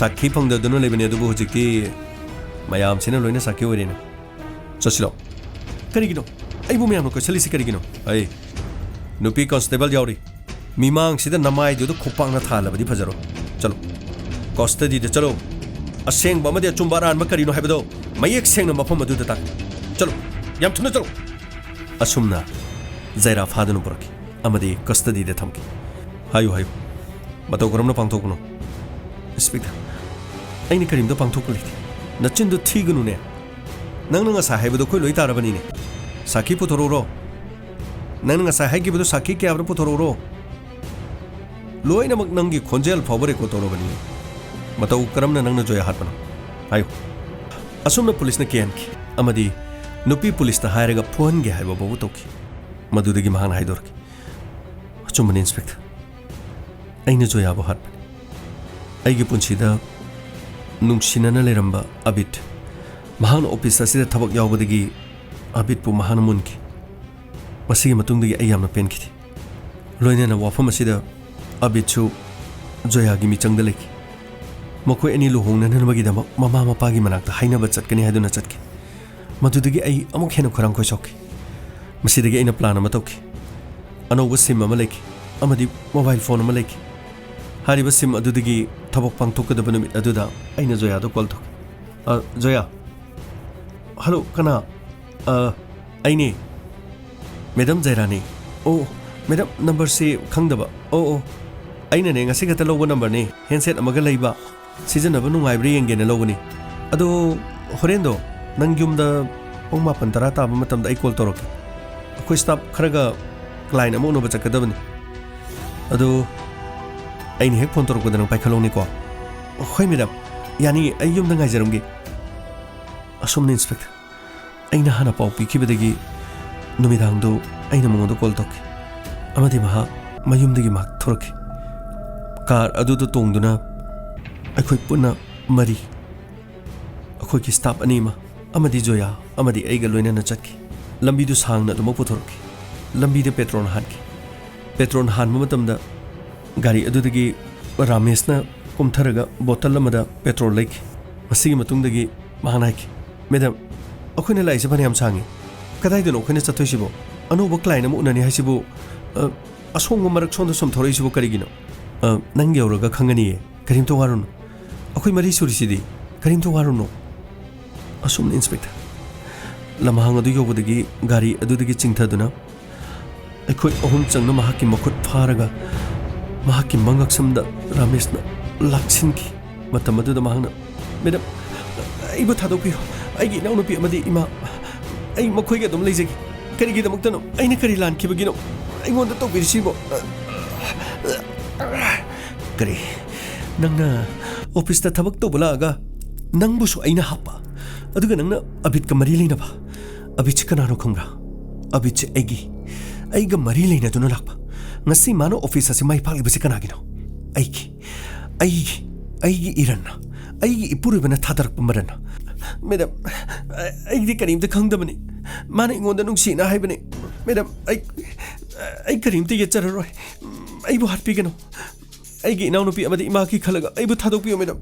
ꯁꯥꯈꯤ ꯐꯪꯗꯗꯨꯅ ꯂꯩꯕꯅꯤ, ꯑꯗꯨꯕꯨ ꯍꯧꯖꯤꯛꯇꯤ ꯃꯌꯥꯝꯁꯤꯅ ꯂꯣꯏꯅ ꯁꯥꯈꯤ ꯑꯣꯏꯔꯦꯅꯦ꯫ ꯆꯠꯁꯤꯂꯣ꯫" "ꯀꯔꯤꯒꯤꯅꯣ? ꯑꯩꯕꯨ ꯃꯌꯥꯝꯅ ꯀꯣꯏꯁꯜꯂꯤꯁꯤ ꯀꯔꯤꯒꯤꯅꯣ?" "ꯑꯩ ꯅꯨꯄꯤ ꯀꯟꯁꯇꯦꯕꯜ ꯌꯥꯎꯔꯤ꯫ ꯃꯤꯃꯥꯡꯁꯤꯗ ꯅꯃꯥꯏꯗꯨꯗ ꯈꯨꯄꯥꯛꯅ ꯊꯥꯍꯜꯂꯕꯗꯤ ꯐꯖꯔꯣꯏ꯫ ꯆꯠꯂꯣ, ꯀꯁꯇꯗꯤꯗ ꯆꯠꯂꯣ꯫ ꯑꯁꯦꯡꯕ ꯑꯃꯗꯤ ꯑꯆꯨꯝꯕ ꯑꯔꯥꯟꯕ ꯀꯔꯤꯅꯣ ꯍꯥꯏꯕꯗꯣ ꯃꯌꯦꯛ ꯁꯦꯡꯅ ꯃꯐꯝ ꯑꯗꯨꯗ ꯇꯥꯛꯀꯦ꯫ ꯆꯠꯂꯣ, ꯌꯥꯝ ꯊꯨꯅ ꯆꯠꯂꯣ꯫" ꯑꯁꯨꯝꯅ ꯖꯩꯔꯥ ꯐꯥꯗꯨꯅ ꯄꯨꯔꯛꯈꯤ ꯑꯃꯗꯤ ꯀꯁꯇꯗꯤꯗ ꯊꯝꯈꯤ꯫ "ꯍꯥꯏꯌꯨ, ꯍꯥꯏꯌꯨ꯫ ꯃꯇꯧ ꯀꯔꯝꯅ ꯄꯥꯡꯊꯣꯛꯄꯅꯣ?" "ꯏꯟꯁꯄꯦꯛꯇꯔ, ꯑꯩꯅ ꯀꯔꯤꯝꯇ ꯄꯥꯡꯊꯣꯛꯄ ꯂꯩꯇꯦ꯫" "ꯅꯆꯤꯟꯗꯨ ꯊꯤꯒꯅꯨꯅꯦ꯫ ꯅꯪꯅ ꯉꯁꯥꯏ ꯍꯥꯏꯕꯗꯣ ꯑꯩꯈꯣꯏ ꯂꯣꯏ ꯇꯥꯔꯕꯅꯤꯅꯦ꯫ ꯁꯥꯈꯤ ꯄꯨꯊꯣꯔꯛꯎꯔꯣ? ꯅꯪꯅ ꯉꯁꯥꯏ ꯍꯥꯏꯈꯤꯕꯗꯣ ꯁꯥꯈꯤ ꯀꯌꯥꯕꯅꯣ ꯄꯨꯊꯣꯔꯛꯎꯔꯣ?" "ꯂꯣꯏꯅꯃꯛ ꯅꯪꯒꯤ ꯈꯣꯟꯖꯦꯜ ꯐꯥꯎꯕ ꯔꯦꯀꯣꯔꯗ ꯇꯧꯔꯕꯅꯤ꯫ ꯃꯇꯧ ꯀꯔꯝꯅ ꯅꯪꯅ ꯖꯣꯌꯥ ꯍꯥꯠꯄꯅꯣ? ꯍꯥꯏꯌꯨ꯫" ꯑꯁꯨꯝꯅ ꯄꯨꯂꯤꯁꯅ ꯀꯤꯍꯟꯈꯤ ꯑꯃꯗꯤ ꯅꯨꯄꯤ ꯄꯨꯂꯤꯁꯇ ꯍꯥꯏꯔꯒ ꯐꯨꯍꯟꯒꯦ ꯍꯥꯏꯕ ꯐꯥꯎꯕ ꯇꯧꯈꯤ꯫ ꯃꯗꯨꯗꯒꯤ ꯃꯍꯥꯛꯅ ꯍꯥꯏꯗꯣꯔꯛꯈꯤ, "ꯑꯆꯨꯝꯕꯅꯤ, ꯏꯟꯁꯄꯦꯛꯇꯔ꯫ ꯑꯩꯅ ꯖꯣꯌꯥꯕꯨ ꯍꯥꯠꯄꯅꯤ꯫ ꯑꯩꯒꯤ ꯄꯨꯟꯁꯤꯗ ꯅꯨꯡꯁꯤꯅꯅ ꯂꯩꯔꯝꯕ ꯑꯕꯤꯠ, ꯃꯍꯥꯛꯅ ꯑꯣꯐꯤꯁ ꯑꯁꯤꯗ ꯊꯕꯛ ꯌꯥꯎꯕꯗꯒꯤ ꯑꯕꯤꯠꯄꯨ ꯃꯍꯥꯛꯅ ꯃꯨꯟꯈꯤ꯫ ꯃꯁꯤꯒꯤ ꯃꯇꯨꯡꯗꯒꯤ ꯑꯩ ꯌꯥꯝꯅ ꯄꯦꯟꯈꯤꯗꯦ꯫" ꯂꯣꯏꯅꯅ ꯋꯥꯐꯝ ꯑꯁꯤꯗ ꯑꯕꯤꯠꯁꯨ ꯖꯣꯌꯥꯒꯤ ꯃꯤꯆꯪꯗ ꯂꯩꯈꯤ꯫ ꯃꯈꯣꯏ ꯑꯅꯤ ꯂꯨꯍꯣꯡꯅꯅꯕꯒꯤꯗꯃꯛ ꯃꯃꯥ ꯃꯄꯥꯒꯤ ꯃꯅꯥꯛꯇ ꯍꯥꯏꯅꯕ ꯆꯠꯀꯅꯤ ꯍꯥꯏꯗꯨꯅ ꯆꯠꯈꯤ꯫ ꯃꯗꯨꯗꯒꯤ ꯑꯩ ꯑꯃꯨꯛ ꯍꯦꯟꯅ ꯈꯣꯏꯔꯥꯡ ꯈꯣꯏ ꯁꯥꯎꯈꯤ꯫ ꯃꯁꯤꯗꯒꯤ ꯑꯩꯅ ꯄ꯭ꯂꯥꯟ ꯑꯃ ꯇꯧꯈꯤ꯫ ꯑꯅꯧꯕ ꯁꯤꯝ ꯑꯃ ꯂꯩꯈꯤ ꯑꯃꯗꯤ ꯃꯣꯕꯥꯏꯜ ꯐꯣꯟ ꯑꯃ ꯂꯩꯈꯤ꯫ ꯍꯥꯏꯔꯤꯕ ꯁꯤꯝ ꯑꯗꯨꯗꯒꯤ ꯊꯕꯛ ꯄꯥꯡꯊꯣꯛꯀꯗꯕ ꯅꯨꯃꯤꯠ ꯑꯗꯨꯗ ꯑꯩꯅ ꯖꯣꯌꯥꯗ ꯀꯣꯜ ꯇꯧꯈꯤ꯫ "ꯑ, ꯖꯣꯌꯥ꯫" "ꯍꯜꯂꯣ, ꯀꯅꯥ?" "ꯑ, ꯑꯩꯅꯦ, ꯃꯦꯗꯥꯝ ꯖꯥꯏꯔꯥꯅꯦ꯫" "ꯑꯣ, ꯃꯦꯗꯥꯝ, ꯅꯝꯕꯔꯁꯤ ꯈꯪꯗꯕ꯫ ꯑꯣ, ꯑꯣ, ꯑꯩꯅꯅꯦ, ꯉꯁꯤ ꯈꯛꯇ ꯂꯧꯕ ꯅꯝꯕꯔꯅꯦ, ꯍꯦꯟꯁꯦꯠ ꯑꯃꯒ ꯂꯩꯕ, ꯁꯤꯖꯤꯟꯅꯕ ꯅꯨꯡꯉꯥꯏꯕ꯭ꯔꯥ ꯌꯦꯡꯒꯦꯅ ꯂꯧꯕꯅꯤ꯫ ꯑꯗꯣ ꯍꯣꯔꯦꯟꯗꯣ ꯅꯪ ꯌꯨꯝꯗ ꯄꯨꯡ ꯃꯥꯄꯟ ꯇꯔꯥ ꯇꯥꯕ ꯃꯇꯝꯗ ꯑꯩ ꯀꯣꯜ ꯇꯧꯔꯛꯀꯦ꯫ ꯑꯩꯈꯣꯏ ꯁ꯭ꯇꯥꯐ ꯈꯔꯒ ꯀ꯭ꯂꯥꯏꯟ ꯑꯃ ꯎꯅꯕ ꯆꯠꯀꯗꯕꯅꯤ꯫ ꯑꯗꯨ ꯑꯩꯅ ꯍꯦꯛ ꯐꯣꯟ ꯇꯧꯔꯛꯄꯗ ꯅꯪ ꯄꯥꯏꯈꯠꯂꯧꯅꯤꯀꯣ? ꯍꯣꯏ ꯃꯦꯗꯥꯝ, ꯌꯥꯅꯤꯌꯦ, ꯑꯩ ꯌꯨꯝꯗ ꯉꯥꯏꯖꯔꯝꯒꯦ꯫ ꯑꯁꯨꯝꯅ ꯏꯟꯁꯄꯦꯛꯇꯔ, ꯑꯩꯅ ꯍꯥꯟꯅ ꯄꯥꯎ ꯄꯤꯈꯤꯕꯗꯒꯤ ꯅꯨꯃꯤꯗꯥꯡꯗꯨ ꯑꯩꯅ ꯃꯉꯣꯟꯗ ꯀꯣꯜ ꯇꯧꯈꯤ ꯑꯃꯗꯤ ꯃꯍꯥꯛ ꯃꯌꯨꯝꯗꯒꯤ ꯃꯍꯥꯛ ꯊꯣꯔꯛꯈꯤ꯫ ꯀꯥꯔ ꯑꯗꯨꯗ ꯇꯣꯡꯗꯨꯅ ꯑꯩꯈꯣꯏ ꯄꯨꯟꯅ ꯃꯔꯤ, ꯑꯩꯈꯣꯏꯒꯤ ꯁ꯭ꯇꯥꯐ ꯑꯅꯤ ꯑꯃ ꯑꯃꯗꯤ ꯖꯣꯌꯥ ꯑꯃꯗꯤ ꯑꯩꯒ ꯂꯣꯏꯅꯅ ꯆꯠꯈꯤ꯫ ꯂꯝꯕꯤꯗꯨ ꯁꯥꯡꯅ ꯑꯗꯨꯃꯛ ꯄꯨꯊꯣꯔꯛꯈꯤ꯫ ꯂꯝꯕꯤꯗ ꯄꯦꯇ꯭ꯔꯣꯜ ꯍꯥꯟꯈꯤ꯫ ꯄꯦꯇ꯭ꯔꯣꯜ ꯍꯥꯟꯕ ꯃꯇꯝꯗ ꯒꯥꯔꯤ ꯑꯗꯨꯗꯒꯤ ꯔꯥꯃꯦꯁꯅ ꯀꯨꯝꯊꯔꯒ ꯕꯣꯇꯜ ꯑꯃꯗ ꯄꯦꯇ꯭ꯔꯣꯜ ꯂꯩꯈꯤ꯫ ꯃꯁꯤꯒꯤ ꯃꯇꯨꯡꯗꯒꯤ ꯃꯍꯥꯛꯅ ꯍꯥꯏꯈꯤ, "ꯃꯦꯗꯥꯝ, ꯑꯩꯈꯣꯏꯅ ꯂꯥꯛꯏꯁꯦ ꯐꯅꯌꯥꯝ ꯁꯥꯡꯉꯤ꯫ ꯀꯗꯥꯏꯗꯅꯣ ꯑꯩꯈꯣꯏꯅ ꯆꯠꯇꯣꯏꯁꯤꯕꯣ? ꯑꯅꯧꯕ ꯀ꯭ꯂꯥꯏꯟ ꯑꯃ ꯎꯅꯅꯤ ꯍꯥꯏꯁꯤꯕꯨ, ꯑ, ꯑꯁꯣꯡꯕ ꯃꯔꯛ ꯁꯣꯝꯗ ꯁꯨꯝ ꯊꯣꯔꯛꯏꯁꯤꯕꯨ ꯀꯔꯤꯒꯤꯅꯣ?" "ꯑ, ꯅꯪ ꯌꯧꯔꯒ ꯈꯪꯒꯅꯤꯌꯦ꯫ ꯀꯔꯤꯝꯇ ꯋꯥꯔꯨꯅꯨ꯫ ꯑꯩꯈꯣꯏ ꯃꯔꯤ ꯁꯨꯔꯤꯁꯤꯗꯤ꯫ ꯀꯔꯤꯝꯇ ꯋꯥꯔꯨꯅꯨ꯫" ꯑꯁꯨꯝꯅ ꯏꯟꯁꯄꯦꯛꯇꯔ, ꯂꯝꯍꯥꯡ ꯑꯗꯨ ꯌꯧꯕꯗꯒꯤ ꯒꯥꯔꯤ ꯑꯗꯨꯗꯒꯤ ꯆꯤꯡꯊꯗꯨꯅ ꯑꯩꯈꯣꯏ ꯑꯍꯨꯝ ꯆꯪꯅ ꯃꯍꯥꯛꯀꯤ ꯃꯈꯨꯠ ꯐꯥꯔꯒ ꯃꯍꯥꯛꯀꯤ ꯃꯉꯛꯁꯝꯗ ꯔꯥꯃꯦꯁꯅ ꯂꯥꯛꯁꯤꯟꯈꯤ꯫ ꯃꯇꯝ ꯑꯗꯨꯗ ꯃꯍꯥꯛꯅ, "ꯃꯦꯗꯥꯝ, ꯑꯩꯕꯨ ꯊꯥꯗꯣꯛꯄꯤꯌꯨ꯫ ꯑꯩꯒꯤ ꯏꯅꯥꯎꯅꯨꯄꯤ ꯑꯃꯗꯤ ꯏꯃꯥ, ꯑꯩ ꯃꯈꯣꯏꯒ ꯑꯗꯨꯝ ꯂꯩꯖꯒꯦ꯫ ꯀꯔꯤꯒꯤꯗꯃꯛꯇꯅꯣ? ꯑꯩꯅ ꯀꯔꯤ ꯂꯥꯟꯈꯤꯕꯒꯤꯅꯣ ꯑꯩꯉꯣꯟꯗ ꯇꯧꯕꯤꯔꯤꯁꯤꯕꯣ?" "ꯀꯔꯤ? ꯅꯪꯅ ꯑꯣꯐꯤꯁꯇ ꯊꯕꯛ ꯇꯧꯕ ꯂꯥꯛꯑꯒ ꯅꯪꯕꯨꯁꯨ ꯑꯩꯅ ꯍꯥꯞꯄ? ꯑꯗꯨꯒ ꯅꯪꯅ ꯑꯕꯤꯠꯀ ꯃꯔꯤ ꯂꯩꯅꯕ? ꯑꯕꯤꯠꯁꯤ ꯀꯅꯥꯅꯣ ꯈꯪꯕ꯭ꯔꯥ? ꯑꯕꯤꯠꯁꯤ ꯑꯩꯒꯤ, ꯑꯩꯒ ꯃꯔꯤ ꯂꯩꯅꯗꯨꯅ ꯂꯥꯛꯄ꯫ ꯉꯁꯤ ꯃꯥꯅ ꯑꯣꯐꯤꯁ ꯑꯁꯤ ꯃꯥꯏ ꯄꯥꯛꯂꯤꯕꯁꯤ ꯀꯅꯥꯒꯤꯅꯣ? ꯑꯩꯒꯤ, ꯑꯩꯒꯤ, ꯑꯩꯒꯤ ꯏꯔꯟꯅ, ꯑꯩꯒꯤ ꯏꯄꯨꯔꯣꯏꯕꯅ ꯊꯥꯗꯔꯛꯄ ꯃꯔꯟꯅ꯫" "ꯃꯦꯗꯥꯝ, ꯑꯩꯗꯤ ꯀꯔꯤꯝꯇ ꯈꯪꯗꯕꯅꯤ꯫ ꯃꯥꯅ ꯑꯩꯉꯣꯟꯗ ꯅꯨꯡꯁꯤꯅ ꯍꯥꯏꯕꯅꯤ꯫ ꯃꯦꯗꯥꯝ, ꯑꯩ, ꯑꯩ ꯀꯔꯤꯝꯇ ꯌꯦꯠꯆꯔꯔꯣꯏ꯫ ꯑꯩꯕꯨ ꯍꯥꯠꯄꯤꯒꯅꯨ꯫ ꯑꯩꯒꯤ ꯏꯅꯥꯎꯅꯨꯄꯤ ꯑꯃꯗꯤ ꯏꯃꯥꯒꯤ ꯈꯜꯂꯒ ꯑꯩꯕꯨ ꯊꯥꯗꯣꯛꯄꯤꯌꯨ, ꯃꯦꯗꯥꯝ꯫"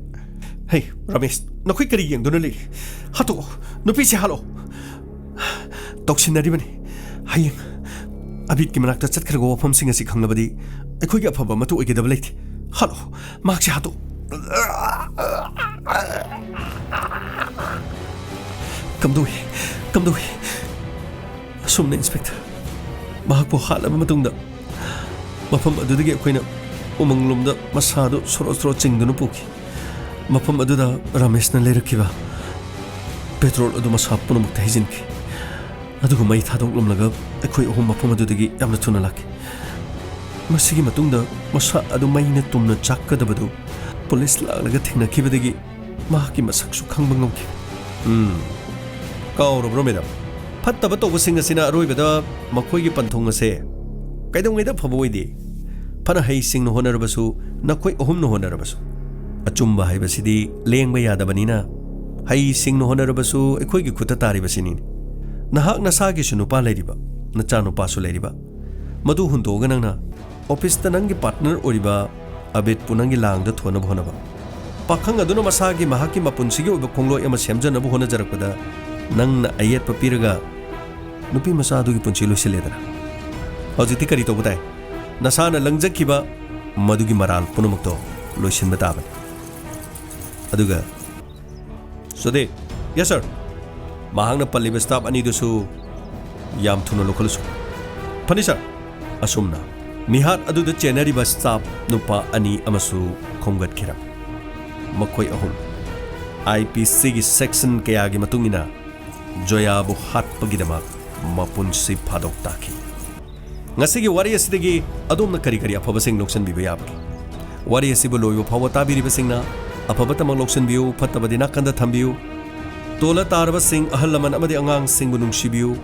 "ꯍꯦ, ꯔꯥꯃꯦꯁ, ꯅꯈꯣꯏ ꯀꯔꯤ ꯌꯦꯡꯗꯨꯅ ꯂꯩꯔꯤ? ꯍꯥꯠꯇꯣꯛꯑꯣ, ꯅꯨꯄꯤꯁꯤ ꯍꯥꯠꯂꯣ꯫" "ꯇꯧꯁꯤꯟꯅꯔꯤꯕꯅꯤ꯫ ꯍꯌꯦꯡ ꯑꯕꯤꯠꯀꯤ ꯃꯅꯥꯛꯇ ꯆꯠꯈ꯭ꯔꯒ ꯋꯥꯐꯝꯁꯤꯡ ꯑꯁꯤ ꯈꯪꯂꯕꯗꯤ ꯑꯩꯈꯣꯏꯒꯤ ꯑꯐꯕ ꯑꯃꯠꯇ ꯑꯣꯏꯒꯗꯕ ꯂꯩꯇꯦ꯫ ꯍꯥꯠꯂꯣ, ꯃꯍꯥꯛꯁꯤ ꯍꯥꯠꯇꯣꯛꯑꯣ꯫" "ꯀꯝꯗꯧꯏ? ꯀꯝꯗꯧꯏ?" ꯑꯁꯨꯝꯅ ꯏꯟꯁꯄꯦꯛꯇꯔ, ꯃꯍꯥꯛꯄꯨ ꯍꯥꯠꯂꯕ ꯃꯇꯨꯡꯗ ꯃꯐꯝ ꯑꯗꯨꯗꯒꯤ ꯑꯩꯈꯣꯏꯅ ꯎꯃꯪꯂꯣꯝꯗ ꯃꯁꯥꯗꯨ ꯁꯣꯔꯣ ꯁꯣꯔꯣ ꯆꯤꯡꯗꯨꯅ ꯄꯨꯈꯤ꯫ ꯃꯐꯝ ꯑꯗꯨꯗ ꯔꯥꯃꯦꯁꯅ ꯂꯩꯔꯛꯈꯤꯕ ꯄꯦꯇ꯭ꯔꯣꯜ ꯑꯗꯨ ꯃꯁꯥ ꯄꯨꯝꯅꯃꯛꯇ ꯍꯩꯖꯤꯟꯈꯤ꯫ ꯑꯗꯨꯒ ꯃꯩ ꯊꯥꯗꯣꯛꯂꯝꯂꯒ ꯑꯩꯈꯣꯏ ꯑꯍꯨꯝ ꯃꯐꯝ ꯑꯗꯨꯗꯒꯤ ꯌꯥꯝꯅ ꯊꯨꯅ ꯂꯥꯛꯈꯤ꯫ ꯃꯁꯤꯒꯤ ꯃꯇꯨꯡꯗ ꯃꯁꯥ ꯑꯗꯨ ꯃꯩꯅ ꯇꯨꯝꯅ ꯆꯥꯛꯀꯗꯕꯗꯨ ꯄꯨꯂꯤꯁ ꯂꯥꯛꯂꯒ ꯊꯦꯡꯅꯈꯤꯕꯗꯒꯤ ꯃꯍꯥꯛꯀꯤ ꯃꯁꯛꯁꯨ ꯈꯪꯕ ꯉꯝꯈꯤ꯫ ꯎꯝ, ꯀꯥꯎꯔꯕ꯭ꯔꯣ, ꯃꯦꯗꯥꯝ? ꯐꯠꯇꯕ ꯇꯧꯕꯁꯤꯡ ꯑꯁꯤꯅ ꯑꯔꯣꯏꯕꯗ ꯃꯈꯣꯏꯒꯤ ꯄꯟꯊꯨꯡ ꯑꯁꯦ ꯀꯩꯗꯧꯉꯩꯗ ꯑꯐꯕ ꯑꯣꯏꯗꯦ꯫ ꯐꯅ ꯍꯩꯁꯤꯡꯅ ꯍꯣꯠꯅꯔꯕꯁꯨ, ꯅꯈꯣꯏ ꯑꯍꯨꯝꯅ ꯍꯣꯠꯅꯔꯕꯁꯨ, ꯑꯆꯨꯝꯕ ꯍꯥꯏꯕꯁꯤꯗꯤ ꯂꯦꯡꯕ ꯌꯥꯗꯕꯅꯤꯅ, ꯍꯩꯁꯤꯡꯅ ꯍꯣꯠꯅꯔꯕꯁꯨ ꯑꯩꯈꯣꯏꯒꯤ ꯈꯨꯠꯇ ꯇꯥꯔꯤꯕꯁꯤꯅꯤ꯫ ꯅꯍꯥꯛ ꯅꯁꯥꯒꯤꯁꯨ ꯅꯨꯄꯥ ꯂꯩꯔꯤꯕ, ꯅꯆꯥꯅꯨꯄꯥꯁꯨ ꯂꯩꯔꯤꯕ, ꯃꯗꯨ ꯍꯨꯟꯗꯣꯛꯑꯒ ꯅꯪꯅ ꯑꯣꯐꯤꯁꯇ ꯅꯪꯒꯤ ꯄꯥꯔꯠꯅꯔ ꯑꯣꯏꯔꯤꯕ ꯑꯕꯤꯠꯄꯨ ꯅꯪꯒꯤ ꯂꯥꯡꯗ ꯊꯣꯟꯅꯕ ꯍꯣꯠꯅꯕ꯫ ꯄꯥꯈꯪ ꯑꯗꯨꯅ ꯃꯁꯥꯒꯤ, ꯃꯍꯥꯛꯀꯤ ꯃꯄꯨꯟꯁꯤꯒꯤ ꯑꯣꯏꯕ ꯈꯣꯡꯂꯣꯏ ꯑꯃ ꯁꯦꯝꯖꯅꯕ ꯍꯣꯠꯅꯖꯔꯛꯄꯗ ꯅꯪꯅ ꯑꯌꯦꯠꯄ ꯄꯤꯔꯒ ꯅꯨꯄꯤ ꯃꯆꯥ ꯑꯗꯨꯒꯤ ꯄꯨꯟꯁꯤ ꯂꯣꯏꯁꯤꯜꯂꯦꯗꯅ꯫ ꯍꯧꯖꯤꯛꯇꯤ ꯀꯔꯤ ꯇꯧꯕ ꯇꯥꯏ? ꯅꯁꯥꯅ ꯂꯪꯖꯈꯤꯕ ꯃꯗꯨꯒꯤ ꯃꯔꯥꯜ ꯄꯨꯝꯅꯃꯛꯇꯣ ꯂꯣꯏꯁꯤꯟꯕ ꯇꯥꯕꯅꯤ꯫ ꯑꯗꯨꯒ, ꯁꯨꯗꯦ꯫ Yes, sir. ꯃꯍꯥꯛꯅ ꯄꯜꯂꯤꯕ ꯁ꯭ꯇꯥꯐ ꯑꯅꯤꯗꯨꯁꯨ ꯌꯥꯝ ꯊꯨꯅ ꯂꯧꯈꯠꯂꯨꯁꯨ꯫ ꯐꯅꯤ, ꯁꯥꯔ꯫ ꯑꯁꯨꯝꯅ ꯃꯤꯍꯥꯠ ꯑꯗꯨꯗ ꯆꯦꯟꯅꯔꯤꯕ ꯁ꯭ꯇꯥꯐ ꯅꯨꯄꯥ ꯑꯅꯤ ꯑꯃꯁꯨ ꯈꯣꯝꯒꯠꯈꯤꯔꯝꯃꯤ꯫ ꯃꯈꯣꯏ ꯑꯍꯨꯝ IPCꯒꯤ ꯁꯦꯛꯁꯟ ꯀꯌꯥꯒꯤ ꯃꯇꯨꯡ ꯏꯟꯅ ꯖꯣꯌꯥꯕꯨ ꯍꯥꯠꯄꯒꯤꯗꯃꯛ ꯃꯄꯨꯟꯁꯤ ꯐꯥꯗꯣꯛ ꯇꯥꯈꯤ꯫ ꯉꯁꯤꯒꯤ ꯋꯥꯔꯤ ꯑꯁꯤꯗꯒꯤ ꯑꯗꯣꯝꯅ ꯀꯔꯤ ꯀꯔꯤ ꯑꯐꯕꯁꯤꯡ ꯂꯧꯁꯤꯟꯕꯤꯕ ꯌꯥꯕꯒꯦ? ꯋꯥꯔꯤ ꯑꯁꯤꯕꯨ ꯂꯣꯏꯕ ꯐꯥꯎꯕ ꯇꯥꯕꯤꯔꯤꯕꯁꯤꯡꯅ ꯑꯐꯕꯇꯃꯛ ꯂꯧꯁꯤꯟꯕꯤꯌꯨ, ꯐꯠꯇꯕꯗꯤ ꯅꯥꯀꯟꯗ ꯊꯝꯕꯤꯌꯨ꯫ ꯇꯣꯜꯂ ꯇꯥꯔꯕꯁꯤꯡ, ꯑꯍꯜ ꯂꯃꯟ ꯑꯃꯗꯤ ꯑꯉꯥꯡꯁꯤꯡꯕꯨ ꯅꯨꯡꯁꯤꯕꯤꯌꯨ꯫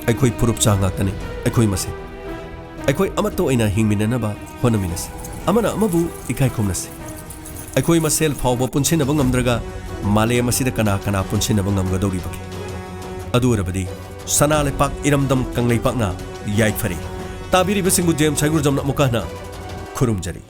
ꯑꯩꯈꯣꯏ ꯐꯨꯔꯨꯞ ꯆꯥ ꯉꯥꯛꯇꯅꯤ, ꯑꯩꯈꯣꯏ ꯃꯁꯦꯟ꯫ ꯑꯩꯈꯣꯏ ꯑꯃꯠꯇ ꯑꯣꯏꯅ ꯍꯤꯡꯃꯤꯟꯅꯅꯕ ꯍꯣꯠꯅꯃꯤꯟꯅꯁꯤ꯫ ꯑꯃꯅ ꯑꯃꯕꯨ ꯏꯀꯥꯏ ꯈꯨꯝꯅꯁꯤ꯫ ꯑꯩꯈꯣꯏ ꯃꯁꯦꯜ ꯐꯥꯎꯕ ꯄꯨꯟꯁꯤꯟꯅꯕ ꯉꯝꯗ꯭ꯔꯒ ꯃꯥꯂꯦꯝ ꯑꯁꯤꯗ ꯀꯅꯥ ꯀꯅꯥ ꯄꯨꯟꯁꯤꯟꯅꯕ ꯉꯝꯒꯗꯧꯔꯤꯕꯒꯦ? ꯑꯗꯨ ꯑꯣꯏꯔꯕꯗꯤ ꯁꯅꯥ ꯂꯩꯄꯥꯛ ꯏꯔꯝꯗꯝ ꯀꯪꯂꯩꯄꯥꯛꯅ ꯌꯥꯏꯐꯔꯦ꯫ ꯇꯥꯕꯤꯔꯤꯕꯁꯤꯡꯕꯨ ꯖꯦꯝꯁ ꯍꯩꯒ꯭ꯔꯨꯖꯝꯅ ꯑꯃꯨꯛꯀ ꯍꯟꯅ ꯈꯨꯔꯨꯝꯖꯔꯤ꯫